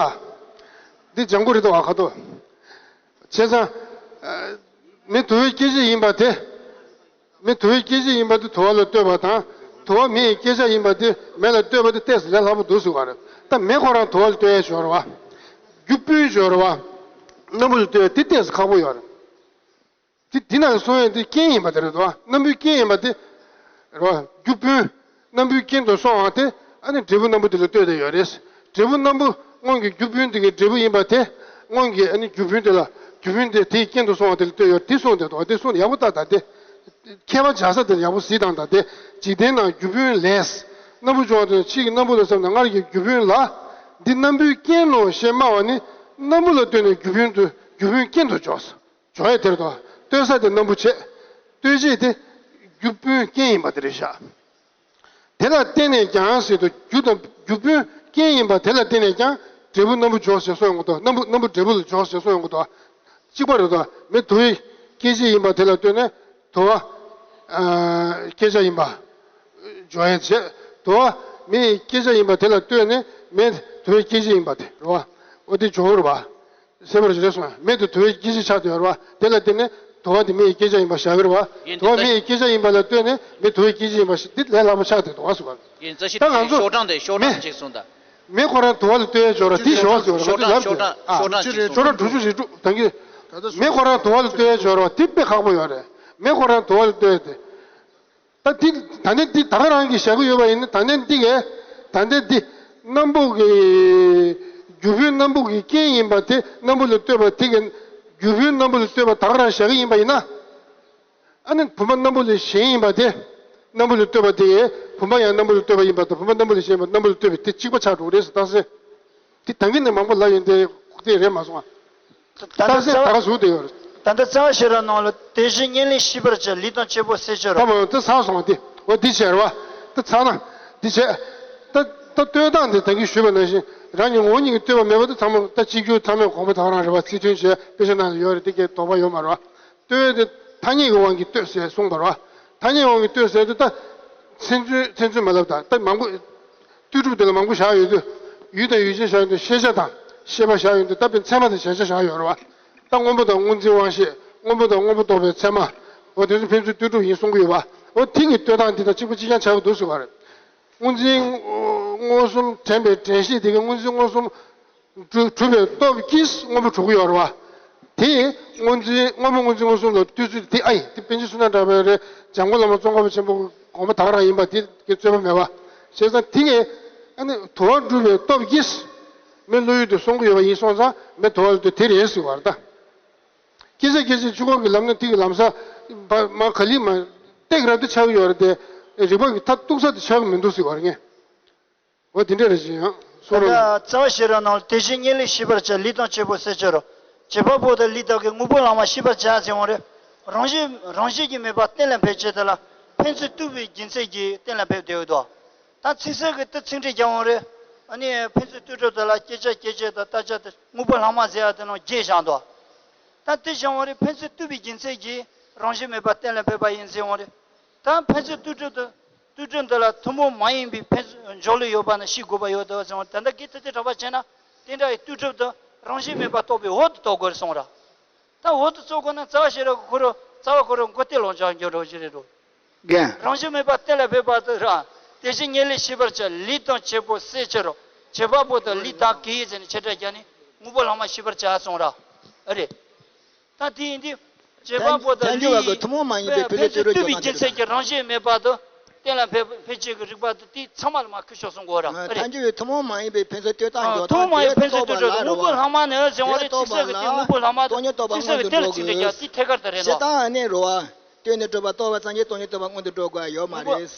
འདི་ལྗང་ཁུ་རེད་འདུག་པ། ཁ་དོག་བྱས་ཙང་། ཨ། མེ་དུ་བའི་སྐྱེད་བྱེད་ཡིན་པ་དེ། མེ་དུ་བའི་སྐྱེད་བྱེད་ཡིན་པ་དེ་དུ་བ་ལ་ལྟོས་པ་དང་། དུ་བ་མེ་ཡི་སྐྱེད་བྱ་ཡིན་པ་དེ་མེ་ལ་ལྟོས་པ་དེ་ཏོག་ཙམ་ལས་སླ་པོ་འདུག་ཟེར་བ་རེད། ད་མེ་ཁོ་རང་དུ་བ་ལ་ལྟོས་ཡ་ཅིག་ཡོད་རེད་པ། རྒྱུ་སྤུན་ཅིག་ཡོད་རེད་པ། སྣམ་བུ་ལ་ལྟོས་ཡ་དེ་ཏོག་ཙམ་ཁག་པོ་ཡོད་རེད། དེ་དེ་ནང་གསུང་ཡ་དེ་རྐྱེན་ཡིན་པ་དེ་རེད་དོ། སྣམ་བུའི་རྐྱེན་ཡིན་པ་དེ་རེད་པ། རྒྱུ་སྤུན། སྣམ་བུའི་རྐྱེན་དུ་སོང་བ་དེ་ཨ་ནི་འབྲས་བུ་སྣམ་བུ་དེ་ལ་ལྟོས་ཏེ་ཡོད་རེད། འབྲས་བུ་སྣམ་བུ་སྔོན་གྱི་རྒྱུ་སྤུན་དེ་གའི་འབྲས་བུ་ཡིན་པ་དེ། སྔོན་གྱི་ཨ་ནི་རྒྱུ་སྤུན་དེ་ལ། རྒྱུ་སྤུན་དེ་དེའི་རྐྱེན་དུ་སོང་བ་དེ་ལ་ལྟོས་ཡོད། དེ་གསུངས་ཏེ་འདུག། དེ་གསུངས་ནས་ཡག་པོ་ལྟ་དང་དེ། མཁས་པ་སྦྱར་ས་དེ་ལ་ཡག་པོ་གཟིགས་དང་ད་དེ། འཇིག་རྟེན་ན་རྒྱུ་སྤུན་ལས། སྣམ་བུ་འབྱུང་བ་དང་ཕྱི་ཡི་སྣམ་བུ་ལ་བསམ་ན། སྔར་གྱི་རྒྱུ་སྤུན་ལ། འདི་སྣམ་བུའི་རྐྱེན་ནོ་ཞེས་སྨྲ་བ་ནི། སྣམ་བུ་ལ་ལྟོས་ནས་རྒྱུ་སྤུན་དུ། རྒྱུ་སྤུན་རྐྱེན་དུ་འཇོག། འཇོག་ཡས་དེར་དོ། ལྟོས་ས་དེ་སྣམ་བུ་བྱས། ལྟོས་བྱེད་དེ་རྒྱུ་སྤུན་རྐྱེན་ཡིན་པ་དེ་རེད་ཤག། དེ་ལ་བརྟེན་ནས་ཀྱང་ཟེར་དུས། རྒྱུ་དང་རྒྱུ་སྤུན་རྐྱེན་ཡིན་པ་དེ་ལ་བརྟེན་ནས་ཀྱང་འབྲས་བུ་སྣམ་བུ་འཇོག་ཞེས་གསུངས་ཡོང་གི་འདུག། སྣམ་བུ་སྣམ་བུ་འབྲས་བུ་ལ་འཇོག་ཞེས་གསུངས་ཡོང་གི་འདུག། གཅིག་པ་རེད་དོ། མེ་དུ་བའི་སྐྱེད་བྱེད་ཡིན་པ་དེ་ལ་ལྟོས་ནས་དུ་བ། ཨ། སྐྱེད་བྱ་ཡིན་པ་འཇོག་ཡས་བྱས། དུ་བ་མེ་ཡི་སྐྱེད་བྱ་ཡིན་པ་དེ་ལ་ལྟོས་ནས་མེ་དུ་བའི་སྐྱེད་བྱེད་ཡིན་པ་དེ་རེད་པ། འོ་དེ་འཇོག་རེད་པ། གསལ་པོ་རེད་གསུངས། མེ་དེ་དུ་བའི་སྐྱེད་བྱེད་ཆགས་བསྡད་ཡོད་རེད་པ། དེ་ལ་བརྟེན་ནས་དུ་བ་དེ་མེ་ཡི་སྐྱེད་བྱ་ཡིན་པ་བཞག་གི་རེད་པ། དུ་བ་མེ་ཡི་སྐྱེད་བྱ་ཡིན་པ་ལ་ལྟོས་ནས་མེ་དུ་བའི་སྐྱེད་བྱེད་ཡིན་པ་ཞིག་འདི་ལས་སླ་པོ་ཆགས་བསྡད་འདུག་ག་ཟེར་བ། ཡིན་ཙང་ཤོག་གྲངས་དེ་ཤོག་གྲངས་ཅིག་གསུངས་དང་། མེ་ཁོ་རང་དུ་བ་ལ་ལྟོས་ཡ་ཅིག་ཡོད་རེད། དེ་ཞོག་ཟེར་བ་རེད། ཤོག་གྲངས་ང་ཚོ་ལབ་ཤོག་གྲངས་ཤོག་གྲངས་ཅིག་གསུངས་དང་། ཤོག་གྲངས་དྲུག་ཅུ་རེ་དྲུག་དང་གི། མེ་ཁོ་རང་དུ་བ་ལ་ལྟོས་ཡ་ཅིག་ཡོད་རེད་པ། དེ་དཔེ་ཁག་པོ་ཡོད་རེད། མེ་ཁོ་རང་དུ་བ་ལ་ལྟོས་ཡ་དེ། ད་འདི་ད་ནི་འདི་ད་ག་རང་གིས་བཞག་གི་ཡོད་པ་ཡིན་ན། ད་ནི་འདི་གས་ད་ནི་འདི་སྣམ་བུ་གི་རྒྱུ་སྤུན་སྣམ་བུ་གི་རྐྱེན་ཡིན་པ་དེ། སྣམ་བུ་ལ་ལྟོས་པ་དེ་གས་རྒྱུ་སྤུན་སྣམ་བུ་ལ་ལྟོས་པ་ད་ག་རང་བཞག་གི་ཡིན་པ་ཡིན་ན། ཨ་ནི་བུམ་པ་སྣམ་བུ་ལས་གཞན་ཡིན་པ་དེ། སྣམ་བུ་ལ་ལྟོས་པ་དེ་གས་བུམ་པ་ཡང་སྣམ་བུ་ལ་ལྟོས་པ་ཡིན་པ་དང་། བུམ་པ་སྣམ་བུ་ལས་གཞན་ཡིན་པ་སྣམ་བུ་ལ་ལྟོས་པའི་དེ་གཅིག་པ་ཆགས་འགྲོ་གི་རེད་ཟེར་བཏང་སྲིད། དེ་ད་གིན་ནས་མང་པོ་ལབ་ཡོང་དེ་ཁུག་དེ་རེད་མ་སོང་ང་། ད་ལྟ་ད་ད་ག་ཟུག་དེ་ཡོད་རེད། ད་ལྟ་རྩ་བ་ཤེས་རབ་ནང་ལ་དེ་བཞིན་ཉེར་ལེན་ཤེས་པར་བྱ། ལུས་དང་གཅེར་བུ་བསྲེ་ཕྱིར་རོ། ད་མ་འོ་དེ་ཚར་སོང་བ་དེ། འོ་འདི་བྱས་རེད་པ། ད་ཚར་ན་འདི་བྱས། ད་ད་ལྟོས་སྟངས་དེ་ད་གིན་ཞུས་པ་ནང་བཞིན་རང་གི་ངོ་བོ་ཉིད་ཀྱིས་ལྟོས་པ་མེད་པ་དེ་ཚང་མ་ད་གཅིག་གྱུར་ཚང་མས་དགོངས་པ་ད་ག་རང་རེད་པ། ཚིག་དོན་བྱས་དཔེ་ཆ་ནང་ལ་ཡོད་རེད། དེ་གའི་དོགས་པ་ཡོད་མ་རེད་པ། ལྟོས་དེ་ཐ་སྙད་ཀྱི་དབང་གིས་ལྟོས་ཟེར་གསུངས་པ་རེད་པ། ཐ་སྙད་དབང་གིས་ལྟོས་ཟེར་དུས་ད། མཚན་མཚོན་མཚན་མཚོན་མ་ལབ་ད་ད་མང་པོ། ལྟོས་གྲུབ་དེ་ལ་མང་པོ་བཞག་ཡོད་དུས། ཡུལ་དང་ཡུལ་ཅན་བཞག་ཡོད་དུས་ཤེས་བྱ་དང་ཤེས་པ་བཞག་ཡོད་དུས་ད་དཔེར་ན་ཚད་མ་དང་གཞལ་བྱ་བཞག་ཡོད་རེད་བ། ད་སྔོན་པོ་དང་སྔོ་འཛིན་དབང་ཤེས། སྔོན་པོ་དང་སྔོན་པོ་རྟོགས་པའི་ཚད་མ། འོ་དེ་ཚོ་ཕན་ཚུན་ལྟོས་གྲུབ་ཡིན་གསུང་གི་ཡོད་བ། འོ་དེ་གཉིས་ལྟོས་སྟངས་འདི་དང་གཅིག་པ་གཅིག་རྐྱང་ཆགས་ཀྱི་འདུག་ཟེར་བ་རེད། སྔོ་འཛིན་མངོན་སུམ་དྲན་པའི་དྲན་ཤེས་དེ་གའི་སྔོ་འཛིན་མངོན་སུམ་གྲུབ་གྲུབ་པའི་སྟོབས་ཀྱིས་སྔོན་པོ་གྲུབ་ཀྱི་ཡོད་རེད་བ། དེ་སྔོ་འཛིན་སྔོན་པོ་སྔོ་འཛིན་མངོན་སུམ་ལ་ལྟོས་ཚུལ་དེ་ཨ་ཡིན་དེ་པཎ་ཆེན་བསོད་ནམས་གྲགས་པའི་རེད། འཇམ་མགོན་བླ་མ་ཙོང་ཁ་པ་ཆེན་པོ་དགོངས་པ་ད་ག་རང་ཡིན་པ་དེ་གའི་རྩོད་པ་མེད་བ། བྱས་ཙང་དེ་ངས་ཨ་ནི་དུ་བ་གྲུབ་པའི་སྟོབས་ཀྱིས་མི་བློ་ཡུལ་དུ་སོང་གི་ཡོད་པ་ཡིན་སོང་ཙང་མི་དུ་བ་ལ་ལྟོས་དེ་རེད་ཟེར་བ་རེད་ད། སྐད་ཆ་སྐད་ཆ་ཆུ་ཁོག་གི་ལམ་སྣ་ཐིག་གི་ལམ་ས་མ་ག་ལི་མ་སྟེགས་རབ་ཏུ་ཆགས་ཀྱི་ཡོད་རེད་དེ། རིག་པ་གི་མཐའ་གཏུགས་ས་དེ་ཆགས་ཀྱི་མི་འདུག་ཟེར་བ་རེད་ངས། འོ་དེ་འདྲ་རེད་ཅེས་ཡང་གསུང་ད་རོགས། རྩ་བ་ཤེས་རབ་ནང་ལ་དེ་བཞིན་གཉིས་ལས་ཤེས་པར་བྱ། ལུས་དང་བཅས་པ་བསྲེག་བྱ་རོ། བྱེད་པ་པོ་དང་ལུས་དག་གི་དངོས་པོ་ལྷག་མ་ཤེས་པར་བྱ་ཟེར་འོང་རེད། རང་བཞིན་རང་བཞིན་གྱིས་མེད་པ་གཏན་ལ་འབེབས་བྱེད་དེ་ལ་ཕན་ཚུན་ལྟོས་པའི་རྒྱུ་མཚན་གྱིས་གཏན་ལ་འབེབས་བསྡད་ཡོད་དོ། ད་ཚིག་གསལ་གྱི་དེ་ཚིག་འགྲེལ་རྒྱག་འོང་རེད། ཨ་ནི་ཕན་ཚུན་ལྟོས་གྲུབ་དེ་ལ་སྐྱེད་བྱ་སྐྱེད་བྱེད་དང་བརྟག་བྱ་དེ་དངོས་པོ་ལྷག་མ་ཟེར་ཡ་དེ་ནང་བརྒྱད་བཞག་འདུག་ད་དེ་བཞག་འོང་རེད། ཕན་ཚུན་ལྟོས་པའི་རྒྱུ་མཚན་གྱིས་རང་བཞིན་མེད་པ་གཏན་ལ་འབེབས་པ་ཡིན་ཟེར་འོང་རེད། ད་ཕན་ཚུན་ལྟོས་གྲུབ་དེ། ལྟོས་གྲུབ་འདི་ལ་ཐུན་མོང་མ་ཡིན་པའི་ཕན་ཚུན་འཇོག་ལུགས་ཡོད་པ་ནི་ཤེས་དགོས་པ་ཡོད་དོ་ཟེར་འོང་། ད་ལྟ་གི་ཐ་དད་གྲགས་པ་བྱས་ན་དེ་འདྲ་ཡི་ལྟོས་གྲུབ་དེ་རང་བཞིན་མེད་པ་རྟོགས་པའི་འོག་ཏུ་གཏོགས་དགོས་རེད་གསུངས་ར། ད་འོག་ཏུ་གཏོགས་དགོས་ན་རྩ་བ་ཤེས་རབ་ཀྱི་ཁོ་རང་རྩ་བ་ཁོ་རང་མགོ་རྟིང་ལོག་འཇོག་འགྱོ་འགྲོ་ཞིག་རེད་འགྲོ། རྒན། རང་བཞིན་མེད་པ་གཏན་ལ་འབེབས་པ་དེ་ར། དེ་བཞིན་ཉིད་ལས་ཤེས་པར་བྱ། ལུས་དང་བཅས་པ་བསྲེག་བྱ་རོ། བྱེད་པ་པོ་དང་ལུས་དག་གི་ཟེར་ནས་ཆེ་ཕྲ་བརྒྱབ་ནས་དངོས་པོ་ལྷག་མ་ཤེས་པར་བྱ་གསུངས་ར། ཨ་རེད། ད་དེ་ཡིན་དུས། བྱེད་པ་པོ་དང་ཐལ་འགྱུར་བ་ལུས་གི་ཐུན་མོང་མ་ཡིན་པའི་ཕན་ཚུན་ལྟོས་གྲུབ་ཀྱི་རྒྱུ་མཚན་གྱི་རང་བཞིན་མེད་པ་དང་གཏན་ལ་འབེབས་ཕན་ཆད་ཀྱི་རིགས་པ་དང་དེ་ཚང་མ་ལ་མ་ཁུ་ཤོག་གསུང་དགོས་ར། ཨ་རེད། ཐལ་འགྱུར་བའི་ཐུན་མོང་མ་ཡིན་པའི་ཕན་ཚུན་ལྟོས་སྟངས་འགྱོ་སྟངས་དེ་ཐུན་མོང་མ་ཡིན་ཕན་ཚུན་ལྟོས་གྲུབ་དང་དངོས་པོ་ལྷག་མ་ནི་ཟེར་བ་རེད། ཚིག་གསལ་གྱི་དེ་དངོས་པོ་ལྷག་མ་དང་ཚིག་གསལ་གྱི་དེ་ལུགས་ཀྱི་འགྲེལ་བ་དེ་ཐད་ཀར་དུ་རེད་དོ། ཤེས་སྟངས་ཨ་ནི་རེད་བ། ལྟོས་ནས་གྲུབ་པ་རྟོགས་པ་ཙམ་གྱིས་སྟོང་ཉིད་རྟོགས་པ་མངོན་དུ་འགྲོ་དགོས་ཡོད་མ་རེད།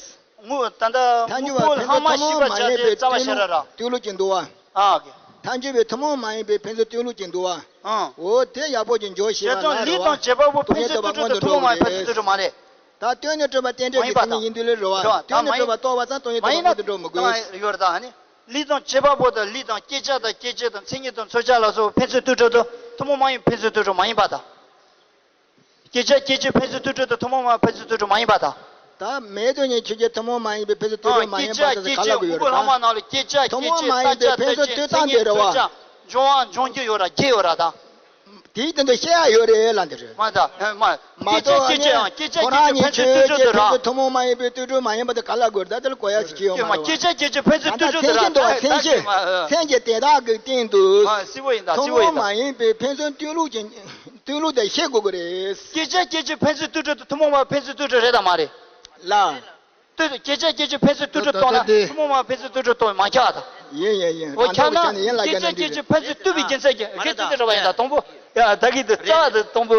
དངོས་ད་ལྟ་དངོས་པོ་ལྷག་མ་ཤེས་པར་བྱ་དེ་རྩ་བ་ཤེས་རབ་ར། ལྟོས་ལུགས་ཀྱི་འདུག་བ། ཨ་གི། ཐལ་འགྱུར་བའི་ཐུན་མོང་མ་ཡིན་པའི་ཕན་ཚུན་ལྟོས་ལུགས་ཀྱི་འདུག་བ། ཨང་། འོ་དེ་ཡག་པོ་ཅིག་འཇོག་ཤེས་པ་ལ་རེད་བ། ལུས་དང་བཅས་པ་པོ་ཕན་ཚུན་ལྟོས་གྲུབ་དང་ཐུན་མོང་མ་ཡིན་ཕན་ཚུན་ལྟོས་གྲུབ་མ་རེད། ད་ལྟོས་ནས་གྲུབ་པ་རྟེན་འབྲེལ་གྱི་མཚན་ཉིད་ཡིན་དུས་ལས་རེད་བ། ལྟོས་ནས་གྲུབ་པ་རྟོགས་པ་ཙམ་སྟོང་ཉིད་རྟོགས་པ་མངོན་དུ་འགྲོ་མི་དགོས། ཡོད་རེད་ད་ཨ་ནི། ལུས་དང་བཅས་པ་པོ་དང་ལུས་དང་སྐྱེད་བྱ་དང་སྐྱེད་བྱེད་དང་མཚན་ཉིད་དང་མཚོན་བྱ་ལ་སོགས་ཕན་ཚུན་ལྟོས་གྲུབ་དང་ཐུན་མོང་མ་ཡིན་ཕན་ཚུན་ལྟོས་གྲུབ་མ་ཡིན་པ་དང་། སྐྱེད་བྱ་སྐྱེད་བྱེད་ཕན་ཚུན་ལྟོས་གྲུབ་དང་ཐུན་མོང་མ་ཕན་ཚུན་ལྟོས་གྲུབ་མ་ཡིན་པ་དང་། ད་མེད་དོ་ཉིད་ཆོས་ཅན་ཐུན་མོང་མ་ཡིན་པའི་ཕན་ཚུན་ལྟོས་གྲུབ་མ་ཡིན་པ་དེ་ག་ལ་གོ་ཡོད་རེད་ད། ཐུན་མོང་མ་ཡིན་པའི་ཕན་ཚུན་ལྟོས་སྟངས་དེ་རེད་བ། འབྱུང་བ་འབྱུང་རྒྱུ་ཡོད་ར་རྒྱུ་ཡོད་ར་ད། དེའི་སྟེང་དུ་བཤད་ཡ་ཡོད་རེད་ལ་འདི་རེད། མ་ད་མ། མ་གཏོགས་ཨ་ནི་ཁོ་རང་ཉིད་ཆོས་ཅན་ཕན་ཚུན་ཐུན་མོང་མ་ཡིན་པའི་ལྟོས་གྲུབ་མ་ཡིན་པ་དེ་ག་ལ་གོ་རེད་ད། དེ་ལ་གོ་ཡ་ཞིག་ཅི་ཡོད་མ་རེད། སྐྱེད་བྱ་སྐྱེད་བྱེད་ཕན་ཚུན་ལྟོས་གྲུབ་དེ་ར་མཚན་གཞི་མཚན་གཞི་དེ་དག་གི་སྟེང་དུ་ཐུན་མོང་མ་ཡིན་པའི་ཕན་ཚུན་ལྟོས་ལུགས་ཀྱི་ལྟོས་ལུགས་དེ་བཤད་དགོས་ཀྱི་རེད། སྐྱེད་བྱ་སྐྱེད་བྱེད་ཕན་ཚུན་ལྟོས་གྲུབ་དེ་ཐུན་མོང་མ་ཕན་ཚུན་ལྟོས་གྲུབ་རེད་དམ་མ་རེད། ལ། ལྟོས་སྐྱེད་བྱ་སྐྱེད་བྱེད་ཕན་ཚུན་ལྟོས་གྲུབ་གཏོང་ན་ཐུན་མོང་མ་ཕན་ཚུན་ལྟོས་གྲུབ་གཏོང་མ་ཁྱག་དང་། ཡིན་ཡིན་ཡིན། འོ་ཁྱག་ན་སྐྱེད་བྱ་སྐྱེད་བྱེད་ཕན་ཚུན་ལྟོས་པའི་རྒྱུ་མཚན་གྱིས་རྒྱུ་མཚན་དེ་འདྲ་བ་ཡིན་ད་དང་པོ། ཡ་ད་གི་དེ་རྩ་དེ་དང་པོ་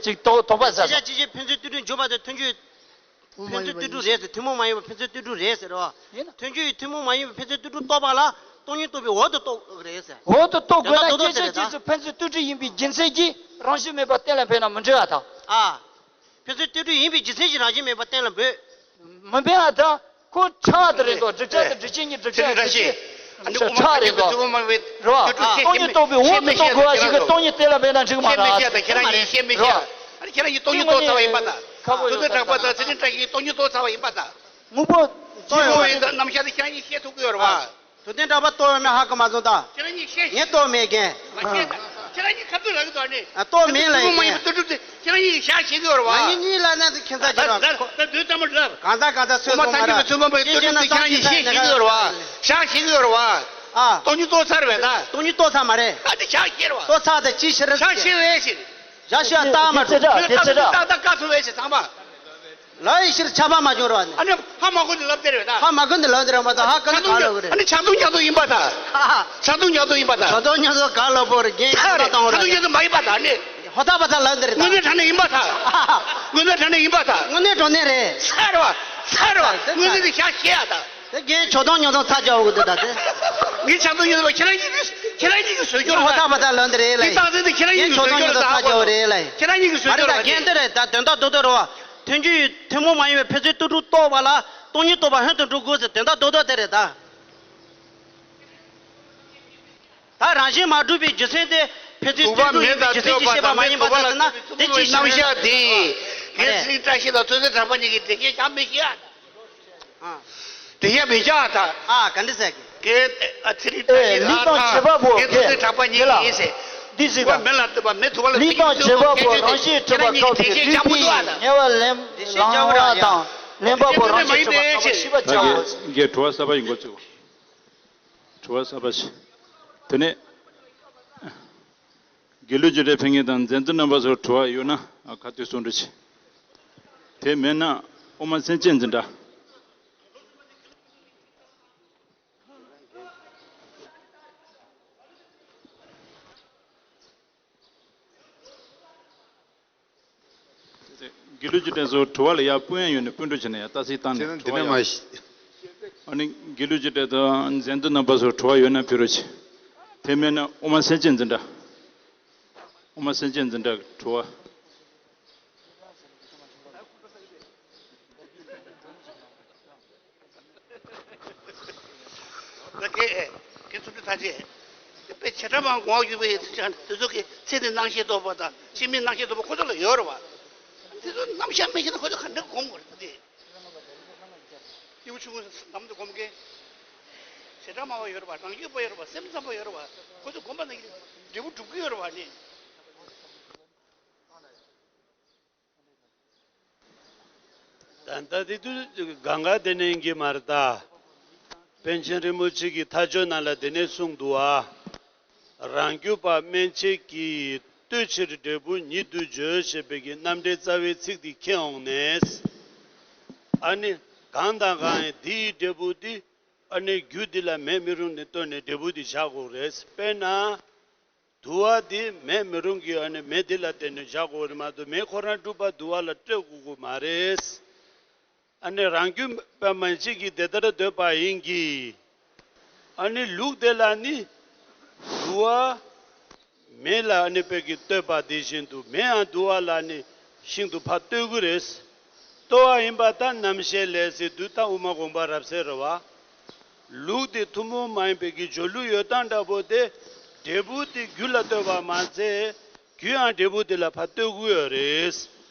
ཅིག་དོགས་དོགས་པ་ཟ་སྐྱེད་བྱ་སྐྱེད་བྱེད་ཕན་ཚུན་ལྟོས་གྲུབ་འཇོག་པ་དེ་ཐུན་ཕན་ཚུན་ལྟོས་གྲུབ་རེད་ཟེར། ཐུན་མོང་མ་ཡིན་པ་ཕན་ཚུན་ལྟོས་གྲུབ་རེད་ཟེར་རོ། ཡིན་ན། ཐུན་ཕན་ཚུན་ཐུན་མོང་མ་ཡིན་པ་ཕན་ཚུན་ལྟོས་གྲུབ་རྟོགས་པ་ལ་སྟོང་ཉིད་རྟོགས་པའི་འོག་ཏུ་གཏོགས་རེད་ཟེར། འོག་ཏུ་གཏོགས་དགོས་ན་སྐྱེད་བྱ་སྐྱེད་བྱེད་ཕན་ཚུན་ལྟོས་གྲུབ་ཡིན་པའི་རྒྱུ་མཚན་གྱིས་རང་བཞིན་མེད་པ་གཏན་ལ་འབེབས་ན་མི་འགྲིག་ཨ་ད། ཨ། ཕན་ཚུན་ལྟོས་གྲུབ་ཡིན་པའི་རྒྱུ་མཚན་གྱིས་རང་བཞིན་མེད་པ་གཏན་ལ་འབེབས། མི་འབེབས་ཨ་ད། ཁོ་ཁྱག་དེ་རེད་དོ། སྒྲིབ་བྱ་དང་སྒྲིབ་བྱེད་གཉིས་སྒྲིབ་བྱ་སྒྲིབ་བྱེད། ཁྱག་རེད་དོ། རེད་བ། སྟོང་ཉིད་རྟོགས་པའི་འོག་ཏུ་གཏོགས་དགོས་ཨ་ཞིག་གི་སྟོང་ཉིད་གཏན་ལ་འབེབས་ན་འགྲིག་མ་རེད། ཁྱེད་རང་གིས་སྟོང་ཉིད་རྟོགས་ཚར་བ་ཡིན་པ་ད། ཁོ་ཚོ་གྲགས་པ་དང་ཚེ་རིང་བཀྲ་ཤིས་ཀྱིས་སྟོང་ཉིད་རྟོགས་ཚར་བ་ཡིན་པ་ད། དངོས་པོ། དངོས་པོ་ཡིན་ད་རྣམ་གཞག་དེ་ཁྱེད་རང་གིས་ཤེས་ཐུབ་ཀྱི་ཡོད་རེད་བ། དུ་ལྡན་གྲགས་པ་རྟོགས་ཡོད་མེད་ཧ་གོ་མ་སོང་ད། ཁྱེད་རང་གཉིས་ཤེས། ངས་རྟོགས་མེད་རྒན། མ་ཤེས་ད། ཁྱེད་རང་གཉིས་ཁ་ཐུག་ལབ་ཀྱི་འདུག་ཨ་ནི། ཨ་རྟོགས་མེད་ལབ་ཡིན། ཐུན་མོང་མ་ཡིན་པའི་ལྟོས་གྲུབ་དེ་ཁྱེད་རང་གཉིས་ཤག་ཤེས་ཀྱི་ཡོད་རེད་བ། ང་གཉིས་གཉིས་ལབ་ན་དེ་ཁྱད་མཚར་ཆེ་ར། ད་ད་དུས་ཙམ་པ་ལབ། གང་ཟག་གང་ཟག་སོ་སོ་མ་རེད། ཐམས་ཅད་ཀྱི་ཐུན་མོང་མ་ཡིན་པའི་ལྟོས་གྲུབ་དེ་ཁྱེད་རང་གཉིས་ཤག་ཤེས་ཀྱི་ཡོད་རེད་བ། ཤག་ཤེས་ཀྱི་ཡོད་རེད་བ། ཨ། སྟོང་ཉིད་རྟོགས་ཚར་བས་ད། སྟོང་ཉིད་རྟོགས་ཚར་མ་རེད། ཨ་དེ་ཤག་ཤེས་རེད་བ། རྟོགས་ཚར་དེ་ཅི་ཕྱིར། ཤག་ཤེས་བས་ཤེས། ཞག་ཤིག་ཏག་མ་འགྲོ། ཁྱོད་ཁ་ཐུག་ཏག་ཏག་བཀག་ཐུབ་པས་ཞེས་ཚང་མ། ལ་ཡི་ཕྱིར་ཆགས་པ་མ་བྱུང་རོགས། ཨ་ནི་ཧ་མ་གོ་ནི་ལབ་དེ་རེད་ད། ཧ་མ་གོ་ནི་ལབ་དེ་རེད་མ་གཏོགས་ཧ་གོ་ནི་གང་ལབ་གི་རེད། ཨ་ནི་ཆགས་སྡང་ཉམས་སྡང་ཡིན་པ་ད། ཧ་ཧ། ཆགས་སྡང་ཉམས་སྡང་ཡིན་པ་ད། ཆགས་སྡང་ཉམས་སྡང་གང་ལབ་པོ་རེད། རྒན་ད་རེད། གཏོང་ཆགས་སྡང་རེད། ཉམས་སྡང་མ་ཡིན་པ་ད་ནི། ཧོ་ད་པ་ད་ལབ་དེ་རེད་ད། དངོས་གནས་དྲང་གནས་ཡིན་པ་ད། ཧ་ཧ། དངོས་གནས་དྲང་གནས་ཡིན་པ་ད། དངོས་གནས་དྲང་གནས་རེད། ས་རེད་བ། ས་རེད་བ། དངོས་གནས་དེ་ཤག་ཤེས་ཡ་ད། དེ་རྒན་ཆགས་སྡང་ཉམས་སྡང་ཚ་རྒྱག་འོ་གི་འདུག་ད་དེ། ངས་ཆགས་སྡང་ཉམས་སྡང་ཁྱེད་རང་གཉིས་ཀྱིས་ཁྱེད་རང་གཉིས་ཀྱིས་བཟོས་རྒྱུ་རེད་ད། ཧོ་ད་པ་ད་ལབ་དེ་རེད་ལ། དེ་སྟངས་འཛིན་དེ་ཁྱེད་རང་གཉིས་ཀྱིས་བཟོས་རྒྱུ་རེད་ད། ཧ་གོ། ཁྱེད་རང་གཉིས་ཀྱིས་བཟོས་རྒྱུ་རེད་ད། རྒན་དེ་རེད་ད། དོན་དག་རྡོག་རྡོག་རེད་བ། ཐུན་གྱི་ཐུན་མོང་མ་ཡིན་པའི་ཕན་ཚུན་ལྟོས་གྲུབ་རྟོགས་པ་ལ་སྟོང་ཉིད་རྟོགས་པ་ཧོན་དུ་འགྲོ་དགོས་ཟེར་དོན་དག་རྡོག་རྡོག་དེ་རེད་ད། ད་རང་བཞིན་མ་གྲུབ་པའི་རྒྱུ་མཚན་དེ་ཕན་ཚུན་ལྟོས་གྲུབ་ཡིན་པའི་རྒྱུ་མཚན་གྱིས་ཤེས་པ་མ་ཡིན་པ་ཟེར་ན་དེ་ཅི་ཞིག་རེད། རྣམ་གཞག་དེ་ ངས་ཚེ་རིང་བཀྲ་ཤིས་དང་ཐུབ་བསྟན་གྲགས་པ་གཉིས་ཀྱི་དེ་གས་ཀྱང་མི་ཤེས་ཨ། དེ་གས་མི་ཤེས་ཨ་ད། ཨ་ག་འདྲ་ཟེར་གི། ངས་ཨ་ཚེ་རིང་བཀྲ་ཤིས་ཨེ་ལི་ཨ་ཐང་ད་བྱེད་པ་པོ་ངས་ཐུབ་བསྟན་གྲགས་པ་གཉིས་ཀྱི་ཡིན་ཟེར། འདི་ཟེར་ད། མེ་ལ་ལྟོས་པ་མེ་དུ་བ་ལ་ལི་ཐང་བྱེད་པ་པོ་རང་བཞིན་གྲུབ་པ་ཁ་བའི་བདུད་ཡིས་དམྱལ་བ་ལེན་ལང་བ་དང་ལེན་པ་པོ་རང་བཞིན་གྲུབ་པ་ཁ་བའི་ཤི་བ་བྱ་བ། ངས་དྲི་བ་གསར་པ་ཡིན་འགོ་བཙུགས། དྲི་བ་གསར་པ་ཞིག་དེ་ནས། དགེ་ལུགས་ཀྱི་སྒྲ་ཕན་ངེས་དང་མཛད་འཛིན་རྣམ་པ་སོགས་དྲི་བ་ཡོད་ན་ཁ་ཐུག་གསུང་རོགས་གྱིས། དེ་མེད་ན་དབུ་མ་སེམས་བསྐྱེད་འཛིན་གྲྭ། དགེ་ལུགས་ཀྱི་སྒྲ་སོགས་དྲི་བ་ལ་ཡ་སྤུན་ཡ་ཡོད་ནས་སྤུན་གྲོགས་བྱས་ནས་ཡ་ལྟ་ཚིག་བཏང་ནས་དྲི་བ་ཡ། ཨ་ནི་དགེ་ལུགས་ཀྱི་སྒྲ་དང་མཛད་འཛིན་རྣམ་པ་སོགས་དྲི་བ་ཡོད་ན་ཕུལ་རོགས་གྱིས། དེ་མེད་ན་དབུ་མ་སེམས་བསྐྱེད་འཛིན་གྲྭ། དབུ་མ་སེམས་བསྐྱེད་འཛིན་གྲྭ་དྲི་བ། ད་གེ་གེ་ཚུལ་ཁྲིམས་ཐམས་ཅད་དེ་དཔེ་བྱེ་བྲག་པ་ངོ་བོ་ཡོད་པའི་དེ་ཚོ་གི་ཚེ་འདི་རྣམ་ཤེས་རྟོགས་པ་དང་ཕྱི་མའི་རྣམ་ཤེས་རྟོགས་པ་ཁོ་ཚོ་ལ་ཡོད་རེད་བ། དེ་ཚོ་རྣམ་གཞག་མི་ཤེས་ན་ཁོ་ཚོ་ག་འདྲ་སྒོམ་དགོས་རེད་དེ། སྐྱེས་བུ་ཆུང་ངུ་ལམ་དུ་སྒོམ་མཁན། བྱེ་བྲག་སྨྲ་བ་ཡོད་རེད་བ། རང་རྒྱུད་པ་ཡོད་རེད་བ། སེམས་ཙམ་པ་ཡོད་རེད་བ། ཁོ་ཚོ་སྒོམ་པ་ན་འབྲས་བུ་འགྲུབ་ཀྱི་ཡོད་རེད་བ་ནི། ད་ལྟ་དེ་དུས་གང་ག་དེ་ནས་ཡིན་གྱི་མ་རེད་ད། པཎ་ཆེན་རིན་པོ་ཆེ་གི་མཐའ་དཔྱོད་ནང་ལ་དེ་ནས་གསུངས་འདུག་ཨ། རང་རྒྱུད་པ་མན་ཆད་ཀྱིས་ལྟོས་ཕྱིར་འབྲས་བུ་ཉིད་དུ་བརྗོད་ཞེས་པའི་གི་རྣམ་འགྲེལ་རྩ་བའི་ཚིག་འདི་མཁྱེན་འོང་ནས། ཨ་ནི་གང་དང་གང་ཡིན་དེ་ཡི་འབྲས་བུ་འདི་ཨ་ནི་རྒྱུ་འདི་ལ་མེད་མི་རུང་ནས་ལྟོས་ནས་འབྲས་བུ་འདི་བཞག་དགོས་རེད། དཔེར་ན། དུ་བ་དེ་མེད་མི་རུང་གི་ཨ་ནི་མེ་དེ་ལ་བརྟེན་ནས་བཞག་དགོས་རེད་མ་གཏོགས་མེ་ཁོ་རང་གྲུབ་པ་དུ་བ་ལ་སྤྲད་དགོས་ཀྱི་མ་རེད། ཨ་ནི་རང་རྒྱུད་པ་མན་ཆད་ཀྱིས་དེ་ལྟར་འདོད་པ་ཡིན་གྱི། ཨ་ནི་ལུགས་དེ་ལ་ནི་དུ་བ་མེ་ལ་ཨ་ནི་དཔེ་གི་ལྟོས་པ་དེ་བཞིན་དུ་མེ་ཡང་དུ་བ་ལ་ནི་ཤིན་ཏུ་ཕར་ལྟོས་ཀྱི་རེད། ལྟོ་བ་ཡིན་པ་ལྟར་རྣམ་ཤེས་ལས་ཟེར་དུས་ད་དབུ་མ་དགོངས་པ་རབ་གསལ་རེད་བ། ལུགས་དེ་ཐུན་མོང་མ་ཡིན་པའི་གི་སྦྱོར་ལུགས་ཡོད་སྟངས་འདྲ་པོ་དེ་འབྲས་བུ་དེ་རྒྱུ་ལ་ལྟོས་པ་མ་ཚད་རྒྱུ་ཡང་འབྲས་བུ་དེ་ལ་ཕར་ལྟོས་ཀྱི་ཡོད་རེད།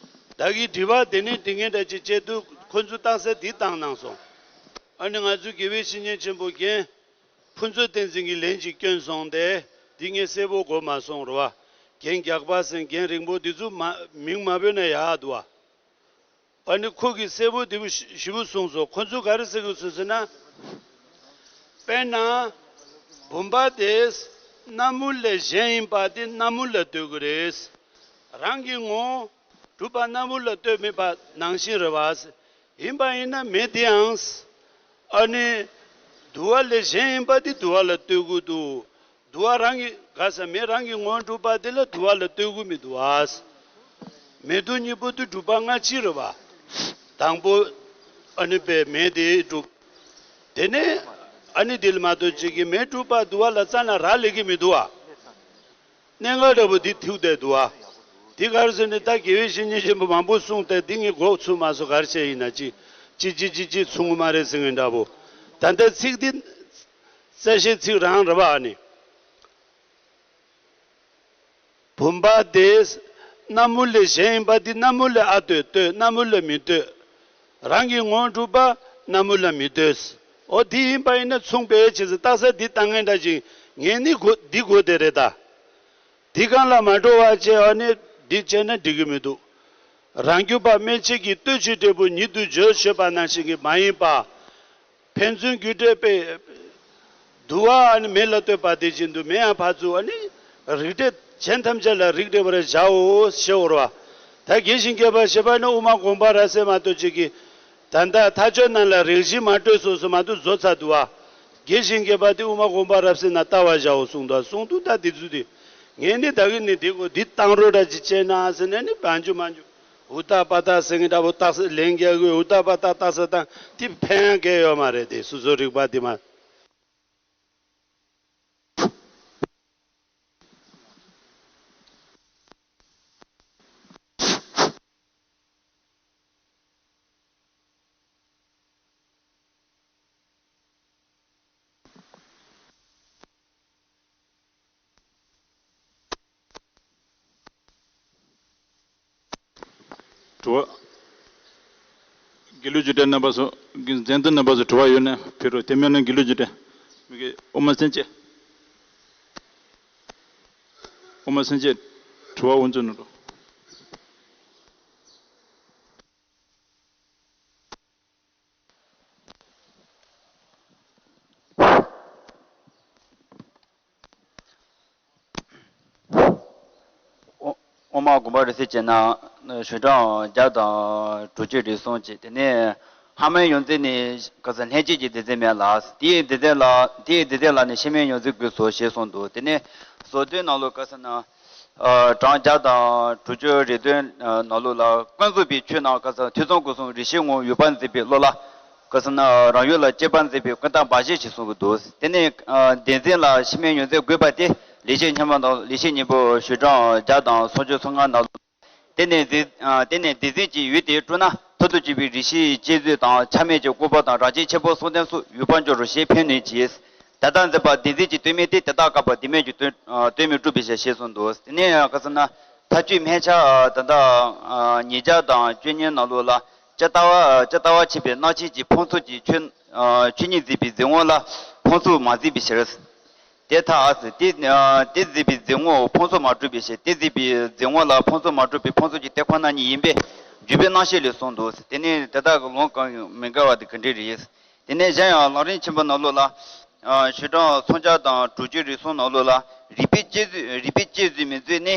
བདག་གིས་དྲི་བ་དེ་ནས་དྲི་ངན་འདྲ་ཅིག་བྱས་དུས་ཁོ་ཚོས་རྟགས་གསལ་འདི་བཏང་གནང་སོང་། ཨ་ནི་ང་ཚོའི་དགེ་བའི་བཤེས་གཉེན་ཆེན་པོ་རྒན་ཕུན་ཚོགས་བསྟན་འཛིན་གྱི་ལན་ཅིག་བསྐྱོན་སོང་སྟེ་འདི་ངས་གསལ་པོ་གོ་མ་སོང་རེད་བ། རྒན་རྒྱགས་པ་ཟེར་རྒན་རིང་པོ་འདི་ཚོ་མ་མིང་མ་བོས་ན་ཡག་འདུག་བ། ཨ་ནི་ཁོ་གིས་གསལ་པོ་དེ་བོ་ཞི་ཞི་བོ་གསུངས་སོ། ཁོ་ཚོས་ག་རེ་ཟེར་གི་སོ་ཟེར་ན། དཔེར་ན། བུམ་པ་དེ་སྣམ་བུ་ལས་གཞན་ཡིན་པ་དེ་སྣམ་བུ་ལ་ལྟོས་ཀྱི་རེད། རང་གི་ངོ་བོ་གྲུབ་པ་སྣམ་བུ་ལ་ལྟོས་མེད་པ་ནང་བཞིན་རེད་བ། ཡིན་པ་ཡིན་ན་མེ་དེའང་། ཨ་ནི། དུ་བ་ལས་གཞན་ཡིན་པ་དེ་དུ་བ་ལ་ལྟོས་ཀྱི་འདུག་དུ་བ་རང་གི་ག་ས་མེ་རང་གི་ངོ་བོ་གྲུབ་པ་དེ་ལ་དུ་བ་ལ་ལྟོས་ཀྱི་མི་འདུག་བ། མེ་དུ་གཉིས་པོ་དེ་གྲུབ་པ་སྔ་ཕྱི་རེད་བ། དང་པོ་ཨ་ནི་པའི་མེ་དེ་གྲུབ། དེ་ནས་ཨ་ནི་དེ་ལ་མ་གཏོགས་ཅིག་གི་མེ་གྲུབ་པ་དུ་བ་ལ་རྩ་ན་རག་ལས་ཀྱི་མི་འདུག་བ། གནད་འགག་འདྲ་པོ་འདི་ཐུག་བསྡད་འདུག་བ། འདི་ག་རེ་ཟེར་ནས་ད་དགེ་བའི་བཤེས་གཉེན་ཆེན་པོ་མང་པོ་གསུངས་ཏེ་འདི་ངས་གོ་ཚུགས་མ་སོང་། ག་རེ་བྱས་ཡིན་ན་ཅི་ཅི་ཅི་ཅི་ཅི་ཚུགས་མ་རེད་ཟེར་མཁན་འདྲ་པོ། ད་ལྟའི་ཚིག་འདི་རྩ་ཤེའི་ཚིག་རང་རེད་བ་ཨ་ནི། བུམ་པ་དེ་སྣམ་བུ་ལས་གཞན་ཡིན་པ་འདི་སྣམ་བུ་ལ་ཨ་ལྟོས་ལྟོས། སྣམ་བུ་ལ་མི་ལྟོས། རང་གི་ངོ་བོ་གྲུབ་པ་སྣམ་བུ་ལ་མི་ལྟོས། འོ་འདི་ཡིན་པ་ཡིན་ན་མཚུངས་པའི་ཕྱིར་ཟེར་རྟགས་གསལ་འདི་བཏང་མཁན་འདྲ་ཅིག་ངས་ནི་གོ་འདི་གོ་བསྡད་རེད་ད། འདི་གང་ལ་མ་འགྲོ་བ་བྱས་ཨ་ནི་འདི་བྱས་ན་འགྲིག་གི་མི་འདུག་རང་རྒྱུད་པ་མན་ཆད་ཀྱིས་ལྟོས་ཕྱིར་འབྲས་བུ་ཉིད་དུ་བརྗོད་ཞེས་པ་ནང་བཞིན་གྱི་མ་ཡིན་པ། ཕན་ཚུན་རྒྱུ་འབྲས་པས། དུ་བ་ཨ་ནི་མེ་ལ་ལྟོས་པ་དེ་བཞིན་དུ་མེ་ཡང་ཕར་ཚུར་ཨ་ནི་རིགས་འགྲེ་གཞན་ཐམས་ཅད་ལ་རིགས་འགྲེ་བར་བྱའོ་ཞེས་འོར་བ། ད་དགེ་ཞིང་རྒྱས་པར་བཤད་པ་ནི་དབུ་མ་དགོངས་པ་རབ་གསལ་མ་གཏོགས་ཅིག་གིས། ད་ལྟ་མཐའ་དཔྱོད་རྣམས་ལ་རེག་བྱའི་མ་སྤྲོས་སོ་སོ་མ་གཏོགས་བཟོ་ཚར་འདུག་བ། དགེ་ཞིང་རྒྱས་པ་དེ་དབུ་མ་དགོངས་པ་རབ་གསལ་ན་ལྟ་བར་བྱའོ་གསུངས་འདུག་གསུངས་འདུག་ད་འདི་ཚོ་དེ། ངས་ནི་ད་གིན་ནི་འདི་གོ་འདི་བཏང་རོགས་འདྲ་ཅིག་བྱས་ན་ཟེར་ནས་ནི་བང་རྒྱུ་མང་རྒྱུ། འུ་ཏ་པ་ཏ་ཟེར་མཁན་འདྲ་པོ་རྟགས་གསལ་ལན་རྒྱག་གི་འུ་ཏ་པ་ཏ་རྟགས་གསལ་བཏང་དེ་ཕན་ཡང་གལ་ཡོད་མ་རེད་དེ་སོ་སོ་རིག་པ་དེ་མ། དྲི་བ། དགེ་ལུགས་ཀྱི་གྲས་རྣམ་པ་ཚོ། འཛིན་གྲྭ་རྣམ་པ་ཚོ་དྲི་བ་ཡོད་ན་ཕེབས་རོགས། དེ་མེད་ན་དགེ་ལུགས་ཀྱི་གྲས། མི་དགེ་དབུ་མ་སེང་གེ། དབུ་མ་སེང་གེ། དྲི་བ་དབུ་འཛུགས་གནང་རོགས། དབུ་དབུ་མ་དགོངས་པ་རིང་བསྲེལ་བྱས་ན་ཞུ་གྲངས་བརྒྱ་དང་དྲུག་ཅུ་རེ་གསུམ་བྱས། དེ་ནས་ཧ་མའི་ཡོངས་འཛིན་ནས་ག་ས་ལྷན་སྐྱེས་ཀྱི་སྡེ་ཚན་མེད་ལ། དེའི་སྡེ་ཚན་ལ་དེའི་སྡེ་ཚན་ལ་ནི་ཕྱི་མའི་ཡོངས་འཛིན་དགོས་སོ་ཞེས་གསུངས་འདུག་དེ་ནས་བཟོ་བསྡུའི་ནང་ལོགས་ག་ས་ན། ཨ། གྲངས་བརྒྱ་དང་དྲུག་ཅུ་རེ་བདུན་ནང་ལོགས་ལ། ཀུན་རྫོབ་པའི་ཆོས་རྣམས་ག་ས་ཐོས་བསམ་སྒོམ་གསུམ་རེ་ཞིག་ངོ་། ཡུལ་པར་འཛིན་པའི་བློ་ལ་ག་ས་ན་རང་ཡུལ་ལ་སྐྱེས་པར་འཛིན་པའི་ཀུན་བརྟགས་འབའ་ཞིག་ཅེས་གསུངས་ཀྱི་འདུག་དེ་ནས་ཨ་སྡེ་ཚན་ལ་ཕྱི་མའི་ཡོངས་འཛིན་དགོས་པ་དེ་ལེགས་བཤད་སྙིང་པོ་ནང་། ལེགས་བཤད་སྙིང་པོ་ཞུ་གྲངས་བརྒྱ་དང་སུམ་ཅུ་སོ་ལྔ་ནང་ལོགས། དེ་ནས་སྡེ་ཨ་དེ་ནས་སྡེ་ཚན་གྱི་ཡུལ་དེ་སྤྲུལ་ན། མཐར་ཐུག་དཔྱོད་པའི་རིགས་ཤེས་དཔྱད་བཟོད་དང་། ཆ་མེད་ཀྱི་བཀོད་པ་དང་། རང་ཆས་ཁྱད་པར་གསུམ་ལྡན་སོགས་ཡོད་པར་འགྱུར་རོ་ཞེས་ཕན་གནོད་ཀྱིས། དེ་ལྟར་འཛིན་པ་སྡེ་ཚན་གྱི་སྟོད་སྨད་དེ། དེ་དག་བཀག་པ་སྡེ་སྨད་ཀྱི་སྟོད་ཨ་སྟོད་སྨད་གྲུབ་པའི་ཕྱིར་ཞེས་གསུངས་འདུག་དེ་ནས་ག་ས་ན་མཐར་གཅོད་སྨད་ཆ་ཨ་ད་ལྟ་ཨ་ཉིས་བརྒྱ་དང་བཅུ་གཉིས་ནང་ལོགས་ལ། ཇི་ལྟ་བ་ཇི་ལྟ་བ་ཆད་པའི་སྣང་ཆས་ཀྱིས་ཕུང་ཚོགས་ཀྱི་ཆོས་ཨ་ཆོས་ཉིད་འཛིན་པའི་འཛིན་ངོ་ལ་ཕུང་ཚོགས་མ་འཛིན་པའི་ཕྱིར། དེ་ལྟར་ཨ་ཟེར། དེ་ཨ་དེ་འཛིན་པའི་འཛིན་ངོ་ཕུང་ཚོགས་མ་གྲུབ་པའི་ཕྱིར། དེ་འཛིན་པའི་འཛིན་ངོ་ལ་ཕུང་ཚོགས་མ་གྲུབ་པའི་ཕུང་ཚོགས་ཀྱི་དེ་ཁོ་ན་ཉིད་ཡིན་པས་འཇུག་པའི་རྣམ་བཤད་ལས་གསུངས་འདུག་དེ་ནི་དེ་དག་གི་ལུང་གང་ཡང་མི་འགལ་བ་དེ་ག་འདྲ་རེད། དེ་ནས་གཞན་ཡང་ལམ་རིམ་ཆེན་པོ་ནང་ལོགས་ལ། ཨ་ཞུ་གྲངས་སུམ་བརྒྱ་དང་དྲུག་ཅུ་རེ་གསུམ་ནང་ལོགས་ལ། རིགས་པས་དཔྱད་བཟོད། རིགས་པས་དཔྱད་བཟོད་མི་བཟོད་ནི།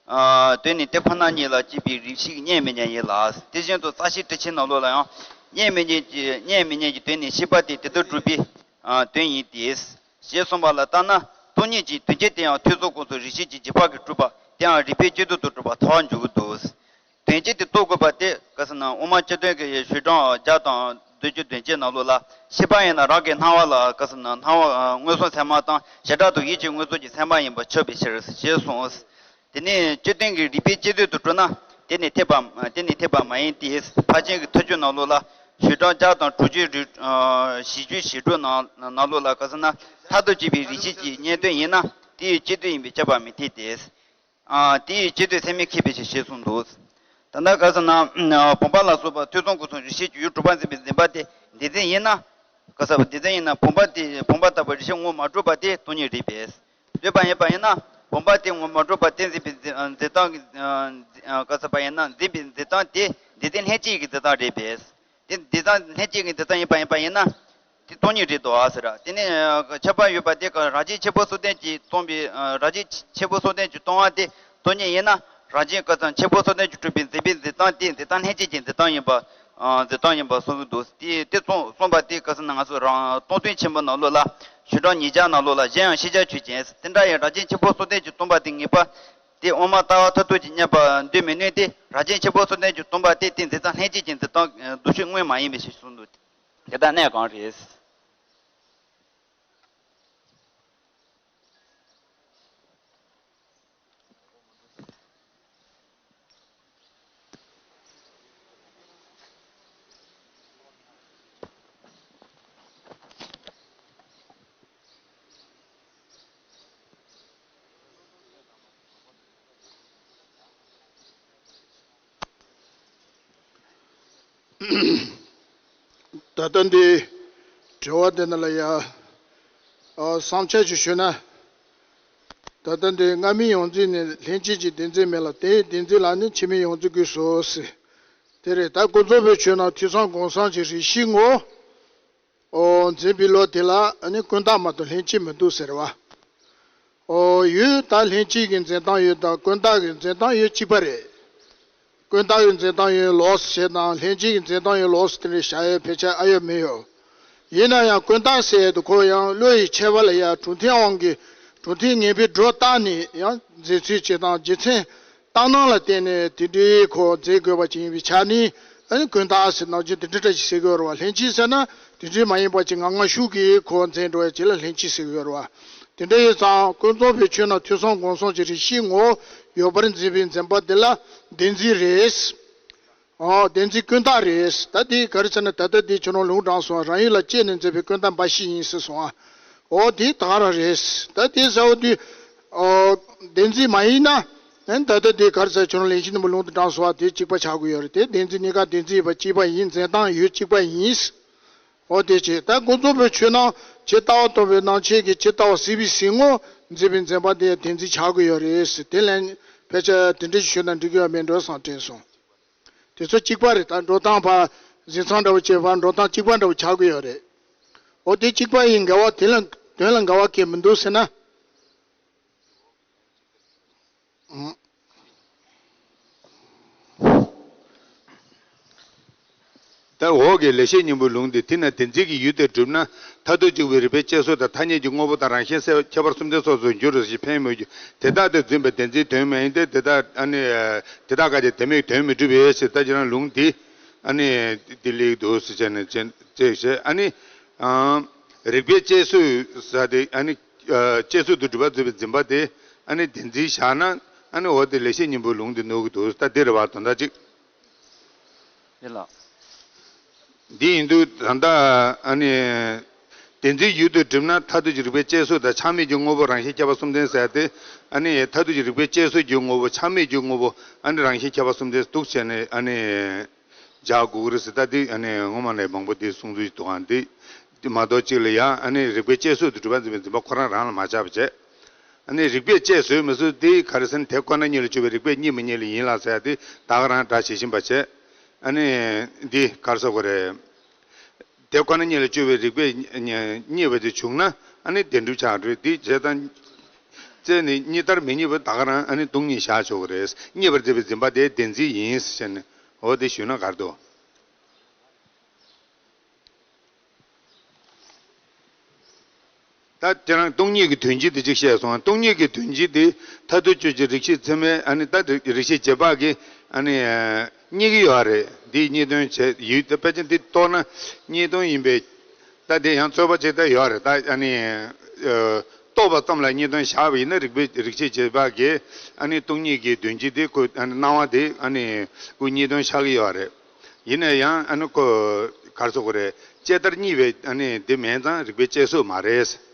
ཨ་དོན་ནི་དེ་ཁོ་ན་ཉིད་ལ་སྐྱེས་པའི་རིགས་ཤེས་ཀྱི་གཉེན་མི་གཉེན་ཡིན་ལ། དེ་བཞིན་དུ་རྩ་ཤེའི་དྲི་ཆེན་ནང་ལོགས་ལ་ཡང་། གཉེན་མི་གཉེན་གྱི་གཉེན་མི་གཉེན་གྱི་དོན་ནི་ཤེས་པ་དེ་དེ་དུ་གྲུབ་པའི་ཨ་དོན་ཡིན་ཏེ། ཞེས་གསུངས་པ་ལ་ལྟར་ན། སྟོང་ཉིད་ཀྱི་དོན་སྤྱི་དེ་ཡང་ཐོས་བསམ་སྒོམ་གསུམ་རིགས་ཤེས་ཀྱི་རྗེས་དཔག་གིས་གྲུབ་པ་དེའང་རིགས་པས་དཔྱད་བཟོད་དུ་གྲུབ་པར་ཐལ་བར་འཇུག་གི་འདུག་དོན་སྤྱི་དེ་རྟོགས་དགོས་པ་དེ་ག་ས་ན་དབུ་མ་སྤྱི་དོན་གྱི་ཞུ་གྲངས་བརྒྱ་དང་བདུན་ཅུ་དོན་གཅིག་ནང་ལོགས་ལ། ཤེས་པ་ཡིན་ན་རང་གི་སྣང་བ་ལ་ག་ས་ན་སྣང་བ་མངོན་སུམ་ཚད་མ་དང་། བྱེ་བྲག་ཏུ་ཡིད་ཀྱི་མངོན་སུམ་གྱི་ཚད་མ་ཡིན་པར་ཆགས་པའི་ཕྱིར་ཞེས་གསུངས། དེ་ནས་སྤྱི་དོན་གྱི་རིགས་པས་དཔྱད་བཟོད་དུ་གྲུབ་ན། དེ་ནི་འཐད་པ་དེ་ནི་འཐད་པ་མ་ཡིན་ཏེ། ཕར་ཕྱིན་གྱི་མཐའ་དཔྱོད་ནང་ལོགས་ལ། ཞུ་གྲངས་བརྒྱ་དང་དྲུག་ཅུ་རེ་ཨ་བཞི་བཅུ་ཞེ་དྲུག་ནང་ནང་ལོགས་ལ་ག་ས་ན། མཐར་ཐུག་དཔྱོད་པའི་རིགས་ཤེས་ཀྱི་གཉེན་དོན་ཡིན་ན། དེའི་སྤྱི་དོན་ཡིན་པས་ཁྱབ་པ་མི་འཐད་དེ། ཨ་དེའི་སྤྱི་དོན་ཚད་མས་ཁེགས་པའི་ཕྱིར་ཞེས་གསུངས་འདུག་ད་ལྟ་ག་ས་ན་བུམ་པ་ལ་སོགས་པ་ཐོས་བསམ་སྒོམ་གསུམ་རིགས་ཤེས་ཀྱི་ཡུལ་གྲུབ་པར་འཛིན་པའི་འཛིན་པ་དེ་སྡེ་ཚན་ཡིན་ན། ག་ས་པ་སྡེ་ཚན་ཡིན་ན། བུམ་པ་དེ་བུམ་པ་ལྟ་བུ་རིགས་ཤེས་ངོ་མ་གྲུབ་པ་དེ་སྟོང་ཉིད་རེད་པས། འདོད་པ་ཡིན་པ་ཡིན་ན། བུམ་པ་དེ་ངོ་མ་གྲུབ་པ་དེ་འཛིན་པའི་འཛིན་འཛིན་སྟངས་ཀྱི་ག་ས་པ་ཡིན་ན། འཛིན་པའི་འཛིན་སྟངས་དེ་སྡེ་ཚན་ལྷན་སྐྱེས་ཀྱི་འཛིན་སྟངས་རེད་པས། དེ་སྡེ་ཚན་ལྷན་སྐྱེས་ཀྱི་འཛིན་སྟངས་ཡིན་པ་ཡིན་པ་ཡིན་ན། དེ་སྟོང་ཉིད་རེད་དོ་ཨ་ཟེར། དེ་ནས་ཁྱབ་པ་ཡོད་པ་དེ་ག་རང་བཞིན་ཁྱད་པར་གསུམ་ལྡན་གྱིས་སྟོང་པའི་རང་བཞིན་ཁྱད་པར་གསུམ་ལྡན་གྱིས་སྟོང་བ་དེ་སྟོང་ཉིད་ཡིན་ན། རང་བཞིན་ག་ཙམ་ཁྱད་པར་གསུམ་ལྡན་གྱིས་གྲུབ་པའི་འཛིན་པའི་འཛིན་སྟངས་དེ་འཛིན་སྟངས་ལྷན་སྐྱེས་ཀྱི་འཛིན་སྟངས་ཡིན་པ། འཛིན་སྟངས་ཡིན་པ་གསུངས་ཀྱི་འདུག་དེ་དེ་གསུངས་གསུངས་པ་དེ་ག་ས་ན་ང་ཚོ་རང་སྟོང་ཐུན་ཆེན་པོ་ནང་ལོགས་ལ། ཞུ་གྲངས་ཉིས་བརྒྱ་ནང་ལོགས་ལ། གཞན་ཡང་ཤེས་བྱ་ཆོས་ཅན། དེ་འདྲ་ཡང་རང་བཞིན་ཁྱད་པར་གསུམ་ལྡན་གྱིས་སྟོང་པ་དེ་ངེས་པ། དེ་དབུ་མ་ལྟ་བ་མཐར་ཐུག་ཅེས་བསྙད་པར་འདོད་མི་ནུས་ཏེ། རང་བཞིན་ཁྱད་པར་གསུམ་ལྡན་གྱིས་སྟོང་པ་དེ་དེ་འཛིན་སྟངས་ལྷན་སྐྱེས་ཀྱི་འཛིན་སྟངས་ལྡོག་ཕྱོགས་དངོས་མ་ཡིན་པའི་ཕྱིར་གསུངས་འདུག་དེ་ལྟར་གནས་གང་རེད། ད་ལྟ་འདི་དྲི་བ་འདི་ནང་ལ་ཡ། ཨ་བསམ་འཆར་ཞིག་ཞུས་ན། ད་ལྟ་འདི་སྔ་མའི་ཡོངས་འཛིན་ནི་ལྷན་སྐྱེས་ཀྱི་སྡེ་འཛིན་མེད་ལ། དེའི་སྡེ་འཛིན་ལ་ནི་ཕྱི་མའི་ཡོངས་འཛིན་དགོས་སོ་ཟེར། དེ་རེད། ད་ཀུན་རྫོབ་པའི་ཆོས་རྣམས་ཐོས་བསམ་སྒོམ་གསུམ་གྱི་རིགས་ཤེས་ངོ་། ཨོ་འཛིན་པའི་བློ་དེ་ལ་ནི་ཀུན་བརྟགས་མ་གཏོགས་ལྷན་སྐྱེས་མི་འདུག་ཟེར་བ། ཨོ་ཡུལ་ད་ལྷན་སྐྱེས་ཀྱི་འཛིན་སྟངས་ཡོད་དང་། ཀུན་བརྟགས་ཀྱི་འཛིན་སྟངས་ཡོད་གཅིག་པ་རེད། ཀུན་བརྟགས་ཀྱི་འཛིན་སྟངས་ཡོད་ལོགས་ཟེར་དང་། ལྷན་སྐྱེས་ཀྱི་འཛིན་སྟངས་ཡོད་ལོགས་ཟེར། དེ་འདྲའི་བྱ་ཡའི་ཕལ་ཆེར་ཨ་ཡོད་མི་ཡོད། ཡིན་ན་ཡང་ཀུན་བརྟགས་ཟེར་དུས་ཁོ་ཡང་བློ་ཡི་ཁྱད་པར་ལ་ཡང་གྲུབ་མཐའི་དབང་གིས་གྲུབ་མཐའི་ངེས་པའི་སྒྲོ་བཏགས་ནས་ཡང་འཛིན་ཚུལ་བྱེད་སྟངས། རྒྱུ་མཚན་ལྟར་སྣང་ལ་བརྟེན་ནས་དེ་འདྲའི་ཁོ་འཛིན་དགོས་པ་ཅིག་ཡིན་པའི་ཆ་ནས། ཨ་ནི་ཀུན་བརྟགས་ཟེར་ནང་བཞིན་དེ་འདྲ་འདྲ་ཞིག་ཟེར་དགོས་རེད་བ། ལྷན་སྐྱེས་ཟེར་ན་དེ་འདྲའི་མ་ཡིན་པ་ཅིག་ངང་ངམ་ཤུགས་ཀྱིས་ཁོ་འཛིན་འགྲོ་ཡ་ཅིག་ལ་ལྷན་སྐྱེས་ཟེར་དགོས་རེད་བ། དེ་འདྲ་ཡིན་ཙང་ཀུན་རྫོབ་པའི་ཆོས་རྣམས་ཐོས་བསམ་སྒོམ་གསུམ་གྱི་རིགས་ཤེས་ངོ་བོ་ཡོད་པར་འཛིན་པའི་འཛིན་པ་དེ་ལ་སྡེ་འཛིན་རེད། ཨོ་སྡེ་འཛིན་ཀུན་བརྟགས་རེད། ད་དེ་ག་རེ་ཟེར་ན། ད་ལྟ་དེ་ཁྱོད་རང་ལུང་དྲངས་སོང་། རང་ཡུལ་ལ་སྐྱེས་ནས་འཛིན་པའི་ཀུན་བརྟགས་འབའ་ཞིག་ཡིན་ཟེར་སོང་ཨ། ཨོ་དེ་ད་ག་རང་རེད། ད་དེ་ཟེར་བ་དུས། ཨོ་སྡེ་འཛིན་མ་ཡིན་ན། ཨན་ད་ལྟ་དེ་གར་ས་ཁྱོད་རང་ལེགས་བཤད་སྙིང་པོ་ལུང་དུ་དྲངས་སོང་བ་དེ་གཅིག་པ་ཆགས་ཀྱི་ཡོད་རེད། དེ་བདེན་འཛིན་གཉིས་ཀ་བདེན་འཛིན་ཡོད་པ་གཅིག་པ་ཡིན། འཛིན་སྟངས་ཡུལ་གཅིག་པ་ཡིན། འོ་དེ་བྱས་ད་ཀུན་རྫོབ་པའི་ཆོས་རྣམས་ཇི་ལྟ་བ་སྟོན་པའི་ནང་ཆོས་ཀྱི་ཇི་ལྟ་བ་སྲིད་པའི་གཟིགས་ངོར་འཛིན་པའི་འཛིན་པ་དེ་བདེན་འཛིན་ཆགས་ཀྱི་ཡོད་རེད་ཟེར། དེ་ལན་ཕལ་ཆེར་དེ་འདྲ་ཞིག་ཞུས་ན་འགྲིག་གི་ཡོད་མེད་འགྲོ་བསམ་དྲན་སོང་། དེ་ཚོ་གཅིག་པ་རེད། ད་འགྲོ་སྟངས་ཕར་གཟིགས་སྟངས་འདྲ་བོ་བྱས་པ་འགྲོ་སྟངས་གཅིག་པ་འདྲ་བོ་ཆགས་ཀྱི་ཡོད་རེད། འོ་དེ་གཅིག་པ་ཡིན། འགལ་བ་དེ་ལ་དོན་ལ་འགལ་བ་གང་ཡང་མི་འདུག་ཟེར་ན། ད་འོག་གི་ལེགས་བཤད་སྙིང་པོའི་ལུང་འདི་དེ་ན་བདེན་འཛིན་གྱི་ཡུལ་དེ་གྲུབ་ན་མཐར་ཐུག་གཅིག་པའི་རིགས་པས་དཔྱད་བཟོད་དང་ཐ་སྙད་ཀྱི་དངོས་པོ་དང་རང་བཞིན་གསལ་བའི་ཁྱད་པར་གསུམ་ལྡན་སོགས་སུ་འགྱུར་རོ་ཞེས་ཕན་ཡོན་མོད་ཀྱི། དེ་དག་དེ་བརྫུན་པའི་བདེན་འཛིན་དོན་མ་ཡིན་ཏེ། དེ་དག་ཨ་ནི་དེ་དག་ག་དེ་དོན་མེད་དོན་མི་འགྲུབ་པས་ཟེར། ད་ཁྱེད་རང་ལུང་འདི་ཨ་ནི་དེ་ལེགས་འདུག་ཟེར་བྱས་ནས་བྱས་བྱས་བྱས་ཨ་ནི་རིགས་པས་དཔྱད་བཟོད་ཟེར་དེ་ཨ་ནི། ཨ་དཔྱད་བཟོད་དུ་གྲུབ་པ་བརྫུན་པའི་འཛིན་པ་དེ་ཨ་ནི་བདེན་འཛིན་བཞག་ན་ཨ་ནི་འོ་དེ་ལེགས་བཤད་སྙིང་པོའི་ལུང་དེ་གནོད་ཀྱི་འདུག་ད་དེ་རེད་བ། དོན་དག་གཅིག་དེ་ལ། འདི་ཡིན་དུས་ད་ལྟ་ཨ་ནི་བདེན་འཛིན་ཡུལ་དུ་གྲུབ་ན་མཐར་ཐུག་གི་རིགས་པས་དཔྱད་བཟོད་དང་ཆགས་མེད་ཀྱི་དངོས་པོ་རང་བཞིན་ཁྱད་པར་གསུམ་ལྡན་ཟེར་ཏེ། ཨ་ནི་མཐར་ཐུག་གི་རིགས་པས་དཔྱད་བཟོད་ཀྱི་དངོས་པོ་ཆགས་མེད་ཀྱི་དངོས་པོ་ཨ་ནི་རང་བཞིན་ཁྱད་པར་གསུམ་ལྡན་འདུག་བྱས་ནས་ཨ་ནི། བཞག་དགོས་ཀྱི་རེད་ཟེར། ད་དེ་ཨ་ནི་སྔོན་མ་ནས་མང་པོ་དེ་གསུང་ཚུལ་ཞིག་འདུག་ཨང་། དེ་དེ་མ་གཏོགས་གཅིག་ལ་ཡང་ཨ་ནི་རིགས་པས་དཔྱད་བཟོད་དུ་གྲུབ་པ་འཛིན་པའི་འཛིན་པ་ཁོ་རང་རང་ལ་མ་ཆགས་པ་བྱས། ཨ་ནི་རིགས་པས་དཔྱད་བཟོད་མི་བཟོད་དེ་ག་རེ་ཟེར་ན་དེ་ཁོ་ན་ཉིད་ལ་དཔྱོད་པའི་རིགས་པས་རྙེད་མི་རྙེད་ལ་ཡིན་ལ་ཟེར་ཡ་དེ་ད་ག་རང་སྒྲ་ཇི་བཞིན་པ་བྱས། ཨ་ནི་འདི་ག་རེ་ཟེར་དགོས་རེད། དེ་ཁོ་ན་ཉིད་ལ་དཔྱོད་པའི་རིགས་པས་རྙེད་པ་དེ་བྱུང་ན་ཨ་ནི་བདེན་གྲུབ་ཆགས་འགྲོ། དེ་བྱས་ཙང་། བཙལ་ནས་རྙེད་མཐར་མི་རྙེད་པ་ད་ག་རང་ཨ་ནི་སྟོང་ཉིད་བཞག་ཆོག་གི་རེད། རྙེད་པར་བྱེད་པའི་འཛིན་པ་དེ་བདེན་འཛིན་ཡིན་ཟེར་ནས་འོ་དེ་ཞུས་ན་ག་རེ་འདུག་ད་དེ་རང་སྟོང་ཉིད་ཀྱི་དོན་སྤྱི་དེ་གཅིག་བཤད་སོང་། སྟོང་ཉིད་ཀྱི་དོན་སྤྱི་དེ་མཐར་ཐུག་དཔྱོད་བྱེད་རིགས་ཤེས་ཚད་མའི་ཨ་ནི་ད་རིགས་ཤེས་རྗེས་དཔག་གིས་ཨ་ནི་རྙེད་ཀྱི་ཡོད་རེད། འདིའི་རྙེད་དོན་བྱས་ཡུལ་དེ་ཕལ་ཆེར་འདི་རྟོགས་ན་རྙེད་དོན་ཡིན་པས། ད་དེ་ཡང་རྩོད་པ་བྱེད་ད་ཡོད་རེད། ད་ཨ་ནི་རྟོགས་པ་ཙམ་ལ་རྙེད་དོན་བཞག་པ་ཡིན་ན་རིགས་པའི་རིགས་ཤེས་རྗེས་དཔག་གིས་ཨ་ནི་སྟོང་ཉིད་ཀྱི་དོན་སྤྱི་དེ་ཁོ་ཨ་ནི་སྣང་བ་དེ་ཨ་ནི་ཁོ་རྙེད་དོན་ཆགས་ཀྱི་ཡོད་རེད། ཡིན་ན་ཡང་ཨ་ནི་ཁོ་ག་རེ་ཟེར་དགོས་རེད། དཔྱད་མཐར་རྙེད་པའི་ཨ་ནི་དེ་མིན་ཙང་རིགས་པའི་དཔྱད་བཟོད་མ་རེད།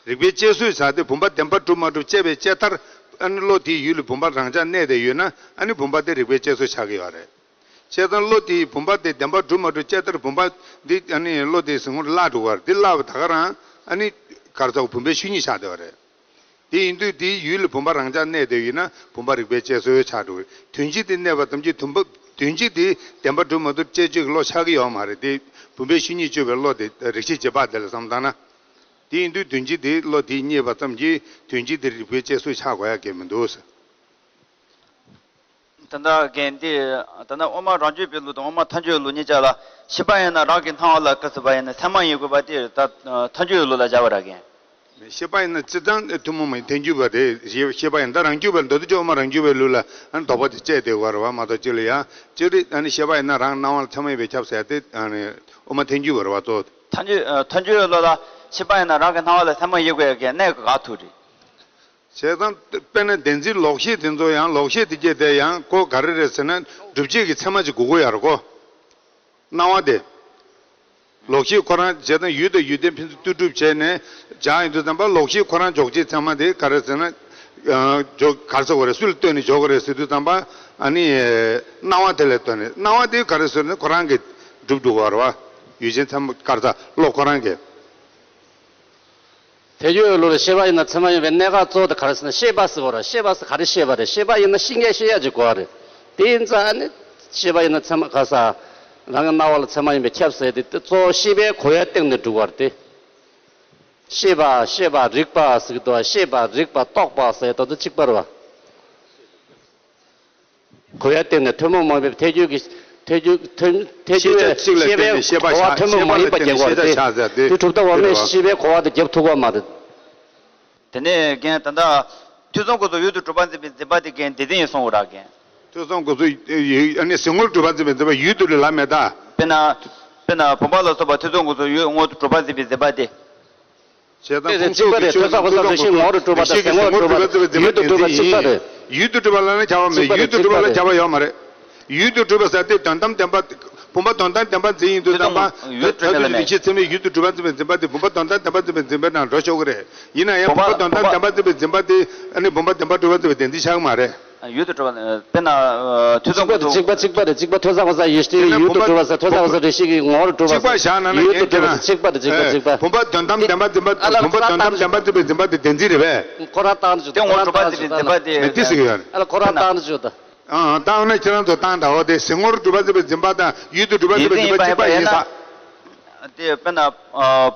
རིགས་པའི་དཔྱད་བཟོད་ཟེར་དེ་བུམ་པ་བདེན་པར་གྲུབ་མ་གྲུབ་དཔྱད་པའི་དཔྱད་མཐར་ཨ་ནི་བློ་དེའི་ཡུལ་ལ་བུམ་པ་རང་འཇགས་གནས་བསྡད་ཡོད་ན་ཨ་ནི་བུམ་པ་དེ་རིགས་པའི་དཔྱད་བཟོད་ཆགས་ཀྱི་ཡོད་རེད། བྱས་ཙང་བློ་དེའི་བུམ་པ་དེ་བདེན་པར་གྲུབ་མ་གྲུབ་དཔྱད་མཐར་བུམ་པ་འདི་ཨ་ནི་བློ་དེའི་གཟིགས་ངོར་བརླག་འགྲོ་བར་འདི་བརླག་པ་ད་ག་རང་ཨ་ནི་ག་རེ་ཟེར་བུམ་པའི་ཆོས་ཉིད་ཆགས་བསྡད་པ་རེད། དེ་ཡིན་དུས་དེའི་ཡུལ་ལ་བུམ་པ་རང་འཇགས་གནས་བསྡད་ཡོད་ན་བུམ་པ་རིགས་པའི་དཔྱད་བཟོད་ཆགས་འགྲོ་གི། དོན་སྤྱི་དེ་གནས་པ་ཙམ་གྱིས་བུམ་པ་དོན་སྤྱི་དེ་བདེན་པར་གྲུབ་མ་གྲུབ་དཔྱད་བྱེད་ཀྱི་བློ་ཆགས་ཀྱི་ཡོད་མ་རེད་དེ། བུམ་པའི་ཆོས་ཉིད་དཔྱོད་པའི་བློ་དེ་རིགས་ཤེས་རྗེས་དཔག་དེ་ལ་བསམ་བཏང་ན། དེ་ཡིན་དུས་དོན་སྤྱི་དེ་བློ་དེས་རྙེད་པ་ཙམ་གྱིས་དོན་སྤྱི་དེ་རིགས་པའི་དཔྱད་བཟོད་ཆགས་དགོས་ཡ་གང་ཡང་མི་འདུག་ཟེར། ད་ལྟ་རྒན་འདི་ད་ལྟ་དབུ་མ་རང་རྒྱུད་པའི་ལུགས་དང་དབུ་མ་ཐལ་འགྱུར་ལུགས་གཉིས་ཆ་ལ་ཤེས་པ་ཡིན་ན་རང་གི་སྣང་བ་ལ་ག་ཟེར་བ་ཡིན་ན་ཚད་མ་ཡིན་དགོས་པ་དེ་ད་ཐལ་འགྱུར་ལུགས་ལ་སྦྱར་བ་ར་རྒན། ཤེས་པ་ཡིན་ན་སྤྱིར་བཏང་ཐུན་མོང་མ་ཡིན་ཐལ་འགྱུར་བ་རེད། ཤེས་པ་ཡིན་ད་རང་རྒྱུད་པ་མདོ་སྡེ་སྤྱོད་དབུ་མ་རང་རྒྱུད་པའི་ལུགས་ལ་ཨ་ནི་དོགས་པ་དེ་བཅད་བསྡད་ཡོད་རེད་བ། མ་གཏོགས་སྤྱིར་ལ་ཡང་སྤྱིར་ཨ་ནི་ཤེས་པ་ཡིན་ན་རང་སྣང་བ་ལ་ཚད་མ་ཡིན་པས་ཁྱབ་ཟེར་ཏེ་ཨ་ནི་དབུ་མ་ཐལ་འགྱུར་བ་རེད་བ་གཙོ། ཐལ་འགྱུར་ཐལ་འགྱུར་ལུགས་ལ་ཤེས་པ་ཡིན་ན་རང་གི་སྣང་བ་ལ་ཚད་མ་ཡིན་དགོས་ཡ་གི་གནད་ག་ག་ཐུག་རེད། བྱས་ཙང་དཔེར་ན་བདེན་འཛིན་ལོག་ཤེས་དེ་ཚོ་ཡང་ལོག་ཤེས་དེ་སྐྱེས་ཏེ་ཡང་ཁོ་ག་རེ་རེད་ཟེར་ན་སྒྲུབ་བྱེད་ཀྱི་ཚད་མ་ཅིག་དགོས་ཀྱི་ཡོད་རེད་ཁོ། སྣང་བ་དེ། ལོག་ཤེས་ཁོ་རང་བྱས་ཙང་ཡུལ་དང་ཡུལ་ལྡན་ཕན་ཚུན་ལྟོས་གྲུབ་བྱས་ནས་སྦྱར་ཡོང་དུས་ཙམ་པ་ལོག་ཤེས་ཁོ་རང་འཇོག་བྱེད་ཚད་མ་དེ་ག་རེ་ཟེར་ན། འཇོག་ག་རེ་ཟེར་དགོས་རེད། སུ་ལ་ལྟོས་ནས་འཇོག་དགོས་རེད་ཟེར་དུས་ཙམ་པ་ཨ་ནི། སྣང་བ་དེ་ལ་ལྟོས་ནས་སྣང་བ་དེ་ག་རེ་ཟེར་ན་ཁོ་རང་གིས་སྒྲུབ་འགྲོ་དགོས་རེད་བ། ཡུལ་ཅན་ཚད་མ་ག་རེ་ཟེར་བློ་ཁོ་རང་གིས། ཐལ་འགྱུར་ལུགས་ལ་ཤེས་པ་ཡིན་ན་ཚད་མ་ཡིན་པའི་གནད་འགག་གཙོ་བོ་དེ་ག་རེ་ཟེར་ན་ཤེས་པ་ཟེར་བ་རེད། ཤེས་པ་ཟེར་ག་རེ་ཤེས་པ་རེད། ཤེས་པ་ཡིན་ན་ཤེས་མཁན་ཤེས་ཡ་ཅིག་དགོས་པ་རེད། དེ་ཡིན་ཙང་ཨ་ནི་ཤེས་པ་ཡིན་ན་ཚད་མ་ག་ས་རང་གི་སྣང་བ་ལ་ཚད་མ་ཡིན་པས་ཁྱབ་ཟེར་དེ་དེ་གཙོ་བོ་ཤེས་པའི་གོ་བའི་སྟེང་ནས་གྲུབ་པ་རེད་དེ། ཤེས་པ་ཤེས་པ་རིག་པ་ཟེར་གི་འདུག་བ། ཤེས་པ་རིག་པ་རྟོགས་པ་ཟེར་དེ་ཚོ་གཅིག་པ་རེད་བ། གོ་བའི་སྟེང་ནས་ཐུན་མོང་མ་ཡིན་པའི་ཐལ་འགྱུར་གྱི་ཐལ་འགྱུར་ཐལ་ཐལ་འགྱུར་བའི་ཤེས་པའི་གོ་བ་ཐུན་མོང་མ་ཡིན་པ་རྒྱག་དགོས་རེད་དེ། དེ་གྲུབ་མཐའ་འོག་མའི་ཤེས་པའི་གོ་བ་དེ་རྒྱབ་ཐུབ་པ་མ་རེད། དེ་ནས་རྒན་ད་ལྟ་ཐོས་བསམ་སྒོམ་གསུམ་ཡུལ་དུ་གྲུབ་པར་འཛིན་པའི་འཛིན་པ་དེ་རྒན་བདེན་འཛིན་ཡིན་གསུངས་པ་རེད་རྒན། ཐོས་བསམ་སྒོམ་གསུམ་ཡུལ་ཨ་ནི་གཟིགས་ངོར་གྲུབ་པར་འཛིན་པའི་འཛིན་པ་ཡུལ་དུ་ལ་མེད་ད། དཔེར་ན། དཔེར་ན་བུམ་པ་ལ་སོགས་པ་ཐོས་བསམ་སྒོམ་གསུམ་ཡུལ་དངོས་སུ་གྲུབ་པར་འཛིན་པའི་འཛིན་པ་དེ། བྱས་ཙང་ཁོང་ཚོ་གི་ཆོས་ལ་ཐོས་བསམ་སྒོམ་གསུམ་རང་བཞིན་ངོ་བོར་གྲུབ་པ་དང་གཟིགས་ངོར་གྲུབ་པ་ཡུལ་དུ་གྲུབ་པ་གཅིག་པ་རེད། ཡུལ་དུ་གྲུབ་པ་ལ་ནི་བྱ་བ་མེད། ཡུལ་དུ་གྲུབ་པ་ལ་བྱ་བ་ཡོད་མ་རེད། ཡུལ་དུ་གྲུབ་པ་ཟེར་དེ་དོན་དམ་བདེན་པ་ བུམ་པ་དོན་དམ་བདེན་པར་འཛིན་ཡིན་དུས་ཙམ་པ། ཡུལ་དུ་གྲུབ་པ་འཛིན་པའི་རིགས་ཤེས་ཚད་མས་ཡུལ་དུ་གྲུབ་པར་འཛིན་པའི་འཛིན་པ་དེ་བུམ་པ་དོན་དམ་བདེན་པར་འཛིན་པའི་འཛིན་པའི་ནང་འགྲོ་ཆོག་གི་རེད། ཡིན་ན་ཡང་བུམ་པ་དོན་དམ་བདེན་པར་འཛིན་པའི་འཛིན་པ་དེ་ཨ་ནི་བུམ་པ་བདེན་པར་གྲུབ་པར་འཛིན་པའི་བདེན་འཛིན་ཆགས་ཀྱི་མ་རེད། ཡུལ་དུ་གྲུབ་པ། དཔེར་ན། ཐོས་བསམ་སྒོམ་གཅིག་པ་གཅིག་པ་རེད། གཅིག་པ་ཐོས་བསམ་སྒོམ་ས་ཡེ་ཤེས་ཡུལ་དུ་གྲུབ་པ་ས་ཐོས་བསམ་སྒོམ་ས་རེ་ཞིག་གི་ངོ་བོར་གྲུབ་པ་ས་ཡུལ་དུ་གྲུབ་པ་ས་གཅིག་པ་རེད། གཅིག་པ་གཅིག་པ་གཅིག་པ། བུམ་པ་དོན་དམ་བདེན་པར་འཛིན་པ་བུམ་པ་དོན་དམ་བདེན་པར་འཛིན་པའི་འཛིན་པ་དེ་བདེན་འཛིན་རེད་པས། ཁོ་རང་བཏང་བཅུག་དེ་ངོ་བོ་གྲུབ་པར་འཛིན་པའི་འཛིན་པ་དེ་མེད་དེ་ཟེར་གི་ཡོད་རེད། ཨ་ལ་ཁོ་རང་བཏང་བཅུག་ད། ཨང་། བཏང་ན་ཁྱེད་རང་ཚོ་བཏང་དང་འོ་དེ་ཟེར་ངོ་བོར་གྲུབ་པར་འཛིན་པའི་འཛིན་པ་དང་ཡུལ་དུ་གྲུབ་པར་འཛིན་པའི་འཛིན་པ་གཅིག་པ་ཡིན་ས། དེ་དཔེར་ན།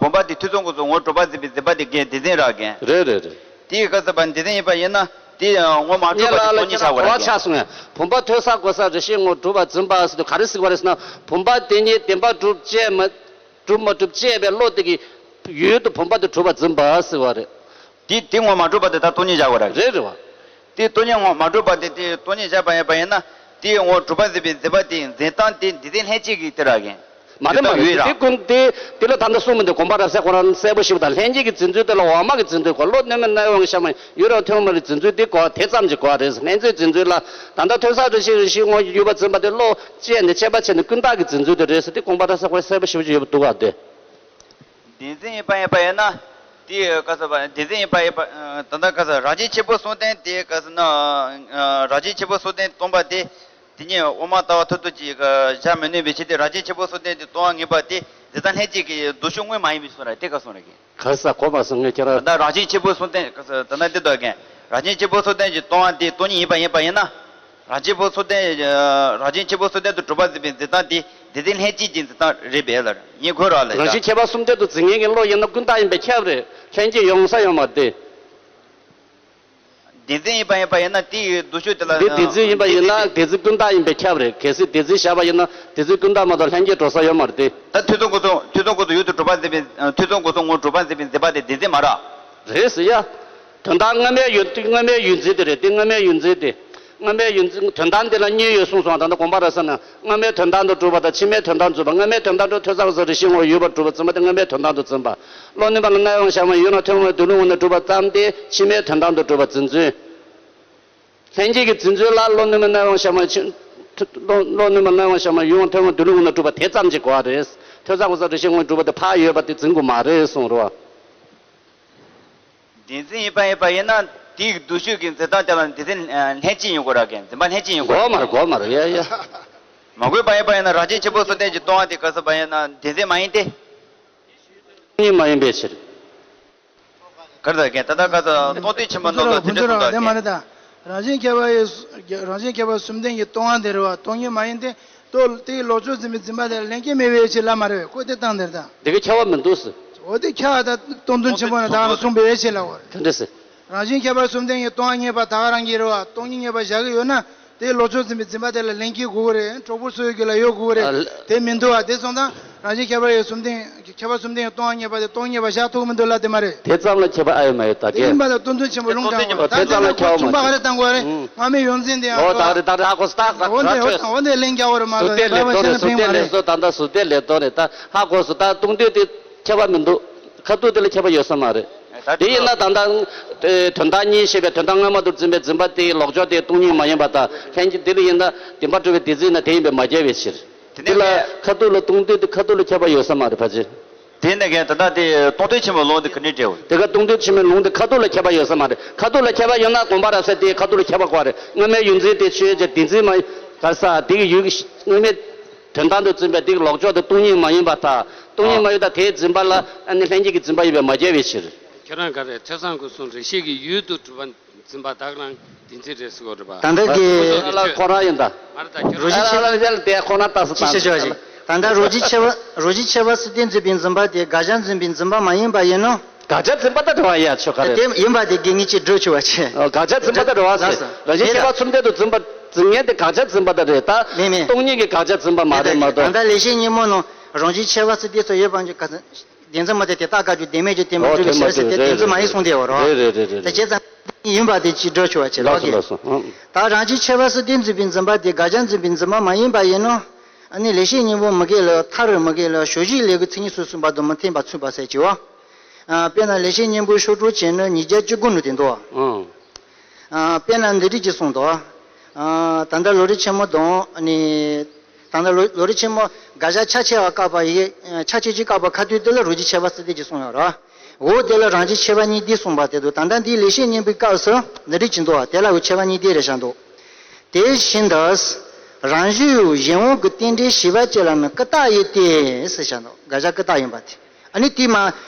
བུམ་པ་དེ་ཐོས་བསམ་སྒོམ་ས་ངོ་བོར་གྲུབ་པར་འཛིན་པའི་འཛིན་པ་དེ་གའི་བདེན་འཛིན་རག་གན། རེད་རེད་རེད། དེའི་སྐབས་སུ་བདེན་འཛིན་ཡིན་པ་ཡིན་ན་དེ་ངོ་མ་གྲུབ་པ་དེ་སྟོང་ཉིད་ཆགས་པ་རེད། ཆགས་སོང་ཡ། བུམ་པ་ཐོས་བསམ་སྒོམ་ས་རེ་ཞིག་ངོ་བོར་གྲུབ་པར་འཛིན་པ་ཟེར་དུས་ག་རེ་ཟེར་བ་རེད་ཟེར་ན། བུམ་པ་དེ་ཉིད་བདེན་པར་གྲུབ་ཅེས་མ། གྲུབ་མ་གྲུབ་དཔྱད་པའི་བློ་དེ་གིས་ཡུལ་དུ་བུམ་པ་དེ་གྲུབ་པར་འཛིན་པ་ཟེར་བ་རེད། དེ་དེ་ངོ་མ་གྲུབ་པ་དེ་ད་སྟོང་ཉིད་བཞག་པ་རེད། རེད་རེད་བ། དེ་སྟོང་ཉིད་ངོ་མ་གྲུབ་པ་དེ་དེ་སྟོང་ཉིད་བཞག་པ་ཡིན་པ་ཡིན་ན་དེ་ངོ་གྲུབ་པར་འཛིན་པའི་འཛིན་པ་དེ་འཛིན་སྟངས་དེ་འདི་དེ་ལྷན་སྐྱེས་ཀྱི་དེ་ར་གན། མ་རེད་མ་རེད། དེ་ཀུན་དེ་དེ་ལ་ད་ལྟ་གསུངས་མི་འདུག་དགོངས་པ་རབ་གསལ་ཁོ་རང་གསལ་པོ་ཞིག་དང་ལྷན་སྐྱེས་ཀྱི་འཛིན་ཚུལ་དེ་ལ་འོག་མ་གི་འཛིན་ཚུལ་གོ་བློ་གནས་མེད་རྣམ་གཡེང་བའི་ཤ་མ་ཡུལ་རང་ཐོན་མ་རེད་འཛིན་ཚུལ་དེ་གོ་དེ་ཙམ་གྱིས་གོ་རེད། ལྷན་སྐྱེས་འཛིན་ཚུལ་ལ་ད་ལྟ་ཐོས་བསམ་རེ་ཞིག་རེ་ཞིག་ངོ་ཡུལ་པ་འཛིན་པ་དེ་བློ་བཅད་ནས་དཔྱད་པ་བྱས་ནས་ཀུན་བརྟགས་ཀྱི་འཛིན་ཚུལ་དེ་རེད་ཟེར་དེ་དགོངས་པ་རབ་གསལ་ཁོ་རང་གསལ་པོ་ཞེ་པོ་ཅིག་ཡོད་པ་འདུག་ག་དེ། བདེན་འཛིན་ཡིན་པ་ཡིན་པ་ཡིན་ན། དེའི་སྐབས་སུ་བདེན་འཛིན་ཡིན་པ་ཡིན་པ། ད་ལྟ་སྐབས་སུ་རང་བཞིན་གཅིག་པུ་གསུམ་ལྡན་དེའི་སྐབས་སུ་ན། རང་བཞིན་གཅིག་པུ་གསུམ་ལྡན་སྟོང་པ་དེ། དེ་ཉིད་དབུ་མ་ལྟ་བ་ཐུབ་ཐུབ་ཀྱིས་བཞག་མི་ནུས་པའི་ཕྱིར་ཏེ་རང་བཞིན་གཅིག་པུ་གསུམ་ལྡན་གྱི་སྟོང་པ་ངེས་པ་དེ་འཛིན་སྟངས་ལྷན་སྐྱེས་ཀྱི་མདོ་ཕྱོགས་དངོས་མ་ཡིན་པའི་ཕྱིར་ར་དེ་སྐབས་སུ་རེད་ཀྱི། ག་ས་གོ་མ་སོང་ངས་ཁྱེད་རང་། ད་ལྟ་རང་བཞིན་གཅིག་པུ་གསུམ་ལྡན་སྐབས་སུ་ད་ལྟ་འདི་ལྟར་ཀྱང་རང་བཞིན་གཅིག་པུ་གསུམ་ལྡན་གྱི་སྟོང་པ་དེ་སྟོང་ཉིད་ཡིན་པ་ཡིན་པ་ཡིན་ན། རང་བཞིན་གཅིག་པུ་གསུམ་ལྡན། རང་བཞིན་གཅིག་པུ་གསུམ་ལྡན་དུ་གྲུབ་པར་འཛིན་པའི་འཛིན་སྟངས་དེ་བདེན་འཛིན་ལྷན་སྐྱེས་ཀྱི་འཛིན་སྟངས་རེད་པས་ལ་ངས་གོ་ར་ལ། རང་བཞིན་ཁྱད་པར་གསུམ་ལྡན་དུ་འཛིན་མཁན་གྱི་བློ་ཡིན་ན་ཀུན་བརྟགས་ཡིན་པས་ཁྱབ་རེད། ལྷན་སྐྱེས་ཡོང་ས་ཡོད་མ་རེད། བདེན་འཛིན་ཡིན་པ་ཡིན་པ་ཡིན་ན་དེ་ཡི་མདོ་ཕྱོགས་དེ་ལ། འདི་བདེན་འཛིན་ཡིན་པ་ཡིན་ན་བདེན་འཛིན་ཀུན་བརྟགས་ཡིན་པས་ཁྱབ་རེད། གལ་སྲིད་བདེན་འཛིན་བཞག་པ་ཡིན་ན་བདེན་འཛིན་ཀུན་བརྟགས་མ་གཏོགས་ལྷན་སྐྱེས་འགྲོ་ས་ཡོད་མ་རེད་དེ། ད་ཐོས་བསམ་སྒོམ་གསུམ་ཐོས་བསམ་སྒོམ་གསུམ་ཡུལ་དུ་གྲུབ་པར་འཛིན་པའི་ཐོས་བསམ་སྒོམ་གསུམ་ངོ་གྲུབ་པར་འཛིན་པའི་འཛིན་པ་དེ་བདེན་འཛིན་མ་རེད། རེད་ཟེར་ཡ། དོན་དག་དངོས་མེད་ཡུལ་དངོས་མེད་ཡུལ་འཛིན་དེ་རེད་དེ་དངོས་མེད་ཡུལ་འཛིན་དེ། དངོས་མེད་ཡུལ་འཛིན་དོན་དམ་དེ་ལ་གཉིས་ཡོད་གསུངས་སོང་། ད་ལྟ་དགོངས་པ་རབ་གསལ་ན་དངོས་མེད་དོན་དམ་དུ་གྲུབ་པ་དང་ཕྱི་མའི་དོན་དམ་འཛིན་པ། དངོས་མེད་དོན་དམ་དུ་ཐོས་བསམ་སྒོམ་ས་རེ་ཞིག་ངོ་བོ་ཡོད་པར་གྲུབ་པ་འཛིན་པ་དེ་དངོས་མེད་དོན་དམ་དུ་འཛིན་པ། བློ་ནུས་པ་ལ་རྣམ་གཡེང་བཞག་མ་ཡུལ་རང་ཐོན་པ་སྡོད་ལུགས་ངོ་ནས་གྲུབ་པ་ཙམ་སྟེ་ཕྱི་མའི་དོན་དམ་དུ་གྲུབ་པ་འཛིན་ཚུལ། ལྷན་སྐྱེས་ཀྱི་འཛིན་ཚུལ་ལ་བློ་ནུས་པ་རྣམ་གཡེང་བཞག་མ་ཕྱི། བློ་བློ་ནུས་པ་རྣམ་གཡེང་བཞག་མ་ཡུལ་ཐོན་པ་སྡོད་ལུགས་ངོ་ནས་གྲུབ་པ་དེ་ཙམ་གྱིས་གོ་བ་རེད། ཐོས་བསམ་སྒོམ་ས་རེ་ཞིག་ངོ་གྲུབ་པ་དེ་ཕར་ཡོད་པ་དེ་འཛིན་དགོས་མ་རེད་གསུངས་རོ། བདེན་འཛིན་ཡིན་པ་ཡིན་པ་ཡིན་ན་དེའི་མདོ་ཕྱོགས་ཀྱི་འཛིན་སྟངས་དེ་ལ་བདེན་འཛིན་ལྷན་སྐྱེས་ཡིན་དགོས་ར་གན་འཛིན་པ་ལྷན་སྐྱེས་ཡིན་དགོས་ར། གོ་མ་རེད་གོ་མ་རེད་ཡ་ཡ། མ་གོས་པ་ཡིན་པ་ཡིན་ན་རང་བཞིན་གཅིག་པུ་གསུམ་ལྡན་གྱི་སྟོང་པ་དེ་ག་ས་པ་ཡིན་ན་བདེན་འཛིན་མ་ཡིན་ཏེ། གཉིས་མ་ཡིན་པའི་ཕྱིར། གར་ད་གན་ད་ལྟ་ག་ས་སྟོང་ཐུན་ཆེན་པོ་ནང་དུ་དེ་འདྲ་གསུངས་ད་གན། དེ་མ་རེད་ད། རང་བཞིན་ཁྱད་པར་ཡི་རང་བཞིན་ཁྱད་པར་གསུམ་ལྡན་གྱི་སྟོང་པ་དེ་རེད་བ། སྟོང་ཉིད་མ་ཡིན་ཏེ། ལྟོ་དེའི་ལོག་ཕྱོགས་འཛིན་པའི་འཛིན་པ་དེ་ལ་ལྷན་སྐྱེས་མེད་པའི་ཕྱིར་ལ་མ་རེད་བས་ཁོ་དེ་སྟངས་དེར་ད། དེ་ག་ཁྱད་པར་མི་འདུག་ཟེར། འོ་དེ་ཁྱད་པར་ད་སྟོང་ཐུན་ཆེན་པོ་ན་ད་ག་ལ་གསུངས་པའི་ཕྱིར་ལ་འོ་རེད། དེ་འདྲ་ཟེར། རང་བཞིན་ཁྱད་པར་གསུམ་ལྡན་གྱི་སྟོང་པ་ངེས་པ་ད་ག་རང་གི་རེད་བ། སྟོང་ཉིད་ངེས་པ་བཞག་གི་ཡོད་ན་དེའི་ལོག་ཕྱོགས་འཛིན་པའི་འཛིན་པ་དེ་ལ་ལྷན་སྐྱེས་དགོས་ཀྱི་རེད། གྲོགས་པོ་སུ་ཡོད་ཀྱི་ལ་ཡོད་དགོས་ཀྱི་རེད། ཨ་ལ། དེ་མི་འདུག་བ། དེ་སོང་ཙང་རང་བཞིན་ཁྱད་པར་ཡི་གསུམ་ལྡན་ཁྱད་པར་གསུམ་ལྡན་གྱི་སྟོང་པ་ངེས་པ་དེ་སྟོང་ཉིད་ངེས་པ་བཞག་ཐུབ་མི་འདུག་ལ་དེ་མ་རེད། དེ་ཙམ་ལ་ཁྱད་པར་ཨ་ཡོད་མ་ཡོད་ད་དེ་གན། ཡིན་པ་ལ་སྟོང་ཐུན་ཆེན་པོ་ལུང་དྲངས་པ་དེ་ཙམ་ལ་ཁྱད་པར་མ་ཁྱུང་པ་ག་རེ་བཏང་དགོས་རེད། ཨུམ། སྔ་མའི་ཡོངས་འཛིན་དེ་ཡང་འོ་ད་ག་རེད་ད་ག་རེད་ཧ་གོ་སོང་ད་འོ་ནས་འོ་ནས་ལན་རྒྱག་དགོས་རེད་མ་གཏོགས་ལས་པ་བྱས་ན་ཕན་མ་རེད། ཟུར་ལྟའི་ལས་ལྟོ་རེད་ཟུར་ལྟའི་ལས་ལྟོ་རེད་ད་ཧ་གོ་སོང་ད་སྟོང་ཐུན་དེ་ཁྱད་པར་མི་འདུག་ཁ་ཐུག་དེ་ལ་ཁྱད་པར་ཡོད་ས་མ་རེད། དེ་ཡིན་ན་ད་ལྟ་དོན་དག་གཉིས་ཞེས་པའི་དོན་དག་སྔ་མ་དུ་འཛིན་པའི་འཛིན་པ་དེའི་ལོག་ཕྱོགས་དེ་སྟོང་ཉིད་མ་ཡིན་པ་དང་ལྷན་སྐྱེས་དེ་ལ་ཡིན་ན་བདེན་པར་གྲུབ་པའི་བདེན་འཛིན་ན་དེ་ཡིན་པས་མ་བརྒྱབ་པའི་ཕྱིར། དེ་ལ་ཁ་ཐུག་ལ་སྟོང་ཐུན་དེ་ཁ་ཐུག་ལ་ཁྱད་པར་ཡོད་ས་མ་རེད་ཕ་ཆེ། དེ་ནས་ཀྱང་ད་ལྟ་དེ་སྟོང་ཐུན་ཆེན་མོའི་ལུང་དེ་ག་ནས་འགྲེལ་བ། དེ་ག་སྟོང་ཐུན་ཆེན་མོའི་ལུང་དེ་ཁ་ཐུག་ལ་ཁྱད་པར་ཡོད་ས་མ་རེད། ཁ་ཐུག་ལ་ཁྱད་པར་ཡོད་ན་དགོངས་པ་རབ་གསལ་དེ་ཁ་ཐུག་ལ་ཁྱད་པར་གོ་རེད། དངོས་མེད་ཡུལ་འཛིན་དེ་ཆོས་ཅན་བདེན་འཛིན་མ་ག་ས་དེ་གི་ཡུལ་གྱི་དངོས་མེད་དོན་དམ་དུ་འཛིན་པའི་དེ་གི་ལོག་ཕྱོགས་དེ་སྟོང་ཉིད་མ་ཡིན་པ་དང་སྟོང་ཉིད་མ་ཡིན་དང་དེའི་འཛིན་པ་ལ་ཨ་ནི་ལྷན་སྐྱེས་ཀྱི་འཛིན་པ་ཡིན་པས་མ་བརྒྱབ་པའི་ཕྱིར། ཁྱེད་རང་ག་རེ་ཐོས་བསམ་སྒོམ་གསུམ་རེ་ཞིག་གི་ཡུལ་དུ་གྲུབ་པ་འཛིན་པ་དག་རང་བདེན་འཛིན་རེད་ཟེར་གོ་རེད་པ། ད་ལྟ་གི་ཁོ་རང་ཡིན་ད། མ་རེད་ད་ཁྱོད་རང་། རོ་གཅིག་ཆེ་བ། ཨ་ལ་ལ་ལ་དེ་ཁོ་ན་ལྟ་སུ་ཅི་ཤེས་ཤོག་ཅིག་ད་ལྟ་རོ་གཅིག་ཆེ་བ་རོ་གཅིག་ཆེ་བ་སུ་སྟེ་འཛིན་པའི་འཛིན་པ་དེ་དགག་བྱ་འཛིན་པའི་འཛིན་པ་མ་ཡིན་པ་ཡིན་ནོ། དགག་བྱ་འཛིན་པ་ད་རེད་བ་ཡ་ཆོ་ག་རེད། དེ་ཡིན་པ་དེ་དགེ་ངེས་ཀྱི་སྒྲོ་ཆུ་བ་ཆེ། དགག་བྱ་འཛིན་པ་ད་རེད་བ་ཟེར། རང་བཞིན་ཁྱད་པར་གསུམ་ལྡན་དུ་འཛིན་པ་འཛིན་ངེས་དེ་དགག་བྱ་འཛིན་པ་ད་རེད་ད། མེད་མེད། སྟོང་ཉིད་ཀྱི་དགག་བྱ་འཛིན་པ་མ་རེད་མ་གཏོགས། ད་ལྟ་ལེགས་བཤད་སྙིང་པོ་ནང་རང་བཞིན་ཆེ་བ་སུ་སྟེ་སོགས་ཡོད་པ་འཇུག་ག་ཚོད། བདེན་འཛིན་མ་དེ་དེ་དག་དགག་རྒྱུ་བདེན་མེད་ཀྱི་བདེན་པ་འགྲུབ་པའི་ཕྱིར་ཟེར་ཏེ་བདེན་འཛིན་མ་ཡིན་གསུངས་ཏེ་འོ་རོ། རེད་རེད་རེད་རེད། དེ་བྱས་ཙང་ཡིན་པ་དེ་ཅིག་སྒྲོ་ཆུ་བ་ཆེ་ལགས་ལགས་སོ་ཀྱི། ལགས་སོ་ལགས་སོ། ད་རང་བཞིན་ཆེ་བ་སུ་སྟེ་འཛིན་པའི་འཛིན་པ་དེ་དགག་བྱ་འཛིན་པའི་འཛིན་པ་མ་ཡིན་པ་ཡིན་ནོ། ཨ་ནི་ལེགས་བཤད་སྙིང་པོ་མི་དགེ་ལ་ཐ་རུ་མི་དགེ་ལ་ཞོ་བཞི་ལས་ཀྱི་མཚན་ཉིད་སོ་གསུམ་པ་དུ་མི་འཐད་པ་མཚུངས་པ་ཟེར་གྱི་འོ། དཔེར་ན་ལེགས་བཤད་སྙིང་པོའི་ཤོག་དྲུག་ཅན་ནི་ཉིས་བརྒྱ་བཅུ་དགུ་ནང་དེ་འདུག་དཔེར་ན་འདི་རིགས་ཀྱིས་གསུངས་འདུག་ད་ལྟ་ལམ་རིམ་ཆེན་མོ་དང་ནི། ད་ལྟ་ལོ་ལོ་རིམ་ཆེན་མོ་དགག་བྱ་ཆ་ཆེ་བ་བཀག་པ་ཡི་ཆ་ཆེ་ཅིག་བཀག་པ་ཁ་ཐུག་དེ་ལ་རོ་གཅིག་ཁྱད་པར་སྲིད་དེ་ཅིག་གསུངས་ཡོད་ར། འོ་དེ་ལ་རང་བཞིན་ཁྱད་པར་གཉིས་དེ་གསུངས་པ་དེ་དུ་ད་ལྟ་འདིའི་ལེགས་བཤད་སྙིང་པོའི་སྐབས་སུ་འདི་འདྲ་ཅིག་འདུག་བ། དེ་ལ་འོ་ཁྱད་པར་གཉིས་དེ་རེད་བཞག་འདུག། དེ་བཞིན་དུ། རང་བཞིན་ཡང་གཞན་དབང་གི་རྟེན་འབྲེལ་བྱས་པ་ཅིག་ལ་ནི་ཀུན་བརྟགས་ཡིན་ཏེ་ཟེར་བཞག་འདུག། དགག་བྱ་ཀུན་བརྟགས་ཡིན་པ་དེ། ཨ་ནི་དེ་མ།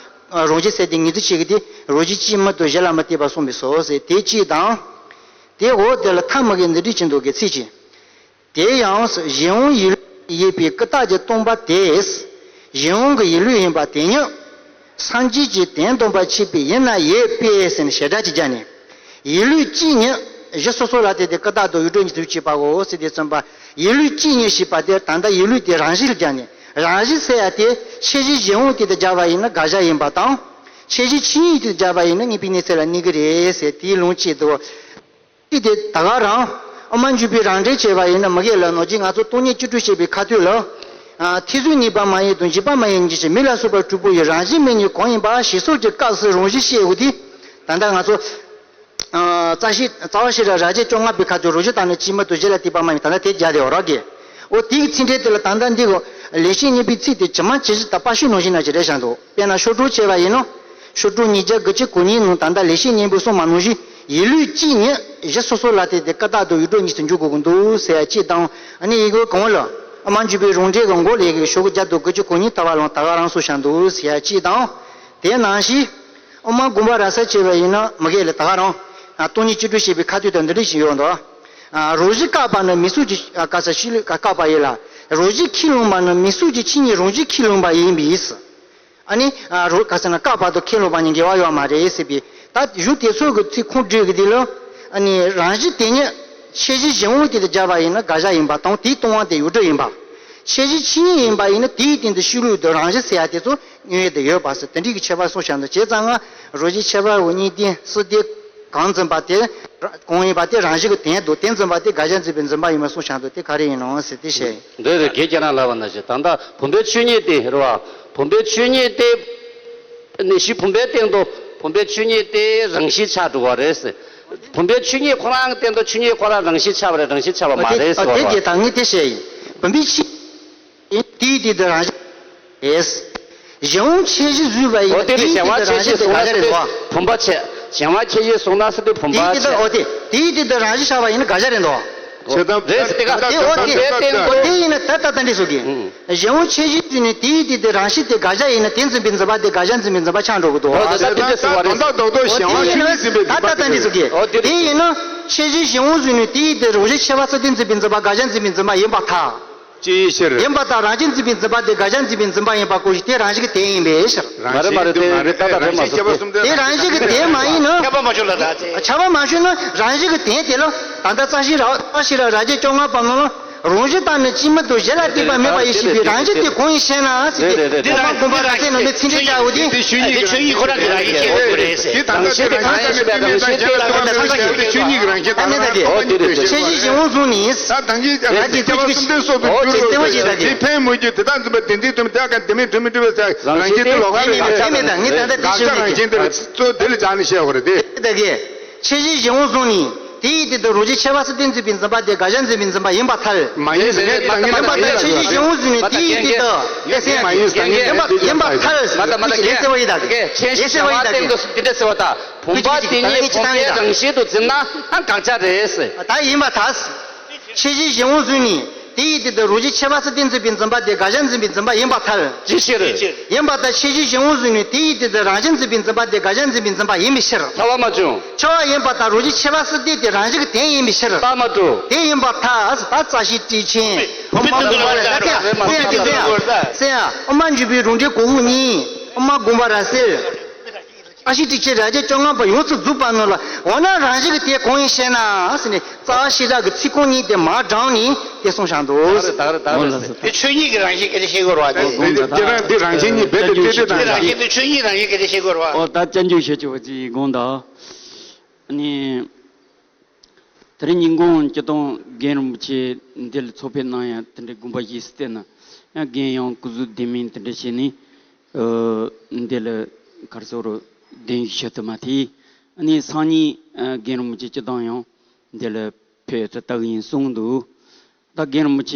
རང་བཞིན་ཟེར་དེ་ངེས་འཛིན་བྱེད་ཀྱི་དེ་རང་བཞིན་གཅིག་མ་གཏོགས་གཞན་ལ་མི་ལྟོས་པར་གསུངས་པས་སོ་ཟེར་དེ་གཅིག་དང་། དེ་འོ་དེ་ལ་ཐ་མ་གི་འདི་འདྲ་ཅིག་འདུག་གི་ཚིག་ཅིག། དེ་ཡང་གཞན་དབང་ཡིན་ལུགས་ཡོད་པའི་ཀུན་བརྟགས་ཀྱིས་སྟོང་པ་དེ། གཞན་དབང་གི་ཡིན་ལུགས་ཡིན་པ་དེ་ཉིད། སངས་རྒྱས་ཀྱིས་དོན་དམ་པར་ཁྱབ་པའི་ཡུལ་ན་ཡོད་པས་ཟེར་ནས་ཞེ་དྲག་ཅིག་སྦྱར་ནས། ཡིན་ལུགས་གཅིག་ཉིད་གཞི་སོ་སོ་ལ་ལྟོས་ཏེ་ཀུན་བརྟགས་དང་ཡུལ་གྲོགས་གཉིས་སུ་གྱུར་པའོ་ཟེར་དུས་ཙམ་པ། ཡིན་ལུགས་གཅིག་ཉིད་ཞེས་པ་དེ་ད་ལྟ་ཡིན་ལུགས་དེ་རང་བཞིན་ལ་སྦྱར་ནས། རང་བཞིན་ཟེར་ཡ་དེ་ཁྱད་གཞི་གཞན་དབང་དེ་དང་སྦྱར་བ་ཡིན་ན་དགག་བྱ་ཡིན་པ་དང་། ཁྱད་གཞི་ཆོས་ཉིད་དེ་དང་སྦྱར་བ་ཡིན་ན་དངོས་པོའི་གནས་ཚུལ་ལ་གནས་ཀྱི་རེད་ཟེར་དེའི་ལུང་བཅས་འདུག། ཅི་སྟེ་ད་ག་རང་། དབུ་མ་འཇུག་པའི་རང་འགྲེལ་བྱས་པ་ཡིན་ན་མི་དགེ་ལ་ནོར་གྱི་ང་ཚོ་སྟོང་ཉིད་བཅུ་དྲུག་བཤད་པའི་ཁ་ཐུག་ལ། ཨ། ཐེ་ཚོམ་གཉིས་པ་མ་ཡིན་དང་འཇིགས་པ་མ་ཡིན་གྱི་ཕྱིར་མི་ལ་སོགས་པ་དྲུག་པོ་ཡི་རང་བཞིན་མེད་ཉིད་གང་ཡིན་པ་ཞེས་སོགས་ཀྱི་སྐབས་སུ་རང་བཞིན་བཤད་དགོས་ཏེ། ད་ལྟ་ང་ཚོ། ཨ། རྩ་ཤེས་རྩ་བ་ཤེས་རབ་རབ་བྱེད་བཅོ་ལྔ་པའི་ཁ་ཐུག་རང་བཞིན་དང་ནི་གཅིག་མ་གཏོགས་གཞན་ལ་ལྟོས་པ་མ་ཡིན་ད་ལྟ་དེ་རྒྱ་དེ་འོ་རག་གི། འོ་དེའི་ཚིག་འགྲེལ་དེ་ལ་ད་ལྟ་འདི་གོ། ལེགས་བཤད་སྙིང་པོའི་ཚིག་དེ་ཇི་མ་ཇི་བཞིན་དང་པར་ཤུ་ནང་བཞིན་ན་ཅི་རེད་བཞག་འདུག། དཔེར་ན་ཤོག་གྲངས་བྱས་པ་ཡིན་ན། ཤོག་གྲངས་ཉིས་བརྒྱ་དགུ་བཅུ་གོ་གཉིས་ནང་ད་ལྟ་ལེགས་བཤད་སྙིང་པོས་གསུངས་པ་ནང་བཞིན་ཡིན་ལུགས་གཅིག་ཉིད་གཞི་སོ་སོ་ལ་ལྟོས་ཏེ་ཀུན་བརྟགས་དང་ཡུལ་གྲོགས་གཉིས་སུ་འཇོག་དགོས་ཀྱི་འདུག་ཟེར་ཡ་གཅིག་དང་། ཨ་ནི་ཡི་གེ་གང་ལ། དབུ་མ་འཇུག་པའི་རང་འགྲེལ་གྱི་མགོ་ལ་ཡི་གེ་ཤོག་གུ་བརྒྱ་དང་དགུ་བཅུ་གོ་གཉིས་ལྟ་བ་ལ་ད་ག་རང་གསུངས་བཞག་འདུག་ཟེར་ཡ་གཅིག་དང་། དེ་ནང་བཞིན། དབུ་མ་དགོངས་པ་རབ་གསལ་བྱས་པ་ཡིན་ན་མི་དགེ་ལ་ད་ག་རང་། སྟོང་ཉིད་བཅུ་དྲུག་བཤད་པའི་ཁ་ཐུག་དང་འདི་འདྲ་ཞིག་ཡོད་འདུག། རང་བཞིན་བཀག་པ་ནི་མིག་སོགས་ཀྱི་བཀག་ས་ཤེས་ལུགས་བཀག་པ་ཡིན་ལ། རང་བཞིན་ཁས་བླངས་པ་ནི་མིག་སོགས་ཀྱི་ཆོས་ཉིད་རང་བཞིན་ཁས་བླངས་པ་ཡིན་པས། ཨ་ནི། རང་ག་ཟེར་ན་བཀག་པ་དང་ཁས་བླངས་པ་གཉིས་འགལ་བ་ཡོད་མ་རེད་ཟེར་བའི། ད་གཞུང་དེ་ཚོ་གི་ཚིག་ཁུངས་བསྒྲིགས་ཀྱི་དེ་ལ། ཨ་ནི་རང་བཞིན་དེ་ཉིད་ཁྱད་གཞི་གཞན་དབང་དེ་དང་སྦྱར་བ་ཡིན་ན་དགག་བྱ་ཡིན་པ་དང་དེའི་སྟོང་པ་དེ་ཡུལ་གྲོགས་ཡིན་པ། ཁྱད་གཞི་ཆོས་ཉིད་ཡིན་པ་ཡིན་ན་དེའི་སྟེང་དུ་ཤེས་ལུགས་དང་རང་བཞིན་ཟེར་ཡ་དེ་ཚོ། དངོས་ཡོད་དུ་ཡོད་པ་སོགས་དེ་འདྲའི་གི་ཁྱད་པར་གསུངས་བཞག་འདུག། བྱས་ཙང་ང་རང་བཞིན་ཁྱད་པར་འོ་གཉིས་ལྡན་སྲིད་དེ་གང་འཛིན་པ་དེ། གང་ཡིན་པ་དེ་རང་བཞིན་གྱི་དོན་དང་དེ་འཛིན་པ་དེ་དགག་བྱ་འཛིན་པའི་འཛིན་པ་ཡིན་པར་གསུངས་བཞག་འདུག། དེ་ག་རེ་ཡིན་ནམ་ཟེར་དེ་བཤད་ཡིན། འདི་རེད། དགེ་རྒན་རང་ལབ་པ་ནང་བཞིན་ད་ལྟ་བུམ་པའི་ཆོས་ཉིད་དེ་རེད་བ། བུམ་པའི་ཆོས་ཉིད་དེ། ནས་ཤི་བུམ་པའི་སྟེང་དུ་བུམ་པའི་ཆོས་ཉིད་དེ་རང་བཞིན་ཆགས་འགྲོ་བ་རེད་ཟེར། བུམ་པའི་ཆོས་ཉིད་ཁོ་རང་གི་སྟེང་དུ་ཆོས་ཉིད་ཁོ་རང་རང་བཞིན་ཆགས་པ་རེད་རང་བཞིན་ཆགས་པ་མ་རེད་ཟེར་བ་དེ་རེད། ད་ངས་དེ་བཤད་ཡིན། བུམ་པའི་ཆོས། དེའི་དེ་དུ་རང་བཞིན། ཨེས། གཞན་དབང་ཁྱད་གཞི་བཟོས་པ་ཡིན་ན་དེའི་དེ་དུ་རང་བཞིན་དེ་ག་རེ་རེད་བ། བུམ་པ་ཆེ། གཞན་དབང་ཁྱད་གཞི་བཟུང་ན་ཟེར་དུས་བུམ་པ་ཆེ། དེའི་དེ་དུ་ཨོ་དེ། དེའི་དེ་དུ་རང་བཞིན་ཆགས་པ་ཡིན་ན་དགག་བྱ་རེད་འདུག། བྱེད་སྟངས་རེད་ཟེར་དེ་ག་དེ་ཨོ་དེ། དེ་ཨོ་དེ་ཡིན་ན་ད་ལྟ་ད་འདྲི་སོ་གི། གཞན་དབང་ཁྱད་གཞི་བཟོས་ནས་དེའི་དེ་དུ་རང་བཞིན་དེ་དགག་བྱ་ཡིན་ན་དེ་འཛིན་པའི་འཛིན་པ་དེ་དགག་བྱ་འཛིན་པའི་འཛིན་པ་ཆགས་འགྲོ་གི་འདུག། ད་ལྟ་དེ་འདྲ་ཟེར་བ་རེད། ད་ལྟ་རྡོག་རྡོག་གཞན་དབང་ཁྱད་གཞི་འཛིན་པའི་འཛིན་པ་དེ་ཡིན་ན་ཁྱད་གཞི་གཞན་དབང་བཟོས་ནས་དེའི་དེ་རང་བཞིན་ཁྱད་པར་ཚུལ་དེ་འཛིན་པའི་འཛིན་པ་དགག་བྱ་འཛིན་པའི་འཛིན་པ་ཡིན་པར་ཐལ། ཅིའི་ཕྱིར། ཡིན་པར་ཐལ། རང་བཞིན་འཛིན་པའི་འཛིན་པ་དེ་དགག་བྱ་འཛིན་པའི་འཛིན་པ་ཡིན་པ་ཀུན་གཞི་དེ་རང་བཞིན་གྱི་དོན་ཡིན་པའི་ཕྱིར། མ་རེད་མ་རེད། དེ་རེད། ད་ལྟ་རེད་མ་སོང་། དེ་རང་བཞིན་གྱི་དོན་མ་ཡིན་ན། ཁྱབ་པ་མ་བྱུང་ལ་ད་ཚེ། ཁྱབ་པ་མ་བྱུང་ན་རང་བཞིན་གྱི་དོན་དེ་ལ་ད་ལྟ་རྩ་ཤེས་ར་རྩ་ཤེས་ར་རབ་བྱེད་བཅོ་ལྔ་པ་ནང་ལ་རང་བཞིན་དང་ནི་གཅིག་མ་གཏོགས་གཞན་ལ་ལྟོས་པ་མེད་པ་ཡིན་ཞེས་པའི་རང་བཞིན་དེ་གང་ཡིན་ཞེ་ན་ཟེར་ཏེ། དེ་རེད་རེད། དབུ་མ་དགོངས་པ་རབ་གསལ་ནང་ནས་ཚིག་འགྲེལ་བྱ་འོ་དེ། དེ་ཆོས་ཉིད་ཁོ་རང་གི་རང་བཞིན་ཁྱད་པར་རེད་ཟེར། དེ་ད་ལྟ་དེ་རང་བཞིན་དང་ནི་མེད་པའི་རང་བཞིན་དེ་ལ་དགག་པའི་ཐབས་ཤེས་ཡོད་དེ་ཆོས་ཉིད་ཀྱི་རང་བཞིན་དང་ནི་མེད་པའི་རང་བཞིན། ཁྱད་གཞི་གཞན་དབང་བཟུང་ནས། ད་དང་གི་ད་ལྟ་དེ་ཁྱད་པར་གསུམ་ལྡན་སོགས་པའི་རྒྱུ་རུ་དེ་ཕན་མོས་རྒྱུ་དེ་དག་འཛིན་པ་དེ་འཛིན་དུ་དེ་ག་དེ་མིན་དུ་མི་འགྲུབ་པའི་ཚེ་རང་བཞིན་དེ་ལོག་པ་རེད། དེ་མེད་ད་ངས་ད་ལྟ་དེ་དགག་བྱ་རང་བཞིན་དེ་ལ་གཙོ་དེ་ལ་བྱ་ནས་བཤད་དགོས་རེད་དེ། ད་གི་ཁྱད་གཞི་གཞན་དབང་བཟུང་ནས་དེ་ཡི་དེ་དུ་རང་བཞིན་ཁྱད་པར་ཚུལ་དེ་འཛིན་པའི་འཛིན་པ་དེ་དགག་བྱ་འཛིན་པའི་འཛིན་པ་ཡིན་པར་ཐལ། མ་ཡིན་ཟེར་ངས་ད་ངས་ཡིན་པར་ཐལ། ཁྱད་གཞི་གཞན་དབང་བཟུང་ནས་དེ་ཡི་དེ་དུ་ཨེ་སེ་མ་ཡིན་ཟེར་ངས་ཡིན་པར་ཡིན་པར་ཐལ། མ་ད་མ་ད་ཁྱད་ལས་སེ་བ་ཡི་ད་གི་ཁྱད་གཞི་གཞན་དབང་སྟེང་དུ་དེ་འདྲ་ཟེར་བ་ད། བུམ་པ་དེ་ཉིད་བུམ་པའི་རང་བཞིན་དུ་འཛིན་ན་ཨ་དགག་བྱ་རེད་ཟེར། ད་ཡིན་པར་ཐལ། ཁྱད་གཞི་གཞན་དབང་བཟུང་ནས་དེ་ཡི་དེ་དུ་རང་བཞིན་ཁྱད་པར་ཚུལ་དེ་འཛིན་པའི་འཛིན་པ་དེ་དགག་བྱ་འཛིན་པའི་འཛིན་པ་ཡིན་པར་ཐལ། ཅིའི་ཕྱིར། ཡིན་པར་ཐལ། ཁྱད་གཞི་གཞན་དབང་བཟུང་ནས་དེ་ཡི་དེ་དུ་རང་བཞིན་འཛིན་པའི་འཛིན་པ་དེ་དགག་བྱ་འཛིན་པའི་འཛིན་པ་ཡིན་པའི་ཕྱིར། ཐལ་བ་མ་བྱུང་། ཁྱབ་པ་ཡིན་པར་ཐལ། རང་བཞིན་ཁྱད་པར་ཚུལ་དེ་དེ་རང་བཞིན་གྱི་དོན་ཡིན་པའི་ཕྱིར། རྟགས་མ་གྲུབ། དེ་ཡིན་པར་ཐལ། ད་རྩ་ཤེས་ཊཱིཀ་ཆེན། བུམ་པ་དགོངས་པ་རབ་གསལ་ཡ་དབུ་མ་འཇུག་པའི་རང་འགྲེལ་གོང་འོག་གཉིས། དབུ་མ་དགོངས་པ་རབ་གསལ། ཨ་ཤི་ཊཱིཀ་ཆེན་རབ་བྱེད་བཅོ་ལྔ་པ་ཡོངས་སུ་རྫོགས་པ་ནང་ལ་འོ་ན་རང་བཞིན་གྱི་དོན་གང་ཡིན་ཞེ་ན་ཟེར་ནས་རྩ་བ་ཤེས་རབ་ཀྱི་ཚིག་རྐང་གཉིས་དེ་མར་དྲངས་ནས་དེ་གསུངས་བཞག་འདུག། ད་རེད་ད་རེད་ད་རེད། དེ་ཆོས་ཉིད་ཀྱི་རང་བཞིན་ག་རེ་ཤེས་དགོས་རེད་བ། དེ་དེ་དེ་རང་དེ་རང་བཞིན་གཉིས་རྦད་དེ་དེ་དེ་དང་། དེ་རང་བཞིན་དེ་ཆོས་ཉིད་རང་བཞིན་ག་རེ་ཤེས་དགོས་རེད་བ། ཨོ་ད་སྐྱབས་འཇུག་བྱེད་ཆོག་པ་ཅིག་དགོངས་དག། ཨ་ནི། དེ་རིང་ཉིན་གུང་སྤྱིར་བཏང་རྒན་རིན་པོ་ཆེ་འདི་ལ་ཚོགས་ཕེབས་གནང་ཡ་དེ་འདྲའི་དགོངས་པ་བཞེས་སུ་བལྟས་ན་ཡང་རྒན་ཡང་སྐུ་གཟུགས་བདེ་མིན་དེ་འདྲ་བྱས་ནས་འདི་ལ་ག་རེ་ཟེར་རོ་གདན་ཞུ་ཐུབ་མ་ཐལ། ཨ་ནི་སང་ཉིན་རྒན་རིན་པོ་ཆེ་སྤྱིར་བཏང་ཡང་འདི་ལ་ཕེབས་ཏེ་ལྟ་གི་ཡིན་གསུངས་འདུག། ད་རྒན་རིན་པོ་ཆེ།